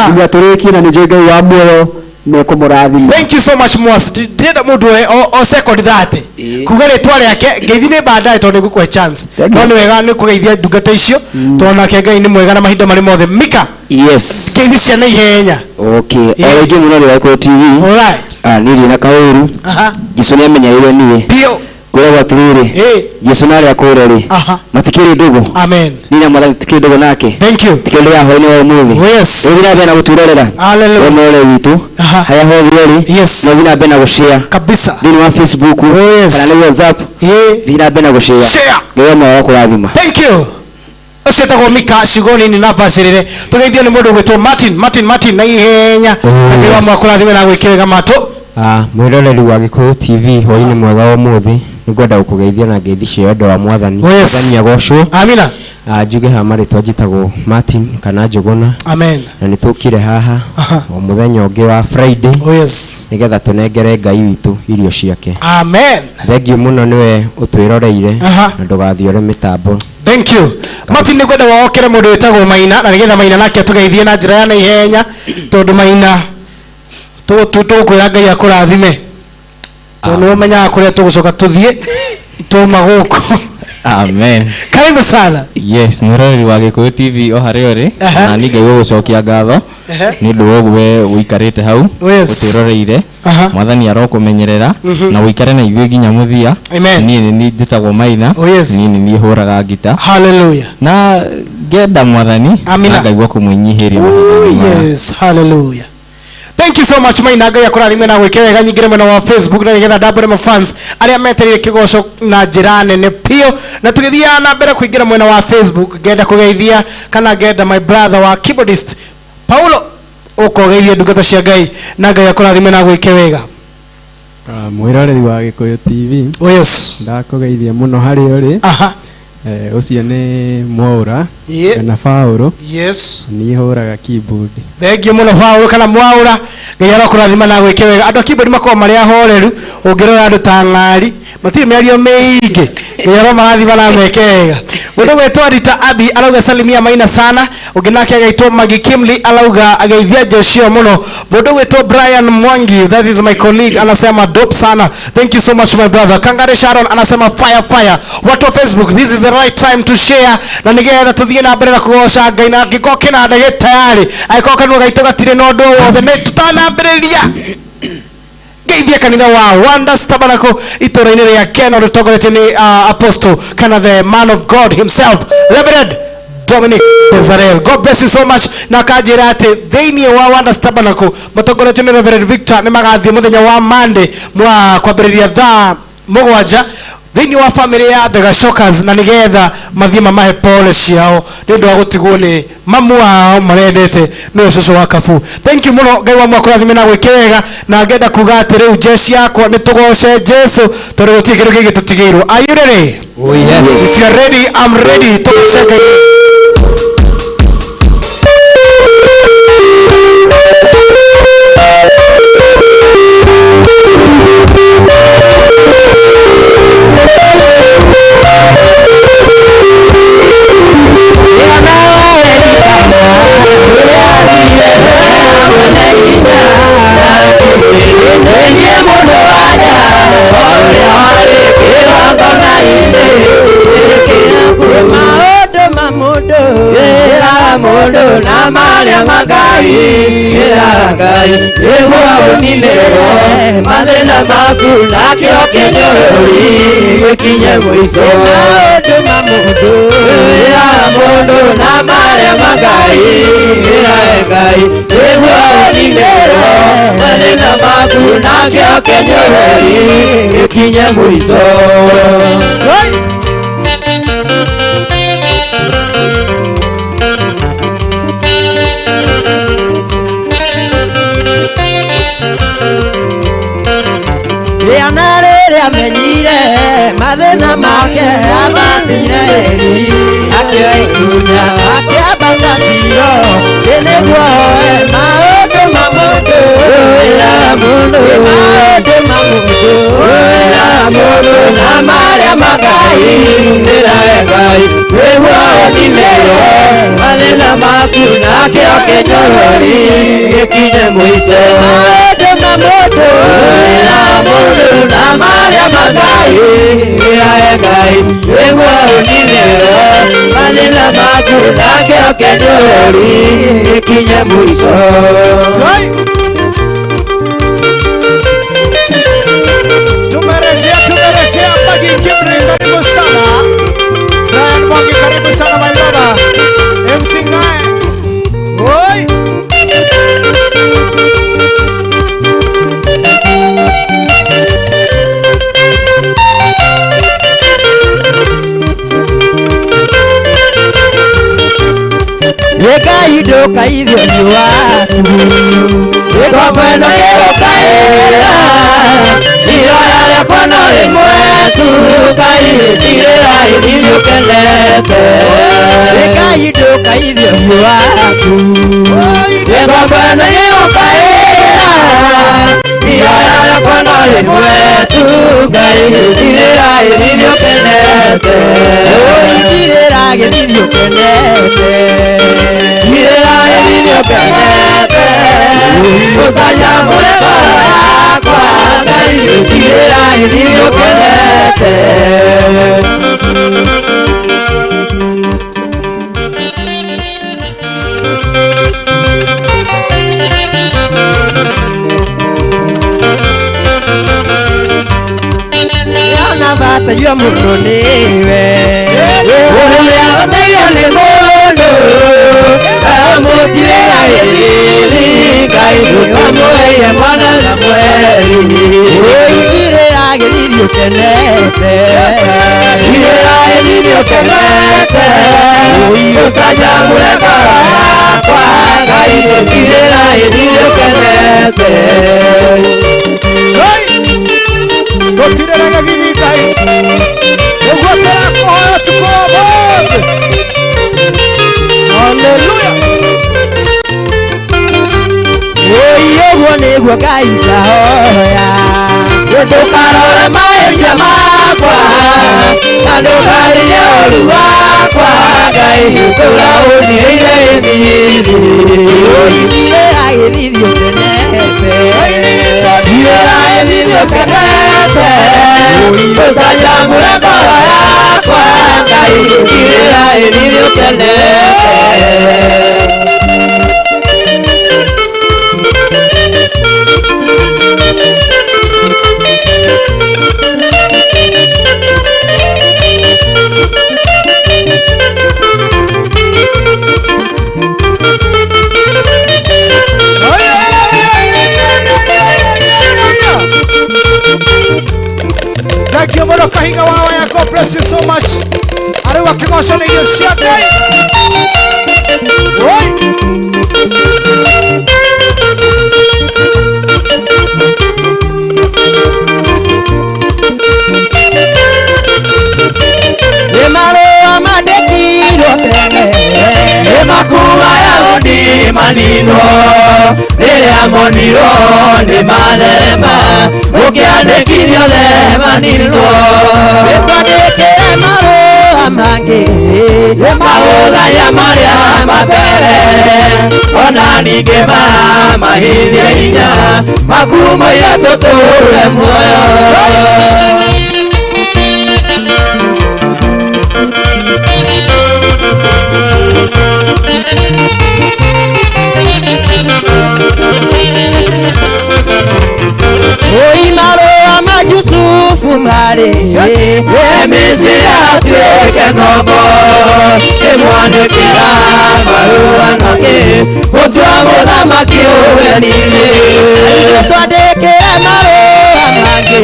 Nginya tũrĩkie na nĩ njũĩ Ngai wa muoyo nĩekũmũrathima. Thank you so much Mwas. Ndĩrenda mũndũ o second 30 kuga rĩtwa rĩake ngeithi nĩ baadaye tondũ nĩngũkũhe chance. No nĩ wega nĩ kũgeithia ndungata icio tondũ nake Ngai nĩ mwega na mahinda marĩ mothe. Mika. Yes. Ngeithi cia naihenya. Okay. O rĩngĩ mũrori wa Gĩkũyũ TV. All right. Niĩ ndirĩ na kaũru. Aha. Jesũ nĩamenyereire niĩ. Biũ. Ngwĩragwo atĩrĩrĩ. Jesũ na arĩa akũũre rĩ. Matikĩrĩ ndũgũ. Amen. Niĩ na Mwathani tũtikĩrĩ ndũgũ nake. Thank you. Tikĩrĩ ndũgũ ya hwaĩ-inĩ wa ũmũthĩ. Oh yes. Ũthiĩ na mbere na gũtwĩrorera. Hallelujah. We mũrore witũ. Harĩa hothe ũrĩ. Yes. Na ũthiĩ na mbere na gũshare. Kabisa. Thĩinĩ wa Facebook. Oh yes. Kana nĩ WhatsApp. Thiĩ na mbere na gũshare. Share. Ngai wa muoyo akũrathima. Thank you. Ũcio etagwo Mika ciugo nini na bacĩrĩre. Tũgeithio nĩ mũndũ ũgwĩtwo Martin Martin Martin na ihenya. Na Ngai wa muoyo akũrathime na gwĩkĩre wega matũ. Mwĩroreri wa Gĩkũyũ TV hwaĩ-inĩ mwega wa ũmũthĩ nĩngwenda gũkũgeithia na ngeithi cia wendo wa Mwathani. Oh yes. Mwathani agocwo. Amina. Njuge haha marĩtwa njĩtagwo Martin kana Njũgũna. Amen. Na nĩtũkire haha o mũthenya ũngĩ wa Friday. Oh yes. Nĩgetha tũnengere Ngai witũ irio ciake. Amen. Thengiũ mũno nĩwe ũtwĩroreire na ndũgathiore mĩtambo. Thank you. Martin nĩ ngwenda wokere mũndũ wĩtagwo Maina na nĩgetha Maina nake atũgeithie na njĩra ya naihenya tondũ Maina tũkwĩra Ngai akũrathime tondũ nĩwe ũmenyaga kũrĩa tũgũcoka tũthiĩ tũma gũkũ. Amen. Karibu sana. Yes, mwĩroreri wa Gĩkũyũ TV o harĩa ũrĩ na niĩ Ngai gũgũcokia ngatho nĩ ũndũ wa ũguo we ũikarĩte hau ũtwĩroreire. Mwathani arokũmenyerera na ũikare na ithuĩ nginya mũthia. Niĩ nĩ niĩ njĩtagwo Maina. Niĩ nĩ niĩ hũraga ngita. Hallelujah. Na ngenda Mwathani na ngaigua kũmwĩnyihĩria mahinda-inĩ maya. Yes, hallelujah. Thank you so much Maina Ngai akũrathime na gwĩke wega. Nyingĩre mwena wa Facebook na nĩgetha ndambũre ma fans arĩa metereire kĩgoco na njĩra nene biũ. Na tũgĩthiaga na mbere kũingĩra mwena wa Facebook ngenda kũgeithia kana ngenda my brother wa keyboardist Paulo ũkogeithia ndungata cia Ngai na Ngai akũrathime na gwĩke wega. Mwĩroreri wa Gĩkũyũ TV. Oh yes. Ndakũgeithia mũno harĩa ũrĩ. Ũcio nĩ Mwaũra kana Paũlũ. Yes. Niĩ hũraga keyboard. Thank you mũno Paũlũ kana Mwaũra. Ngai arokũrathima na gwĩke wega. Andũ a keyboard makoragwo marĩ ahoreru ũngĩrora andũ ta ng'ari matirĩ mĩario mĩingĩ. Ngai aromarathima na meke wega. Mũndũ ũgwĩtwo Rita Abi arauga salimia Maina sana. Ũngĩ nake agaitwo Maggie Kimli arauga ageithia Joshua mũno. Mũndũ ũgwĩtwo Brian Mwangi, that is my colleague, anasema dope sana. Thank you so much my brother. Kangare Sharon anasema fire fire. Watu wa Facebook, this is the right time to share na nĩgetha tũthiĩ na mbere na kũgoca Ngai na angĩkorwo kĩnanda gĩ tayarĩ angĩkorwo kanua gaitũ gatirĩ na ũndũ o wothe nĩ tũtanambĩrĩria ngeithie kanitha wa Wonders Tabernacle itũũra-inĩ rĩa Keno rĩtongoretio nĩ Apostle kana the man of God himself Reverend Dominic Bezarel. God bless you so much. Na akanjĩra atĩ thĩinĩ wa Wonders Tabernacle matongoretio nĩ Reverend Victor nĩ magathiĩ mũthenya wa Monday mwa kwambĩrĩria thaa 7 thĩinĩ wa family ya The Gashokers na nĩgetha mathiĩ mamahe pole ciao nĩ ũndũ wa gũtigwo nĩ mamu wao marendete nĩwe cũcũ wa Kabu. Thank you mũno Ngai wa mwaka ũrathime na gwĩke wega na ngenda kuga atĩ rĩu jeshi yakwa nĩ tũgoce Jesu tondũ gũtirĩ kĩndũ kĩngĩ tũtigĩirwo. Are you ready? Oh yes. If you are ready, I'm ready. Tũgoce Ngai. marĩa ma Ngai ĩra Ngai nĩguo ũninĩrwo mathĩna maku nakĩo kĩnyũrũri gĩkinye mũico maũndũ ma mũndũ ĩra mũndũ na marĩa ma Ngai ĩra Ngai nĩguo ũninĩrwo mathĩna maku nakĩo kĩnyũrũri gĩkinye mũico. Riana rĩrĩa amenyire mathĩna make amathire akĩoya ikinya akĩambata Shilo nĩguo oe maũndũ ma mũndũ ĩra mũndũ maũndũ ma mũndũ ĩra mũndũ na marĩa ma Ngai ĩra Ngai nĩguo ũninĩrwo mathĩna maku nakĩo kĩnyũrũri gĩkinye mũico maũndũ ma mũndũ ĩra mũndũ na marĩa ma Ngai ĩra Ngai nĩguo ũninĩrwo mathĩna maku nakĩo kĩnyũrũri gĩkinye mũico. Tumerejea Magi Kibri, karibu sana. Brian Mwangi, karibu sana my brother. MC Ngae. Oi. Ngai ndũkaithio nĩ waku ngombo ĩno ĩgũkaĩra ihoya rĩakwa no rĩmwe tu Ngai ndirĩra gĩthithi ũkenete Ngai ndũkaithio nĩ waku ngombo ĩno ĩgũkaĩra ihoya rĩakwa no rĩmwe tu Ngai ndirĩra gĩthithi ũkenete ndirĩra gĩthithi ũkenete ndirĩra gĩthithi ũkenete ũcanjamũre ngoro yakwa Ngai ndirĩra gĩthithi ũkenete. Batario mũno nĩwe ũrĩa ũteithio nĩ mũndũ amũtirĩra gĩthithi Ngai ndũkamũheire mwana Samueli ũigirĩra gĩthithi ũkenete irĩra gĩthithi ũkenete ũcanjamũre ngoro yakwa Ngai irĩra gĩthithi ũkenete. Gũtirĩra gĩthithi Ngai nĩguo tũrakũhoya ũtukũ wa ũmũthĩ. Haleluya. Oi ũguo nĩguo Ngai ndahoya ndũkarore mahĩtia makwa na ndũkarĩe ũũru wakwa Ngai tũra ũndirĩire gĩthithi ũndirĩra gĩthithi ũkenete ndirĩra gĩthithi ũkenete ũcanjamũre ngoro yakwa Ngai ndirĩra gĩthithi ũkenete. Thank you mũno Kahiga wa Waya. God bless you so much. Arĩu akĩgoco nĩ irio cia Ngai. Oi. Nĩ marũa mandĩkirwo tene nĩ makuua Ayahudi maninwo rĩrĩa monirwo nĩ matherema ũkĩandĩkithio the maninwo nĩtwandĩkĩre marũa mangĩ mahũthaya marĩa ma mbere ona ningĩ mamahithie hinya makumoire tũtũũre muoyo. ngombo Imwandĩkĩra marũa mangĩ Gũtua mũthamaki ũgeni-inĩ Twandĩkĩre marũa mangĩ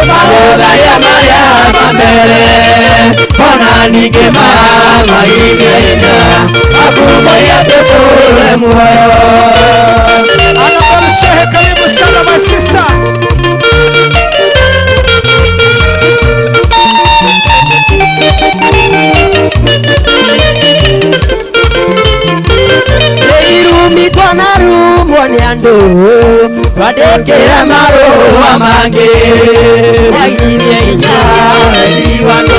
Magũtharia marĩa ma mbere Ona ningĩ ma maigĩina Makumoiga tũtũũre muoyo. Annabel Shehe, karibu sana my sister. Irumi twanarumwo nĩ andũ twandĩkĩre marũa mangĩ Wagirie inya wendi wa no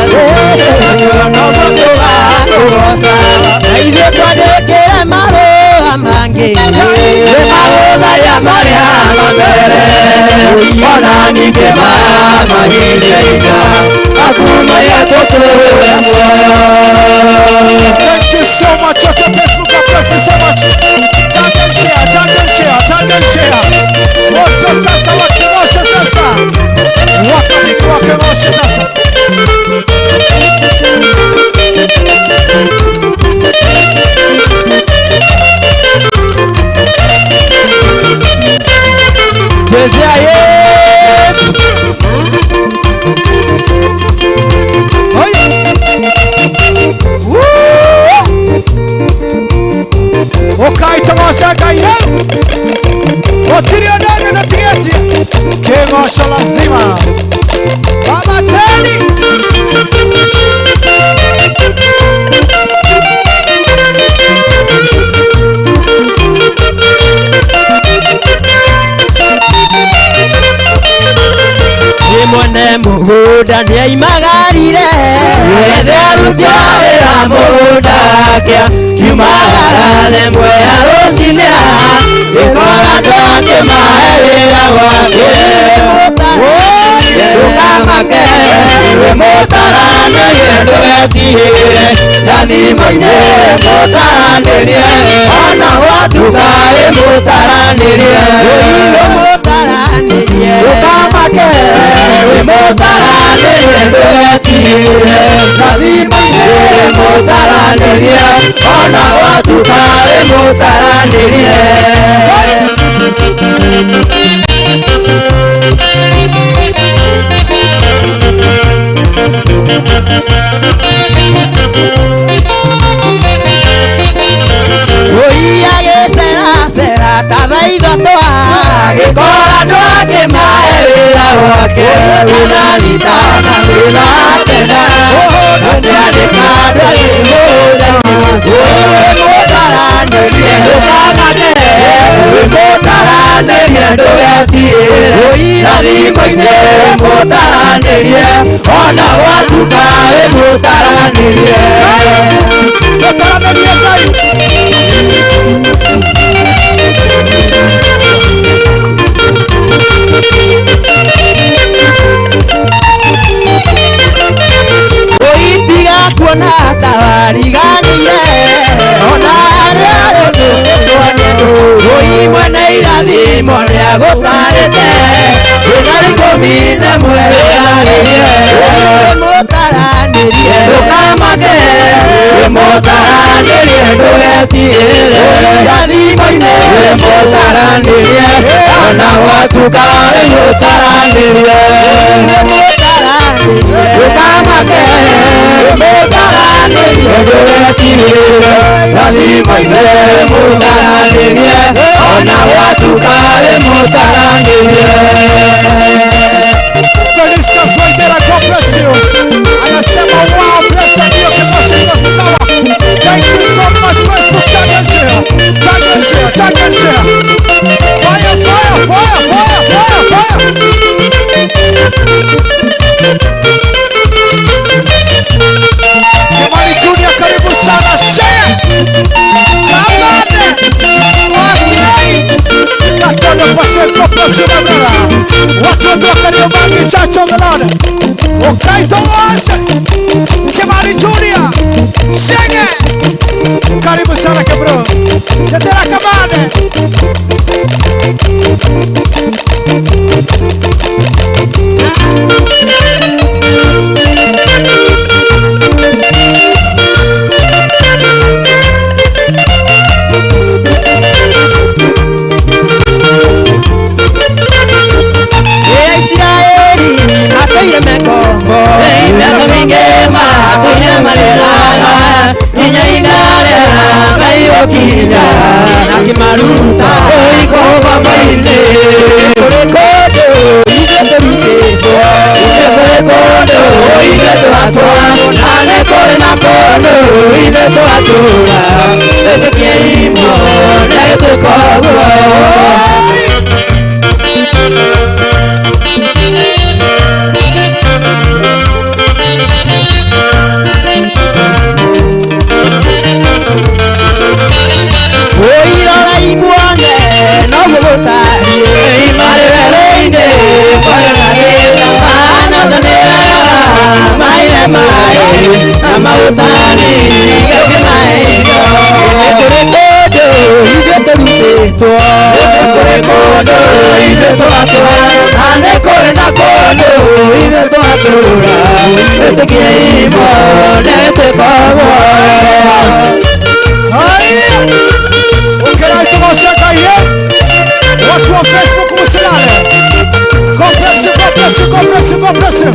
tũgakũgoca Na ithuĩ twandĩkĩre marũa mangĩ Magũtharia marĩa ma mbere Ona ningĩ ma maigĩina Makumoiga tũtũũre muoyo. Thank you so much. Okay, Facebook, God bless you so much. Tag and share, tag and share, tag and share. Moto sasa wakiroshe sasa. Wakati ni wakiroshe sasa. Chezea Yesu. Ukaitogosha Ngai rĩu gũtirĩ ũndũ ũngĩ tũtigĩtie kĩgoco lazima Baba Teddy. Nĩ mwene mũgũnda nĩaimagarire Ethe aruti a wĩra mũgũnda wake Kiumagara themwe ya rũcinĩ Gĩkora andũ akĩmahe wĩra gwake Ndũkamake wĩ mũtaranĩrie ndũgetigĩre Na thimũ-inĩ mũtaranĩrie Ona gwatuka wĩ mũtaranĩrie Ndũkamake wĩ mũtaranĩrie ndũgetigĩre Na thimũ-inĩ mũtaranĩrie Ona gwatuka wĩ mũtaranĩrie. Oi agĩceracera ta thaa ithatũ agĩkora andũ akĩmahe wĩra gwake Kana thita na thutha kenda Akĩandĩka andũ akĩmũra Wĩ mũtaranĩrie ndũkamake Wĩ mũtaranĩrie ndũgetigĩre Na thimũ-inĩ mũtaranĩrie Ona gwatuka wĩ mũtaranĩrie Tũtaranĩrie Ngai. Oitiga kuona ta wariganire Ona arĩa rũthũkĩtwo nĩ andũ Oi mwene irathimo nĩagũtarĩte Wĩna ikũmi na ĩmwe wĩharĩrie Wĩ mũtaranĩrie ndũkamake Wĩ mũtaranĩrie ndũgetigĩre Na thimũ-inĩ wĩ mũtaranĩrie Ona gwatuka wĩ mũtaranĩrie Ndũkamake wĩ mũtaranĩrie ndũgetigĩre Na thimũ-inĩ mũtaranĩrie Ona gwatuka wĩ mũtaranĩrie. Felistas Waithera, God bless you. Anasema wow, bless you, kikosho iko sawa. Thank you so much Facebook, tag and share. Tag and share, tag and share. Fire, fire, fire, fire, fire, fire. Kimani Junior, karibu sana. Share. Kamande. Wakiai. Katondo pase koposi mabera. Watoto wa Kariobangi Church of the Lord. Ukaitogoshe. Kimani Junior. Shenge. Karibu sana kebro. Tetera kamande. mareraga nginya inarera Ngai okinya akimaruta oiko baba-inĩ kũrĩ kũndũ ithuĩ tũrutĩtwo ithuĩ kũrĩ kũndũ ithuĩ tũratũra na nĩ kũrĩ na kũndũ ithuĩ tũratũra wĩtĩkie imwe nĩagĩtwĩka ũguo. Oirora imuone noguo gũtariĩ marĩ werũ-inĩ kwarĩ na gĩthaka na thanĩraga maire maĩ na maũtani gĩkĩmahe indo. Nĩ kũrĩ kũndũ ithuĩ tũrutĩtwo nĩ kũrĩ kũndũ ithuĩ tũratũra na nĩ kũrĩ na kũndũ ithuĩ tũratũra wĩtĩkie imwe nĩagĩtwĩka ũguo. Ukirai tugoce Ngai. Watu wa Facebook msilale. God bless you, God bless you, God bless you, God bless you.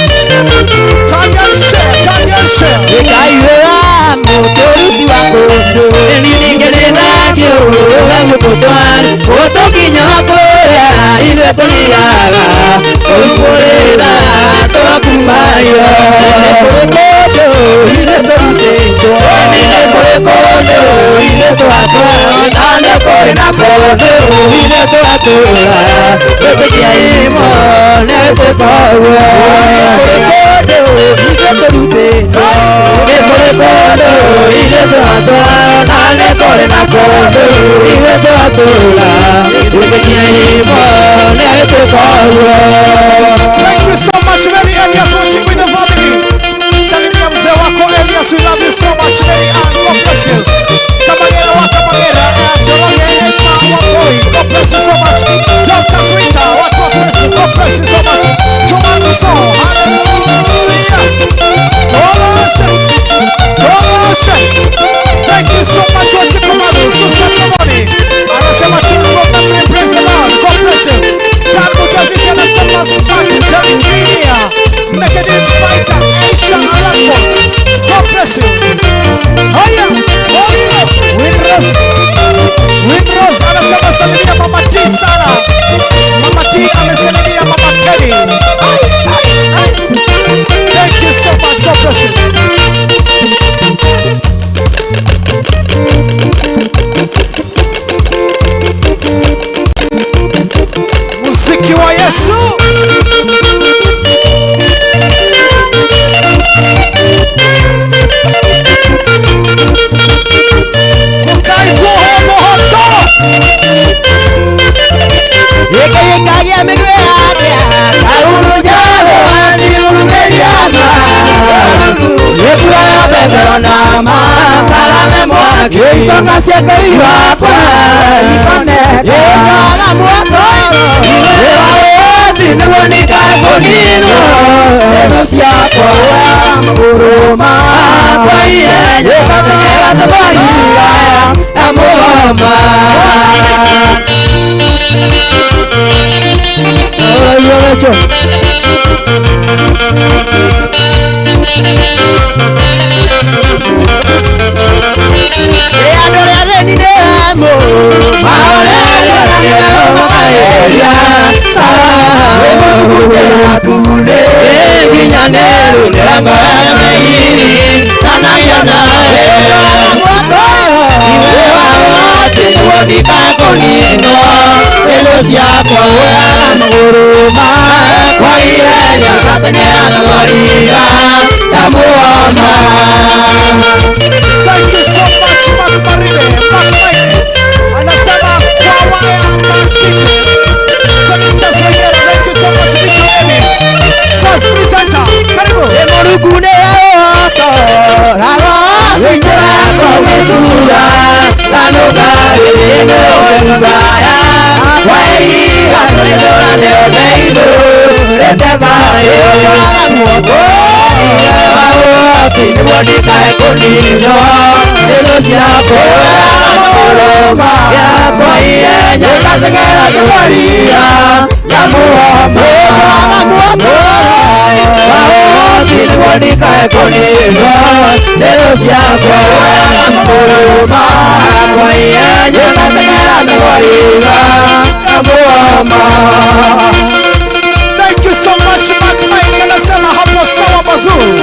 Tag and share, tag and share. Nĩngaiyũra mũtũruti wa kũndũ nĩningĩrĩthagio ũgagũtũtwara ũtũkinya kũrĩa ithuĩ tũthiaga kũu tũgakumario. Nĩ kũrĩ kũndũ ithuĩ tũrutĩtwo nĩ kũrĩ kũndũ ithuĩ tũratũra na nĩ kũrĩ na kũndũ ithuĩ tũratũra twĩtĩkie imwe nĩagĩtwĩka ũguo. Nĩ kũrĩ kũndũ ithuĩ tũrutĩtwo nĩ kũrĩ kũndũ ithuĩ tũratũra na nĩ kũrĩ na kũndũ ithuĩ tũratũra twĩtĩkie imwe nĩagĩtwĩka ũguo. Thank you so much, Mary Elias, watching with the family. Salimia mzee wako Elias, we love you so much, Mary Ann, God bless you. Kamagera wa Kamagera, Jologe Emma Wamboi, God bless you so much. Dr. Swita, watu wa Facebook, God bless you so much. Jumanso, hallelujah. Toloshe, Toloshe. Thank you so much, Wachikumadu, Susan Mogoni. Anasema tune from memory, praise the Lord, God bless you. Tabu Tazisi anasema smart, Derek Minia, Methodist Fighter, Aisha Alaspo, God bless you. Haya, Oligo, Winrose, Winrose anasema salimia Mama T sana. Mama T amesalimia Mama Teddy. Ai, ai, ai. Thank you so much, God bless you. Muziki wa Yesu. Kukaiguo mohoto. Yekagia mĩgwe yakwa karuru waciurumĩriama nĩkuoya mbembero na makarame mwaki icoka ciake iwakwa ikonete ĩkaga mwako ĩwaũti nĩguo ndikae-kũninwo thĩno ciakwa magũrũ makwa ihenya ĩgatũgariga ya mũgoma. Andũ arĩa athĩni nĩ amu mahoreria nginyanĩru mĩrango ya mĩiri tanagia nawe iwe waũti nĩguo ndikae-kũninwo thĩno ciakwa magũrũ makwa ihenya ngateng'era na thwariga ta mũgoma. Thank you so much, Mark Maribe, Mark Mike. Anasema kwa waya Makiti. Felicitas Wayera, thank you so much, Victor Emi. First presenter, karibu. Mũrungu nĩ ũhoto, raro kũmĩtura, tanũka ĩnĩ ũmũcaya. Waiga tũnĩthũra nĩ ũteithũ, rete thayũ muoko. Waũti nĩguo ndikae-kũninwo, thĩno ciakwa magũrũ yakwa ihenya ngateng'era thwariga ya mũgoma. Waũti nĩguo ndikae-kũninwo, Ndeto ciakwa magũrũ makwa nyonategera thogoriga kamuama. Thank you so much Mark Mike, anasema hapo sawa mazuri.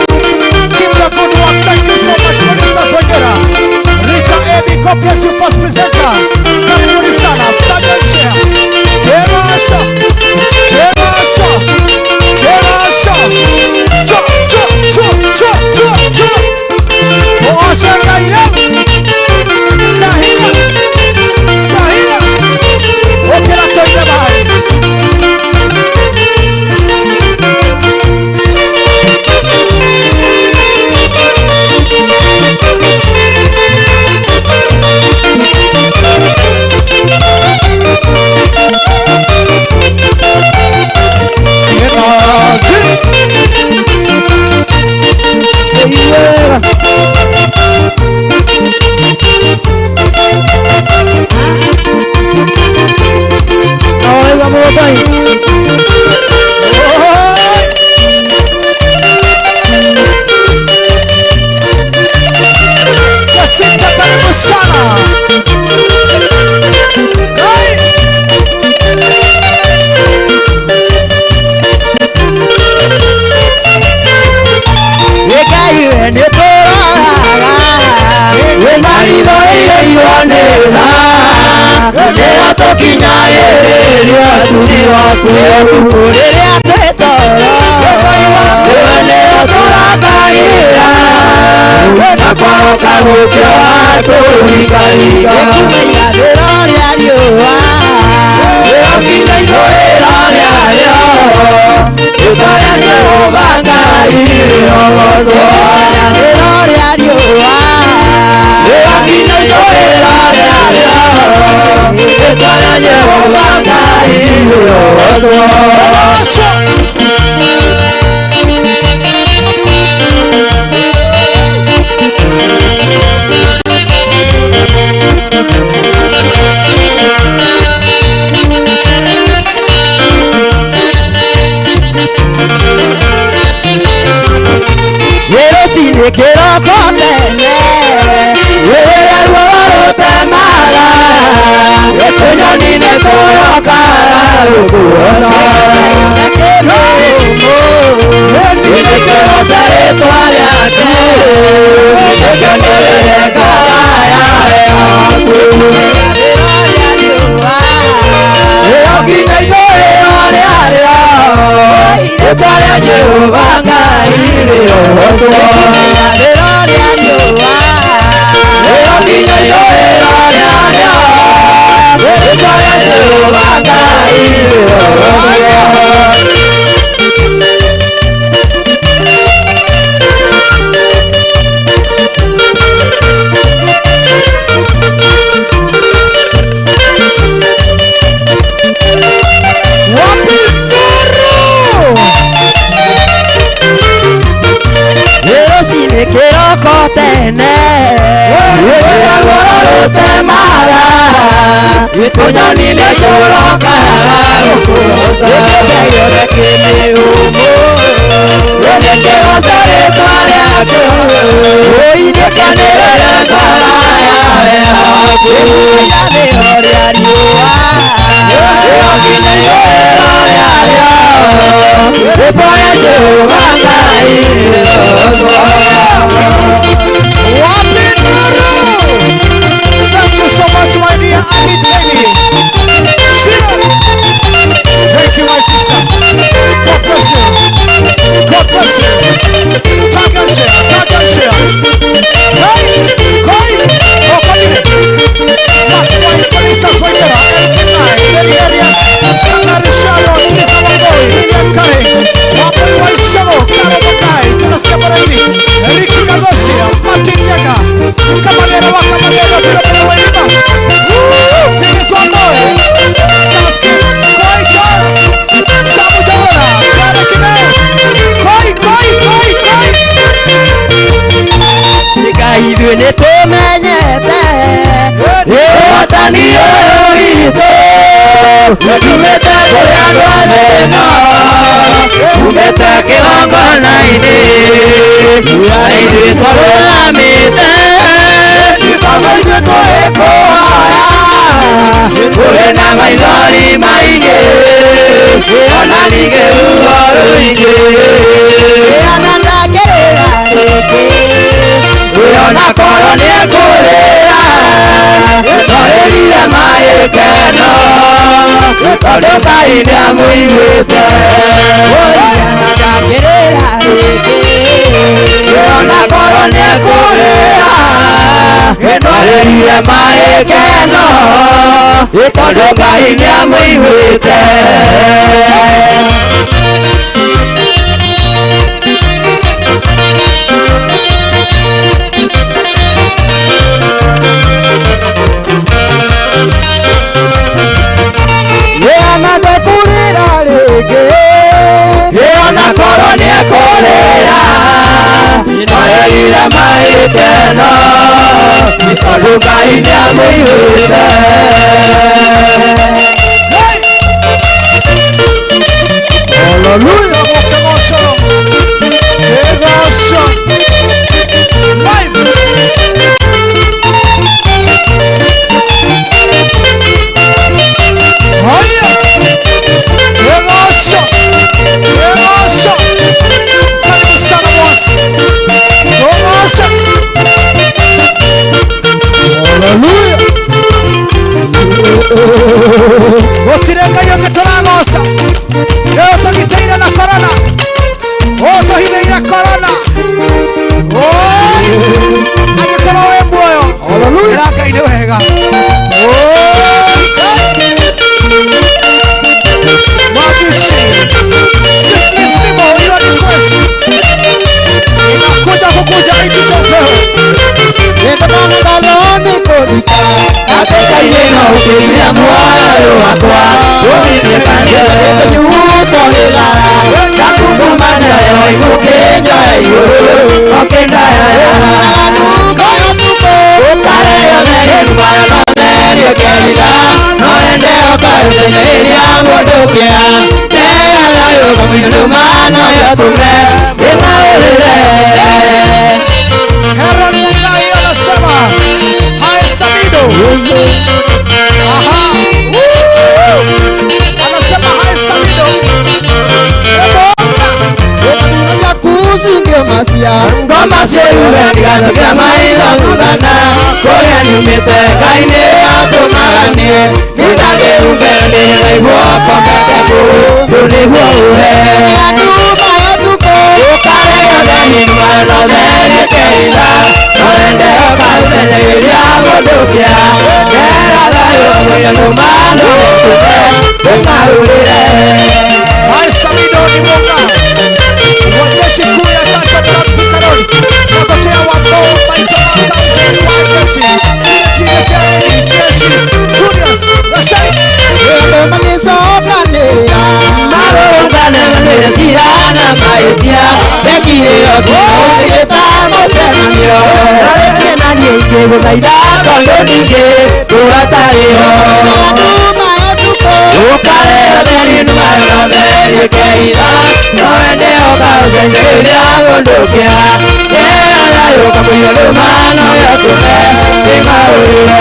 Keep the good work. Thank you so much Minister Swagera. Rita Ebi, God bless you first presenter. Karibuni sana. Tag and share. Kerasha. Kerasha. Kerasha. Cha cha cha cha cha cha. Oasha gaira. Nahia. Nahia. Okela toine bai. Jacinta, karibu sana. Thank you so much, my dear Amit baby. Shiro. Thank you, my sister. God bless you. God bless you. Tag and share. Tag and share. Hey, hey. Oh, come here. Mark White, Mr. Swagera, MC9, Mary Arias, Kangari Sharon, Teresa Wangoi, Lilian Kare, Wapoi Waishago, Karo Makai, Jonas Yabarani, Ricky Kagosia, Martin Yaga, Kamalera wa Kamalera, Biro Biro Waima, Phyllis Wangoi, Charles Gibbs, Koi Jones, Samu Jawara, Clara Kimeu, Koi, Koi, Koi, Koi. Ithuĩ nĩtũmenyete ũhotani ũyũ witũ nĩtumĩte kũrĩ andũ a thĩna, tumĩte kĩgongona-inĩ, na ithuĩ twarũa Ona ningĩ ruo rũingĩ. Ona ndangĩrĩra rĩngĩ. Ona korwo nĩekũrĩra, ndorĩrire maĩkeno, tondũ Ngai nĩamũiguĩte. Ona ndangĩrĩra rĩngĩ. Ona korwo nĩekũrĩra, ndorĩrire maĩkeno, tondũ Ngai nĩamũiguĩte. Ona ndekũrĩra rĩngĩ. Ona korwo nĩekũrĩra, ndorĩrire maĩkeno, tondũ Ngai nĩamũiguĩte. Hallelujah. Kĩgoco. Live. Haya. Kĩgoco. Kĩgoco. Karibu sana boss. Kĩgoco. Hallelujah. Gũtirĩ Ngai ũngĩ tũragoca. Rĩu tũgitĩire na korona. Ũtũhithĩire korona. Oi! Angĩkorwo wĩ muoyo, ĩra Ngai nĩ wega. Oi! Mwagishi, sickness nimo, your request inakuja kukuja, itisha upewe. Atekaire no ũkĩire muoyo wakwa, Heron Mungai anasema hai Samido. Aha. Anasema hai Samido. Ngoma ciĩrure ndigacokia maitho thutha kũrĩa nyumĩte Ngai nĩ atũmaga niĩ ndingangĩumbe ndĩraigua komete kũu nĩguo ũhe ũkarĩa theri no theri keitha no ende ũkaũthenyagĩria mũndũ kĩa ndera thayũ mwĩna nũmano tũte tũmarũrĩre. Hai Samido ni Munga wa jeshi kuu ya Chacha Thika Road nagotea wa Mbou Maito County wa jeshi ile jeshi Julius Gachari Marũrũngane mĩthira na mahĩtia ndekire ũkĩta mũcemanio narĩkie na niĩ ingĩgũthaitha tondũ ningĩ tũratarĩ ho ũkarĩa theri nũmayo na theri ĩkeitha no ende ũkaũcenjeria mũndũ kĩa ndera thayũ kamũira ndũma no yatũme ndĩmaũrĩre.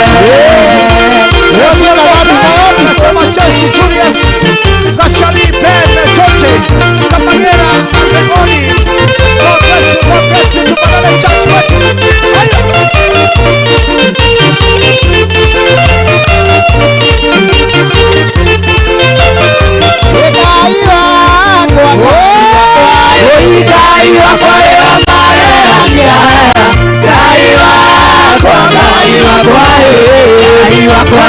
Anasema jeshi Julius Gachari Ben Chote Kamagera Ameoni. God bless you, God bless you. Tupatane church kwetu. Haya. Ngai wakwa Ngai wakwa Ngai wakwa Ngai wakwa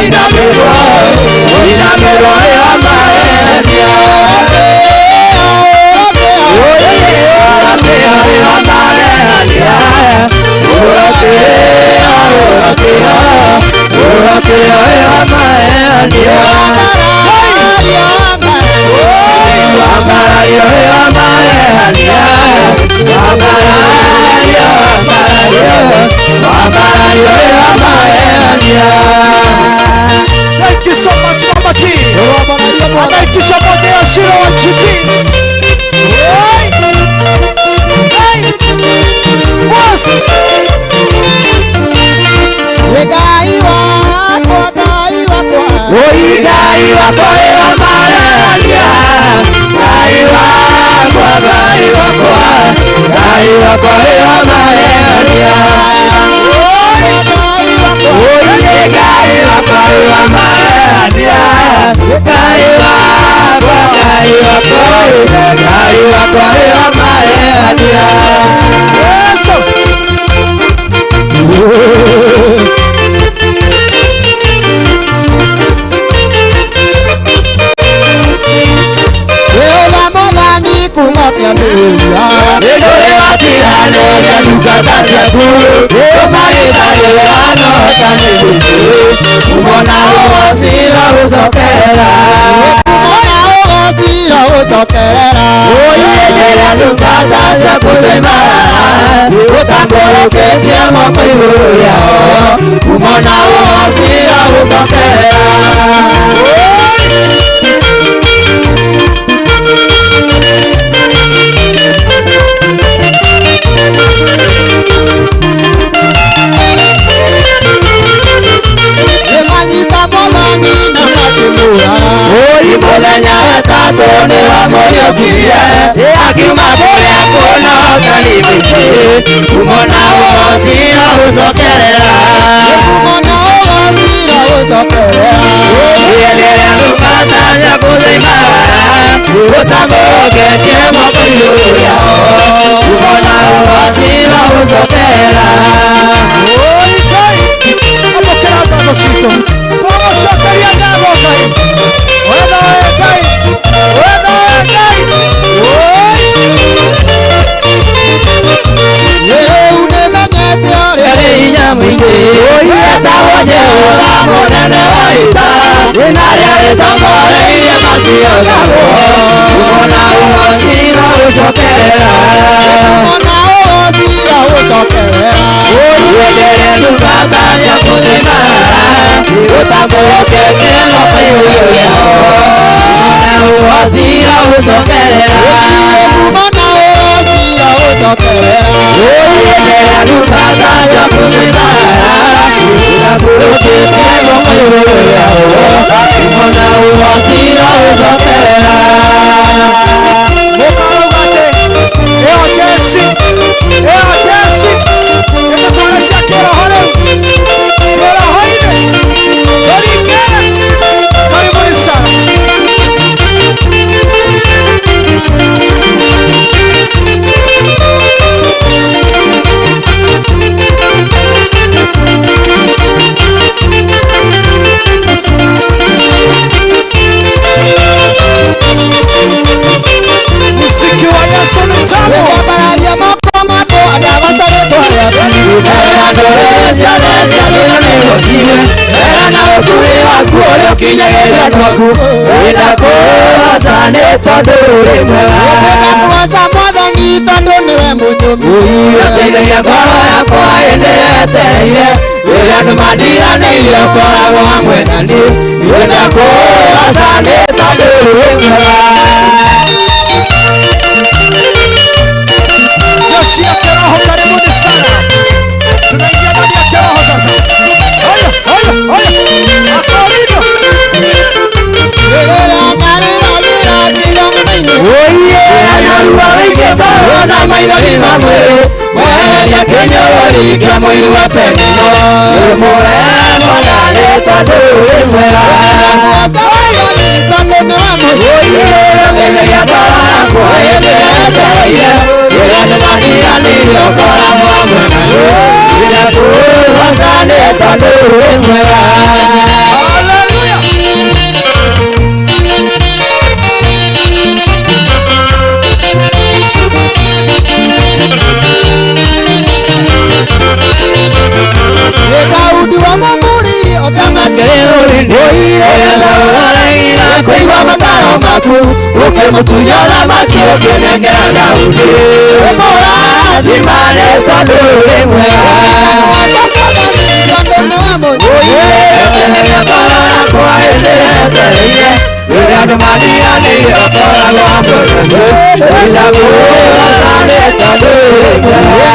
Inamiro inamiro ya maenia Thank you so much, Mama T. Anaitisha moja ya Shiro wa GP. Hey! Hey! Boss! Ngai wakwa, Ngai wakwa. Oi Ngai wakwa ya marania. Ngai wakwa, Ngai wakwa. Ngai wakwa ya marania. Oi Ngai wakwa ya marania. Ngai wakwa, Ngai wakwa. Ngai wakwa ya marania. Yesu. Jeshi ya kiroho, karibuni sana. Tunaingia ndani ya kiroho sasa. Haya, haya, haya. Akorino. Ũkĩmũtunya ũthamaki ũkĩnengera Daudi. Wĩmũrathimane tondũ ũrĩ mwega. Ũkĩgeria ngoro yakwa hĩndĩ ĩrĩa yetereire. Rĩrĩa andũ mandiganĩirie ũkoragwo hamwe na niĩ. Nĩndakũgooca tondũ ũrĩ mwega.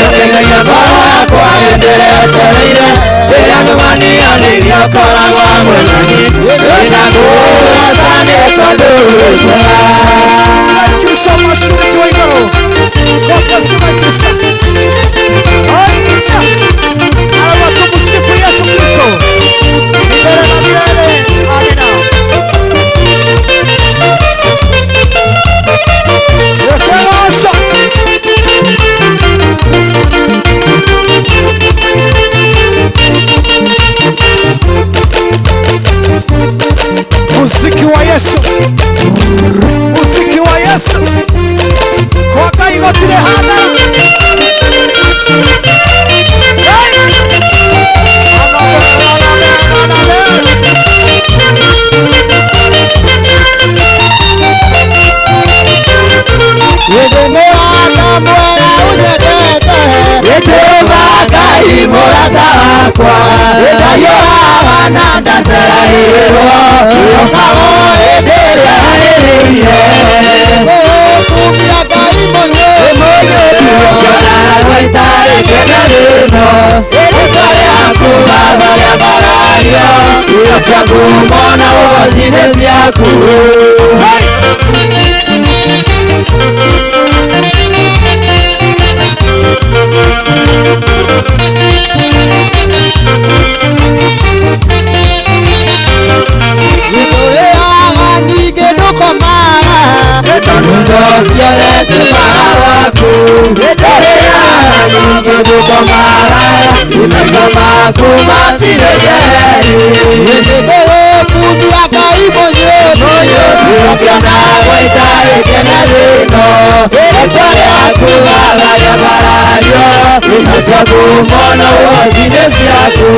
Ũkĩgeria ngoro yakwa hĩndĩ ĩrĩa yetereire. Rĩrĩa andũ mandiganĩirie ũkoragwo hamwe na niĩ. Nĩndakũgooca tondũ ũrĩ mwega. Thank you so much, Spirit wa Igũrũ. God bless you, my sister. Haya. Alawa tumsifu Yesu Kristo. Milele na milele. Amina. Yekelasa. Muziki wa Yesu. Muziki wa Yesu. Kwa Ngai gũtirĩ hana. Hey! Ana mbere, ana mbere, ana mbere. Wĩ mũrata mwega ũnyendete. Jehova Ngai mũrata wakwa. Ndahiũhaga na ndaceragĩrwo. Okaga o hĩndĩ ĩrĩa yagĩrĩire. Ngũkumia Ngai Ũkĩonagwo itarĩ kĩndũ gĩno. Rĩĩtwa rĩaku Baba rĩambarario. Indo ciaku mona ũhoti nĩ ciaku. Nĩtũrĩaga ningĩ ndũkomaga. Tondũ indo ciothe ciumaga gwaku. Nĩtũrĩaga ningĩ ndũkomaga. Maitho maku matirĩ njeheri. Nĩtũgũkumia Ngai mũnyũthi. Ũkĩonagwo itarĩ kĩene thĩ-ĩno. Rĩĩtwa rĩaku Baba rĩambarario. Indo ciaku mũno ũhoti nĩ ciaku.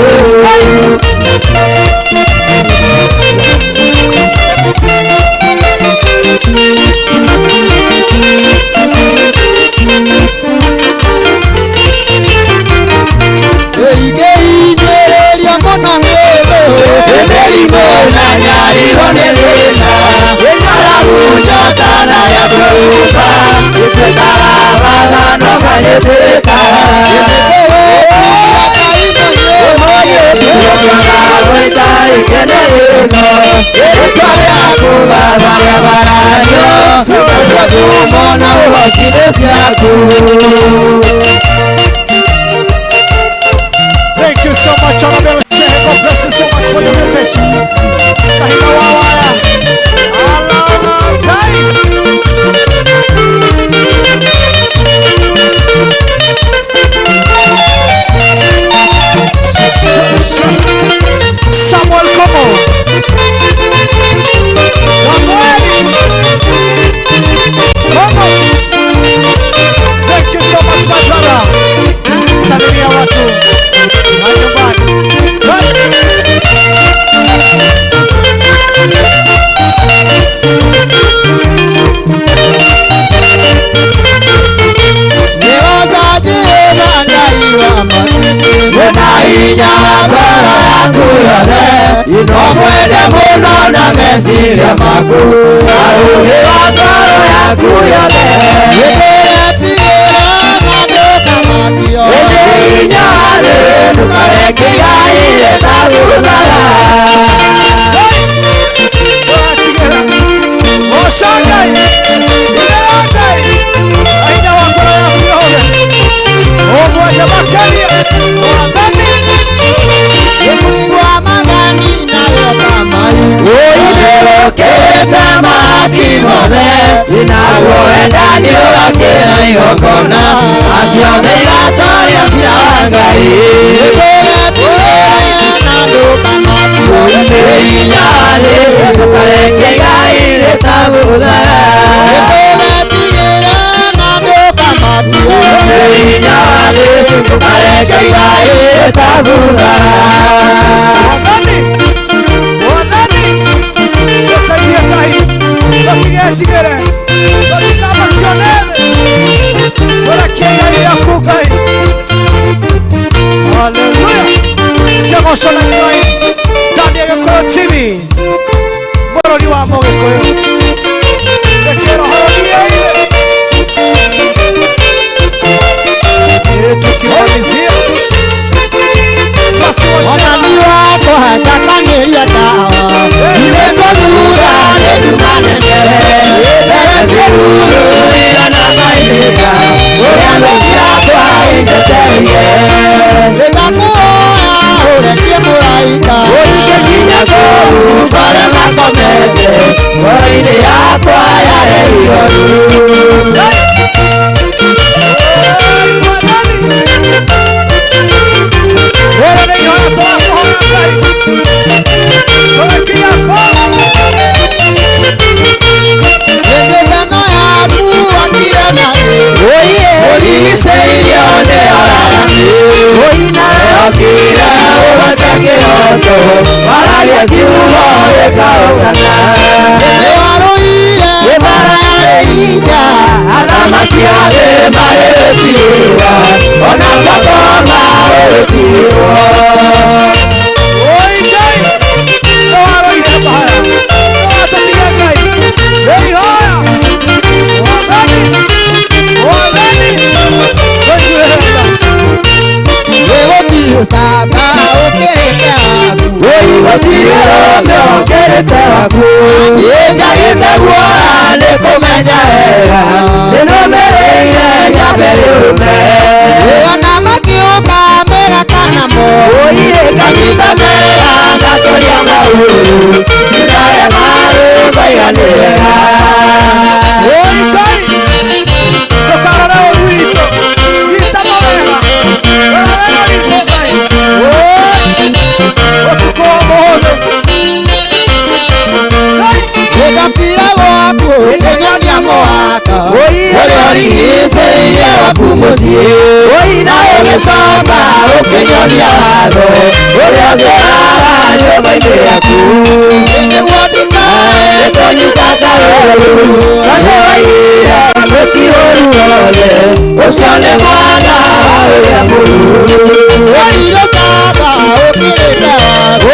Ingĩhinyĩrĩria mũno nĩ thũ. Mĩrimũ na nyariro nĩ thĩna. Ng'aragu njota na ya kwĩhumba. Ituĩkaga Baba no nganyitĩka. Ũkĩonagwo itarĩ kĩene thĩ-ĩno. Rĩĩtwa rĩaku Baba rĩambarario. Indo ciaku mũno ũhoti nĩ ciaku. Thank you so much, Honorable Sheikh. God bless you so much for your message. Kahinda wa waya. Allah Kai. Samuel Komo. Samuel Komo. Thank you so much, my brother. Salimia watu wa nyumbani. Wĩna hinya ngoro yaku yothe. No mwende mũno na meciria maku. Na ũũgĩ wa ngoro yaku yothe. Ĩndĩ hinya thĩ ndũkareke igai rĩtagũthaga. Oshangai. Ngai. Aina wa ngoro yaku yothe. Omwende makeria. Mwathani. Ũitherũkĩte mahaki mothe. Naguo wendani ũgakĩra igongona. Acio othe igatoria cira wa Ngai. Hinya thĩ ndũkareke igai rĩtagũthaga. Hinya thĩ ndũkareke igai rĩtagũthaga. Mwathani. Mwathani. Emotion and Life ndani ya Gĩkũyũ TV bũrũri wa Mũgĩkũyũ ĩkĩrohororie ile tukimalizia basi Onani wako hatakanĩria ndawa Nimekũthura nĩ nduma nene Mbere ciĩruru igana maithĩka Ũrĩa thũ ciakwa injeteire Nĩndakũhoya ũrekie mũraika Ũringe nginya kũu kũrĩa makomete Ngoro-inĩ yakwa yarĩ ihoru. Rĩrĩ nĩ ihoya tũrakũhoya Ngai tũgĩkinya kũu Mĩgũndano yaku wakire na thĩ Ũrigicĩirio nĩ oragani Wehokire ũhote kĩhooto Waragia kiugo gĩkaũgana Nĩwarũire mbaara yarĩ hinya Athamaki a thĩ magĩgũtiĩra Ona ngakoma ũgĩtigwo. Oi Ngai nĩwarũire mbara ndũgatũtige Ngai nĩ ihoya Mwathani Mwathani tũiguĩre tha. Gũtirĩ ũcamba ũkĩrĩte waku Gũtirĩ ũrũme ũkĩrĩte waku Njagĩte guoya nĩ kũmenya wega Nĩnũmĩrĩire nyambe rĩũme Ona makiũka mĩraka namo Nganyita mera ngatũria maũru Ndare maru ngaiga nĩ wega. Oi Ngai ndũkarore ũũru witũ nyita mawega rora wega witũ Ngai Oi ũtukũ wa ũmũthĩ Ngai Gũtapira gwaku kũnyonia mũhaka Ũrĩa ũrigicĩirie waku mũciĩ Na ũgĩcoka ũkĩnyonia watho Ũrĩa ũngĩraga nyũmba-inĩ yaku Nĩguo ndikae kũnyita kaũru Tondũ waiyire mwĩki ũũru wothe Ũcio nĩ mwana wa ũrĩa mũũru. Gũtirĩ ũcamba ũkĩrĩte waku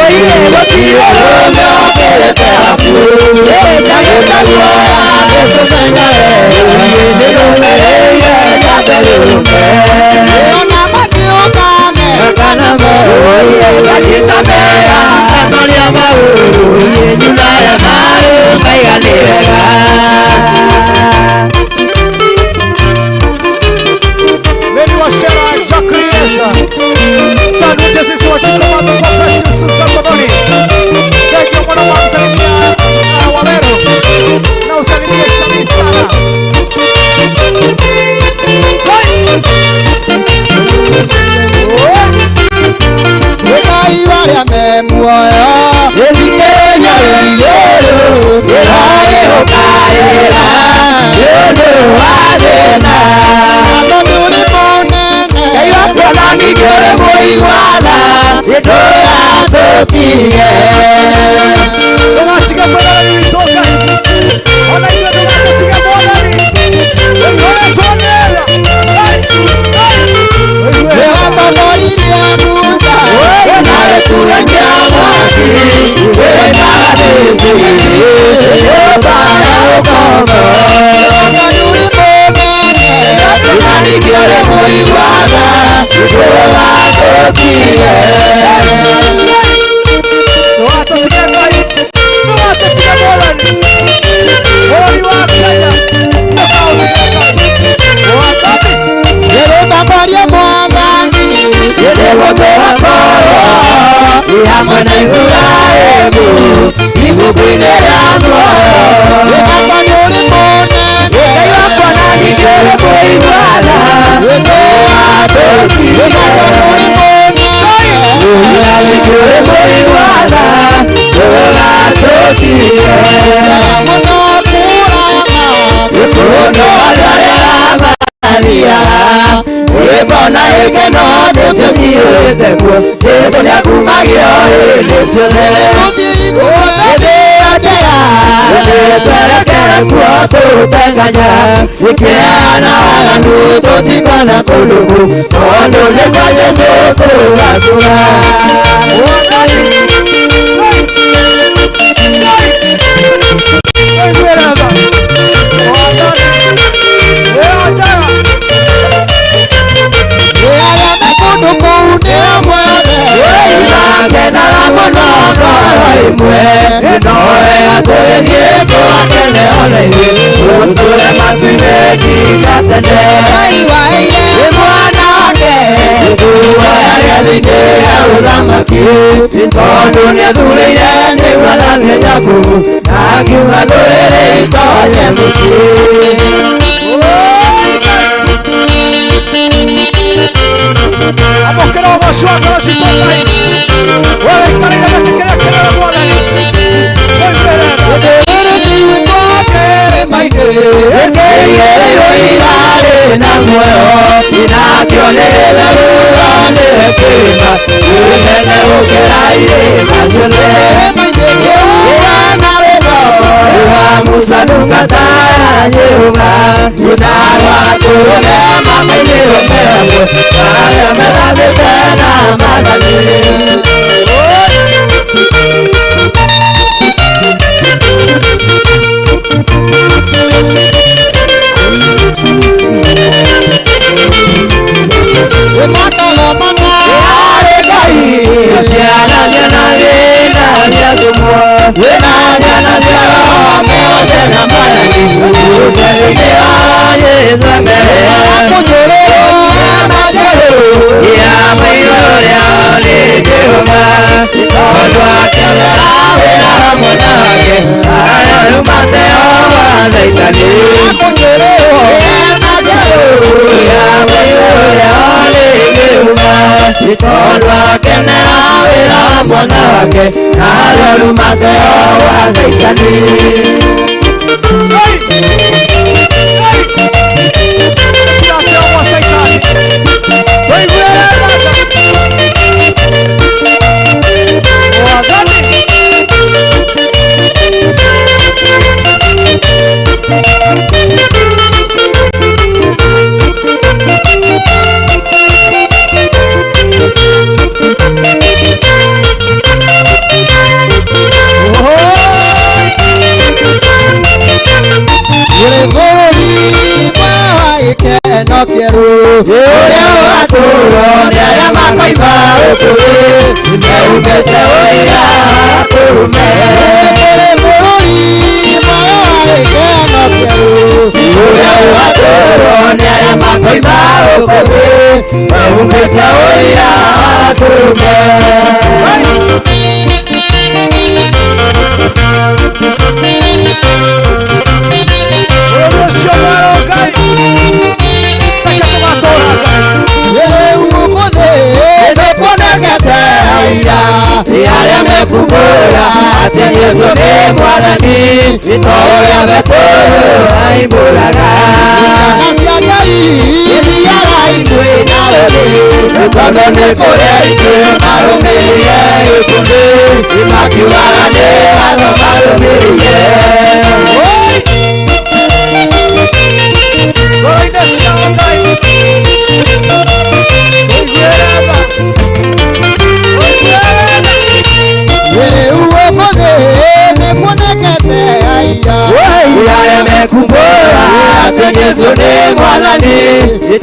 Gũtirĩ ũrũme ũkĩrĩte waku Njagĩte guoya nĩ kũmenya wega Nĩnũmĩrĩire nyambe rĩũme Ona makiũka mĩraka namo Nganyita mera ngatoria maũru Ndare maru ngaiga nĩ wega. Mary Wachera Jacqueline Tanu Jesisi wa Chikomato kwa Precious Susan Modoni. Thank you mwana wa msalimia Waweru na usalimie Sami sana. Hey! Oi! Ngai warĩa me muoyo Gĩthikĩnya rĩiyũrũ Kĩragĩũkaĩra Nĩ ũndũ wa thĩna Tondũ ũrĩ mũnene Ngai wakwa na ningĩ ũrĩ mũigua tha Ndũgatũtige Ndũgatige mwĩroreri witũ Ngai ona ithuĩ ndũgatũtige Mwathani ũihũrĩtwo nĩ tha Ngai Ngai ũigue tha. Nĩwatongoririe Musa Na gĩtugĩ kĩa mwaki Kĩrĩmaga Misiri Nyũmba ya ũkombo Tondũ ũrĩ mũnene Na ningĩ ũrĩ mũigua tha Ndũgatũtige Ndũgatũtige Ngai ndũgatũtige Mwathani bũrũri wa Kenya ndũkaũtige Ngai Mwathani Nĩgũtongoria Mwathani Nĩgũtũrakorwo Hamwe na Iburahĩmu Ibuku-inĩ rĩa muoyo Tondũ ũrĩ mũnene Ngai wakwa na ningĩ ũrĩ mũigua tha Ndũgatũtige Tondũ ũrĩ mũnene Na ningĩ ũrĩ mũigua tha Ndũgatũtige Mũno kũrama Gĩkũndũ andũ arĩa mathiaga Rwĩmbo na gĩkeno nĩcio ciyũrĩte kuo Jesũ nĩakumagio hĩndĩ ciothe Hĩndĩ ĩyo njega Twerekere kuo tũtenganya Ikĩana waganu tũtikona kũndũ kũu Tondũ nĩ kwa Jesũ tũgatũra Tondũ nĩathurĩire nĩguo athamie Jakubu akiuga ndũrĩrĩ itonye mũciĩ. Amũkĩra ũgoci wa ngoro citũ Ngai we wĩikarĩire gĩtĩ kĩrĩa kĩnene Mwathani tũiguĩre tha. Ndũrĩrĩ ciitũ kĩrĩma-inĩ nĩigĩrĩirwo igarĩ na muoyo nakĩo nĩ gĩtheru nĩ kĩrĩma kĩnene gũkĩra irĩma ciothe. Ĩrana rwĩmbo rwa Musa ndungata ya Jehova na rwa atũrũme makainĩrwo me hamwe arĩa methambĩte na Mwathani. Ciana ciana wĩna ciatũmwo wĩna ciana cia roho mĩoce na Mwathani ũcemithĩ wa Jesũ mbere ya maigũrũ rĩao nĩ Jehova tondũ akĩonera wĩra hamwe nake arĩa rumate o wa Caitani. Ya maigũrũ rĩao nĩ Jehova tondũ akenera wĩra hamwe nake arĩa rumate o wa Caitani. Ũrĩa ũgatũũrwo nĩ arĩa makoima gũkũ thĩ mehumbĩte ũira wa kũrume. Kũrĩ bũrũri mwega wa gĩkeno kĩerũ. Ũrĩa ũgatũũrwo nĩ arĩa makoima gũkũ thĩ mehumbĩte ũira wa kũrume. Bũrũri ũcio mwerũ Ngai nĩkuonekete aira arĩa mekumbũra atĩ Jesũ nĩ Mwathani to ũrĩa mekũrũ aimbũraga. Cia Ngai ithiaga imwe na rũrĩ tondũ nĩ kũrĩ aingĩ marũmĩrĩire gĩkundi makiugaga nĩ watho marũmĩrĩire. Ngoro-inĩ ciao Ngai tũiguĩre tha. Arĩa mekumbũra atĩ Jesũ nĩ Mwathani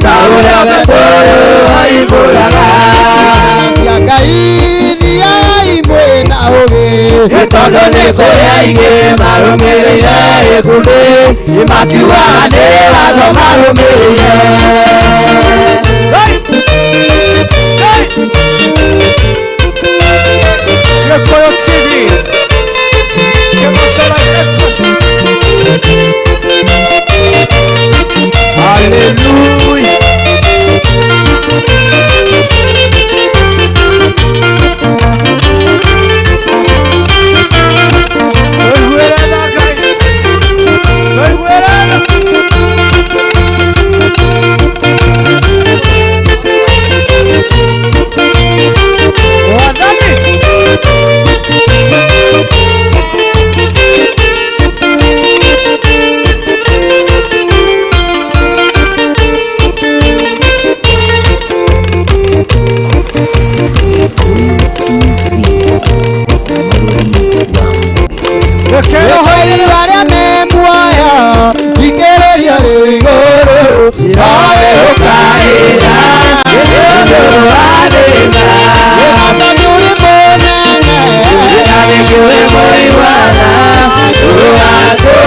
ta ũrĩa mekũrũ aimbũraga. Cia Ngai ithiaga imwe na ũũgĩ tondũ nĩ kũrĩ aingĩ marũmĩrĩire gĩkundi makiugaga nĩ watho marũmĩrĩire. Gĩkũyũ TV Kĩgoco Live Express. Hallelujah. Tũiguĩre tha Ngai, tũiguĩre tha.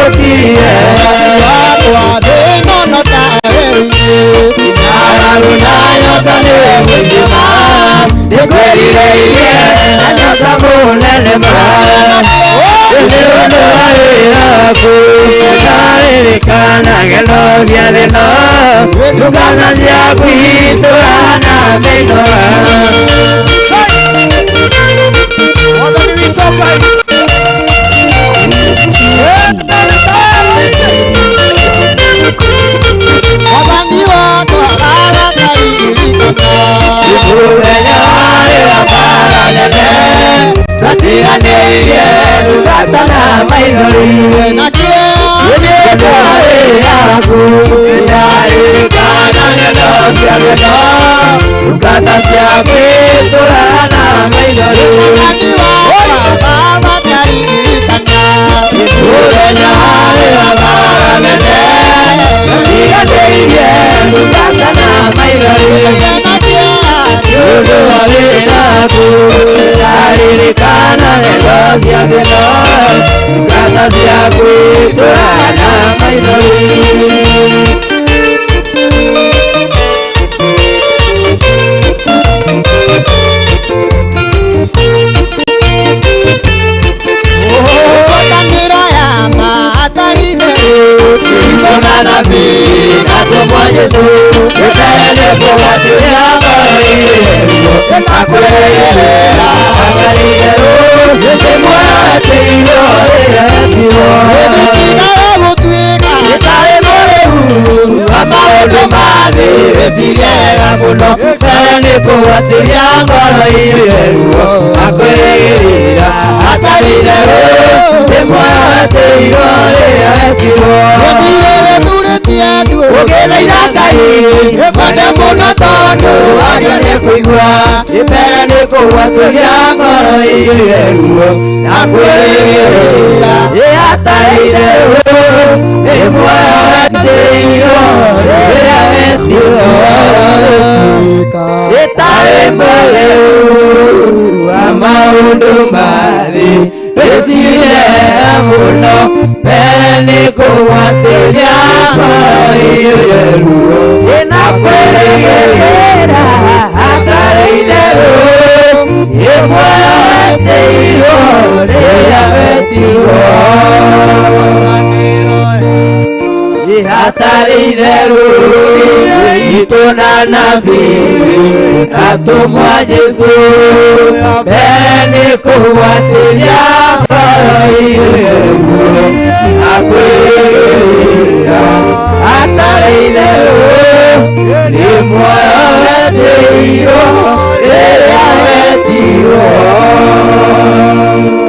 ndũkie wakwa thĩna no ta werũ-inĩ ng'aragu na nyota nĩ mũingĩ ma nĩngwĩrirĩirie na nyota mũnene ma nĩ ũndũ wa wĩra waku ndaririkana ng'endo cia thĩno ndungata ciaku itũrana mĩino. Mwathani witũ Ngai. Mwathani wakwa arataririkana mũthenya warĩ wa mbara nene twatiganĩirie ndungata na maithori na kĩeha nĩ ũndũ wa wĩra waku ndaririkana ng'endo cia thĩno ndungata ciaku itũrana maithori. Mwathani wakwa Baba ndaririkana mũthenya warĩ wa mbara nene twatiganĩirie ndungata na maithori na kĩeha nĩ ũndũ wa wĩra waku ndaririkana ng'endo cia thĩno ndungata ciaku itũrana maithori. Ngwatanĩro ya ma hatarĩ itherũ Kristo na nabii na atũmwo Jesũ mbere nĩ kũgwatĩria ngoro ĩrĩ akwĩrĩgĩrĩra hatarĩ itherũ nĩ muoyo wetĩirwo rĩrĩa wetirwo ĩthitindaga gũtuĩka ĩtarĩ mũrĩhu wa maũndũ ma thĩ wĩcirie wega mũno mbere nĩ kũgwatĩria ngoro ĩrĩ ruo akwĩrĩgĩrĩra hatarĩ itherũ nĩ muoyo wetĩirwo rĩrĩa wetirwo. Gũtirĩrĩ turĩtie nduũ ũgĩthaitha Ngai mwende mũno tondũ ario nĩ kũigua mbere nĩ kũgwatĩria ngoro ĩrĩ ruo akwĩrĩgĩrĩra hatarĩ itherũ nĩ muoyo wetĩirwo rĩrĩa wetirwo ĩtarĩ mũrĩu wa maũndũ ma thĩ wĩcirie mũno mbere nĩ kũgwatĩria ngoro ĩrĩ ruo ĩna kwĩrĩgĩrĩra hatarĩ itherũ nĩ muoyo wetĩirwo rĩrĩa wetirwo. Hatarĩ itherũ itũ na nabii na atũmwo Jesũ mbere nĩ kũgwatĩria ngoro ĩrĩ ruo akwĩrĩgĩrĩra hatarĩ itherũ nĩ muoyo wetĩirwo rĩrĩa wetirwo.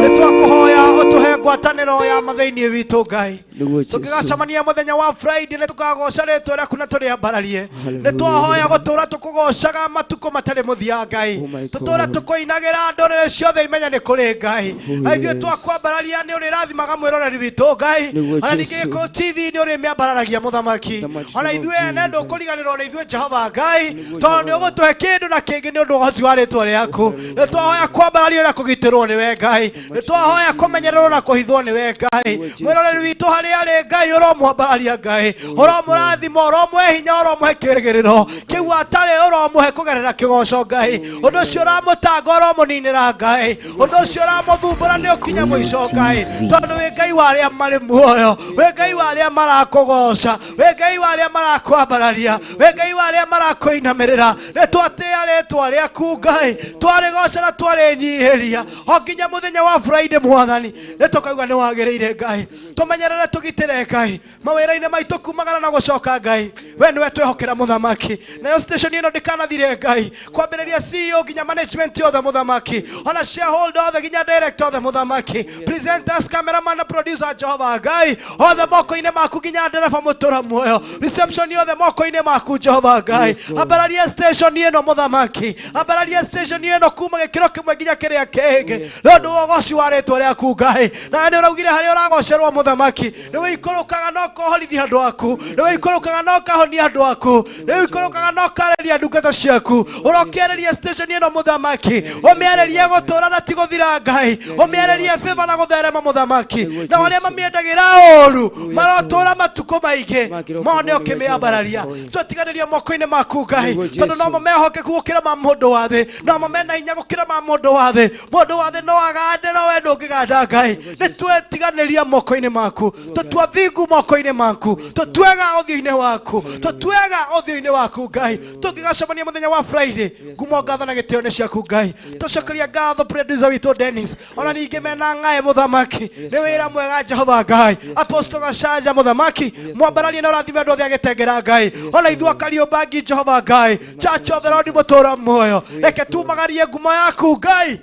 Nĩ twakũhoya ũtũhe ngwatanĩro ya mathĩinĩ witũ Ngai tũngĩgacemania mũthenya wa Friday nĩ tũkagoca rĩtwa rĩaku na tũrĩambararie. Nĩ twahoya gũtũra tũkũgocaga matukũ matarĩ mũthia Ngai tũtũra tũkũinagĩra ndũrĩrĩ ciothe imenya nĩ kũrĩ Ngai na ithuĩ twakwambararia nĩ ũrĩrathimaga mwĩroreri witũ Ngai ona ningĩ Gĩkũyũ TV nĩ ũrĩmĩambararagia mũthamaki ona ithuĩ ene ndũkũriganĩrwo nĩ ithuĩ Jehova Ngai tondũ nĩ ũgũtũhe kĩndũ na kĩngĩ nĩ ũndũ wa ũhoci wa rĩtwa rĩaku. Nĩ twahoya kwambarario na kũgitĩrwo nĩwe Ngai nĩ twahoya kũmenyererwo na kũhithwo nĩwe Ngai mwĩroreri witũ harĩa arĩ Ngai ũromwambararia Ngai ũromũrathima ũromũhe hinya ũromũhe kĩrĩgĩrĩro kĩu atarĩ ũromũhe kũgerera kĩgoco Ngai ũndũ ũcio ũramũtanga ũromũninĩra Ngai ũndũ ũcio ũramũthumbũra nĩ ũkinya mũico Ngai tondũ wĩ Ngai wa arĩa marĩ muoyo wĩ Ngai wa arĩa marakũgoca wĩ Ngai wa arĩa marakwambararia wĩ Ngai wa arĩa marakũinamĩrĩra. Nĩ twatĩĩa rĩtwa rĩaku Ngai twarĩgoca na twarĩnyihĩria o nginya mũthenya wa Friday Mwathani nĩ tũkauga nĩ wagĩrĩire Ngai tũmenyerere tũgitĩre Ngai mawĩra-inĩ maitũ kumagara na gũcoka Ngai we nĩwe twĩhokera mũthamaki nayo station ĩno ndĩkanathire Ngai kwambĩrĩria CEO nginya management yothe mũthamaki ona shareholder othe nginya director othe mũthamaki presenters cameraman na producer Jehova Ngai othe moko-inĩ maku nginya ndereba mũtũra muoyo reception yothe moko-inĩ maku Jehova Ngai ambararia station ĩno mũthamaki ambararia station ĩno kuma gĩkĩro kĩmwe nginya kĩrĩa kĩngĩ nĩ ũndũ wa ũgoci wa rĩtwa rĩaku Ngai na nĩ ũraugire harĩa ũragocerwo mũthamaki nĩ wĩikũrũkaga no kũhorithia ũkarĩithia andũ aku, nĩwe ũikũrũkaga na ũkahonia andũ aku, nĩwe ũikũrũkaga na ũkarĩria ndungata ciaku. Ũrokĩarĩria station ĩno mũthamaki, ũmĩarĩrie gũtũũra na ti gũthira Ngai, ũmĩarĩrie favor na gũtherema mũthamaki, na arĩa mamĩendagĩra ũũru marotũũra matukũ maingĩ mone ũkĩmĩambararia. Twatiganĩria moko-inĩ maku Ngai, tondũ nomo mehokeku gũkĩra ma mũndũ wa thĩ, nomo mena hinya gũkĩra ma mũndũ wa thĩ. Mũndũ wa thĩ no agande, no we ndũngĩganda Ngai. Nĩ twetiganĩria moko-inĩ maku, tũtua thingu moko-inĩ maku, tũtuega ũthiũ-inĩ waku, tũtuega ũthiũ-inĩ waku Ngai. Tũngĩgacemania mũthenya wa Friday, ngumo ngatho na gĩtĩo nĩ ciaku Ngai. Tũcokeria ngatho producer witũ Dennis, ona ningĩ mena ng'ae mũthamaki, nĩ wĩra mwega Jehova Ngai. Apostle Gacanja mũthamaki, mwambararie na ũrathime andũ othe agĩtengera Ngai, ona ithuĩ akariũmbangi Jehova Ngai. Church of the Lord mũtũũra muoyo, reke tumagarie ngumo yaku Ngai,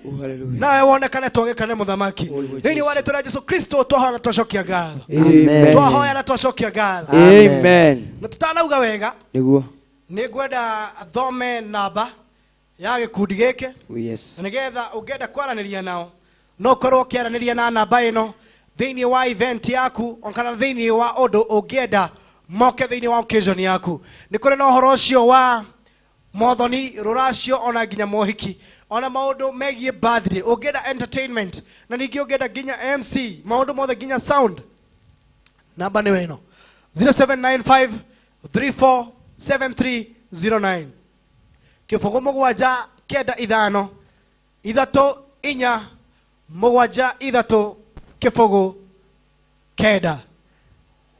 nawe wonekane twagĩkane mũthamaki. Thĩinĩ wa rĩtwa rĩa Jesu Kristo twahoya na twacokia ngatho. Amen. Twahoya na twacokia ngatho. Amen. Na tũtanauga wega, Nĩguo. nĩ ngwenda thome namba ya gĩkundi gĩkĩ, Oh, yes. na nĩgetha ũngĩenda kwaranĩria nao no ũkorwo ũkĩaranĩria na namba ĩno thĩinĩ wa event yaku, ona kana thĩinĩ wa ũndũ ũngĩenda moke thĩinĩ wa occasion yaku. Nĩ kũrĩ na ũhoro ũcio wa mothoni, rũracio, ona nginya mohiki, ona maũndũ megiĩ birthday, ũngĩenda entertainment, na ningĩ ũngĩenda nginya MC, maũndũ mothe nginya sound. Namba nĩyo ĩno 0795 347309, kĩbũgũ mũgwanja kenda ithano ithatũ inya mũgwanja ithatũ kĩbũgũ kenda.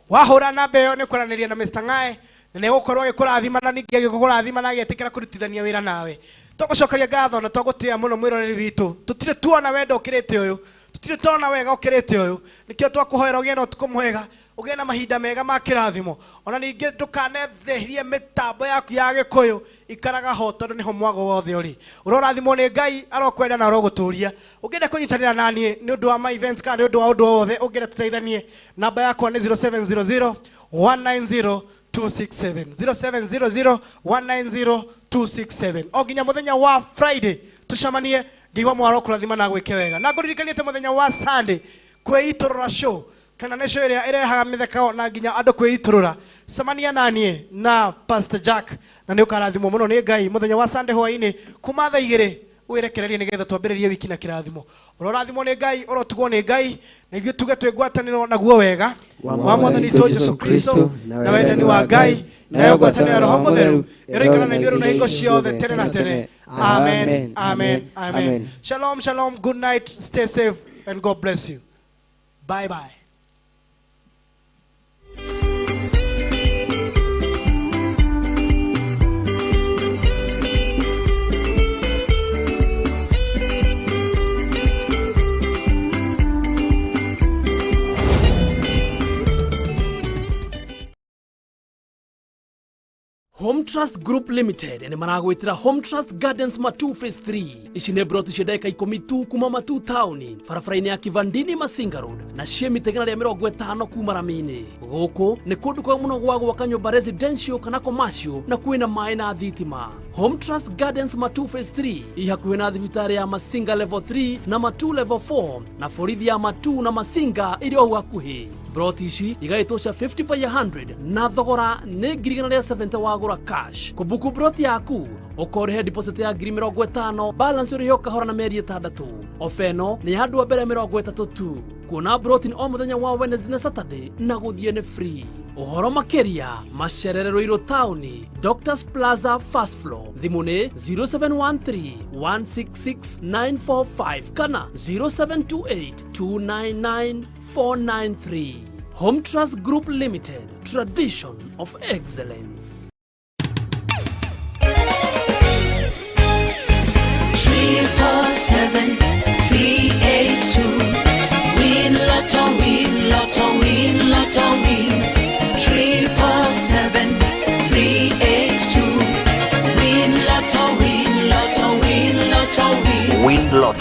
Wahũra namba ĩyo nĩ kwaranĩria na Mr. Ng'ae, na nĩ egũkorwo agĩkũrathima, na ningĩ agĩkũrathima na agĩtĩkĩra kũrutithania wĩra nawe. Tũgũcokeria ngatho na twagũtĩĩa mũno mwĩroreri witũ. Tũtirĩ tuona wendo ũkĩrĩte ũyũ, tũtirĩ tuona wega ũkĩrĩte ũyũ. Nĩkĩo twakũhoera ũgĩe na ũtukũ mwega, ũgĩe na mahinda mega ma kĩrathimo, ona ningĩ ndũkanetherie mĩtambo yaku ya Gĩkũyũ, ikaraga ho tondũ nĩho mwago wothe ũrĩ. Ũrorathimwo nĩ Ngai, arokwenda na arogũtũria. Ũngĩenda kũnyitanĩra naniĩ nĩ ũndũ wa my events kana nĩ ũndũ wa ũndũ o wothe ũngĩenda tũteithanie, namba yakwa nĩ 0700 190 267, 0700 190 267. O nginya mũthenya wa Friday tũcemanie, Ngai wa mwaro kũrathima na gwĩke wega. Na ngũririkanie atĩ mũthenya wa Sunday kwĩitũrũra show, kana nĩ show ĩrĩa ĩrehaga mĩtheko na nginya andũ kwĩitũrũra. Cemania naniĩ na Pastor Jack, na nĩ ũkarathimwo mũno nĩ Ngai mũthenya wa Sunday hwaĩ-inĩ kuma thaa igĩrĩ wĩrekererie nĩgetha twambĩrĩrie wiki na kĩrathimo. Ũrorathimwo nĩ Ngai, ũrotugwo nĩ Ngai, na ithuĩ tuge twĩ ngwatanĩro naguo wega wa Mwathani witũ Jesu Kristo, na wendani wa Ngai, nayo ngwatanĩro ya Roho Mũtheru ĩroikara na ithuĩ rĩu na hingo ciothe tene na tene. Amen, amen, amen. Shalom, shalom, good night, stay safe and God bless you. Bye bye. Home Trust Group Limited nĩ maragwĩtĩra Home Trust Gardens Matu Phase 3. Ici nĩ broti cia ndagĩka ikũmi tu kuma Matu taũni, barabara-inĩ ya Kivandini Masinga Road, na ciĩ mita igana rĩa mĩrongo ĩtano kuma rami-inĩ. Gũkũ nĩ kũndũ kwega mũno gwa gwaka nyũmba residential kana commercial, na kwĩna maĩ na thitima. Home Trust Gardens Matu Phase 3 i hakuhĩ na thibitarĩ ya Masinga Level 3 na Matu Level 4, na borithi ya Matu na Masinga ĩrĩ o hau hakuhĩ. Broti ici igaĩtwo cia 50 by 100 na thogora nĩ ngiri igana rĩa 70 wagũra cash. Kũbuku broti yaku ũkorĩhe deposit ya ngiri mĩrongo ĩtano, balance ũrĩhe o kahora na mĩeri ĩtandatũ. Ofa ĩno nĩ ya andũ a mbere mĩrongo ĩtatũ tu. Kuona broti nĩ o mũthenya wa Wednesday na Saturday, na gũthiĩ nĩ free. Ũhoro makĩria macerere Ruiru taũni, Doctors Plaza first floor. Thimũ nĩ 0713 166 945 kana 0728 299 493. Home Trust Group Limited, tradition of excellence. 347 382. Win Lotto, win Lotto, win Lotto, win. 777 382. Win Lotto, win Lotto, win Lotto, win. Win Lotto.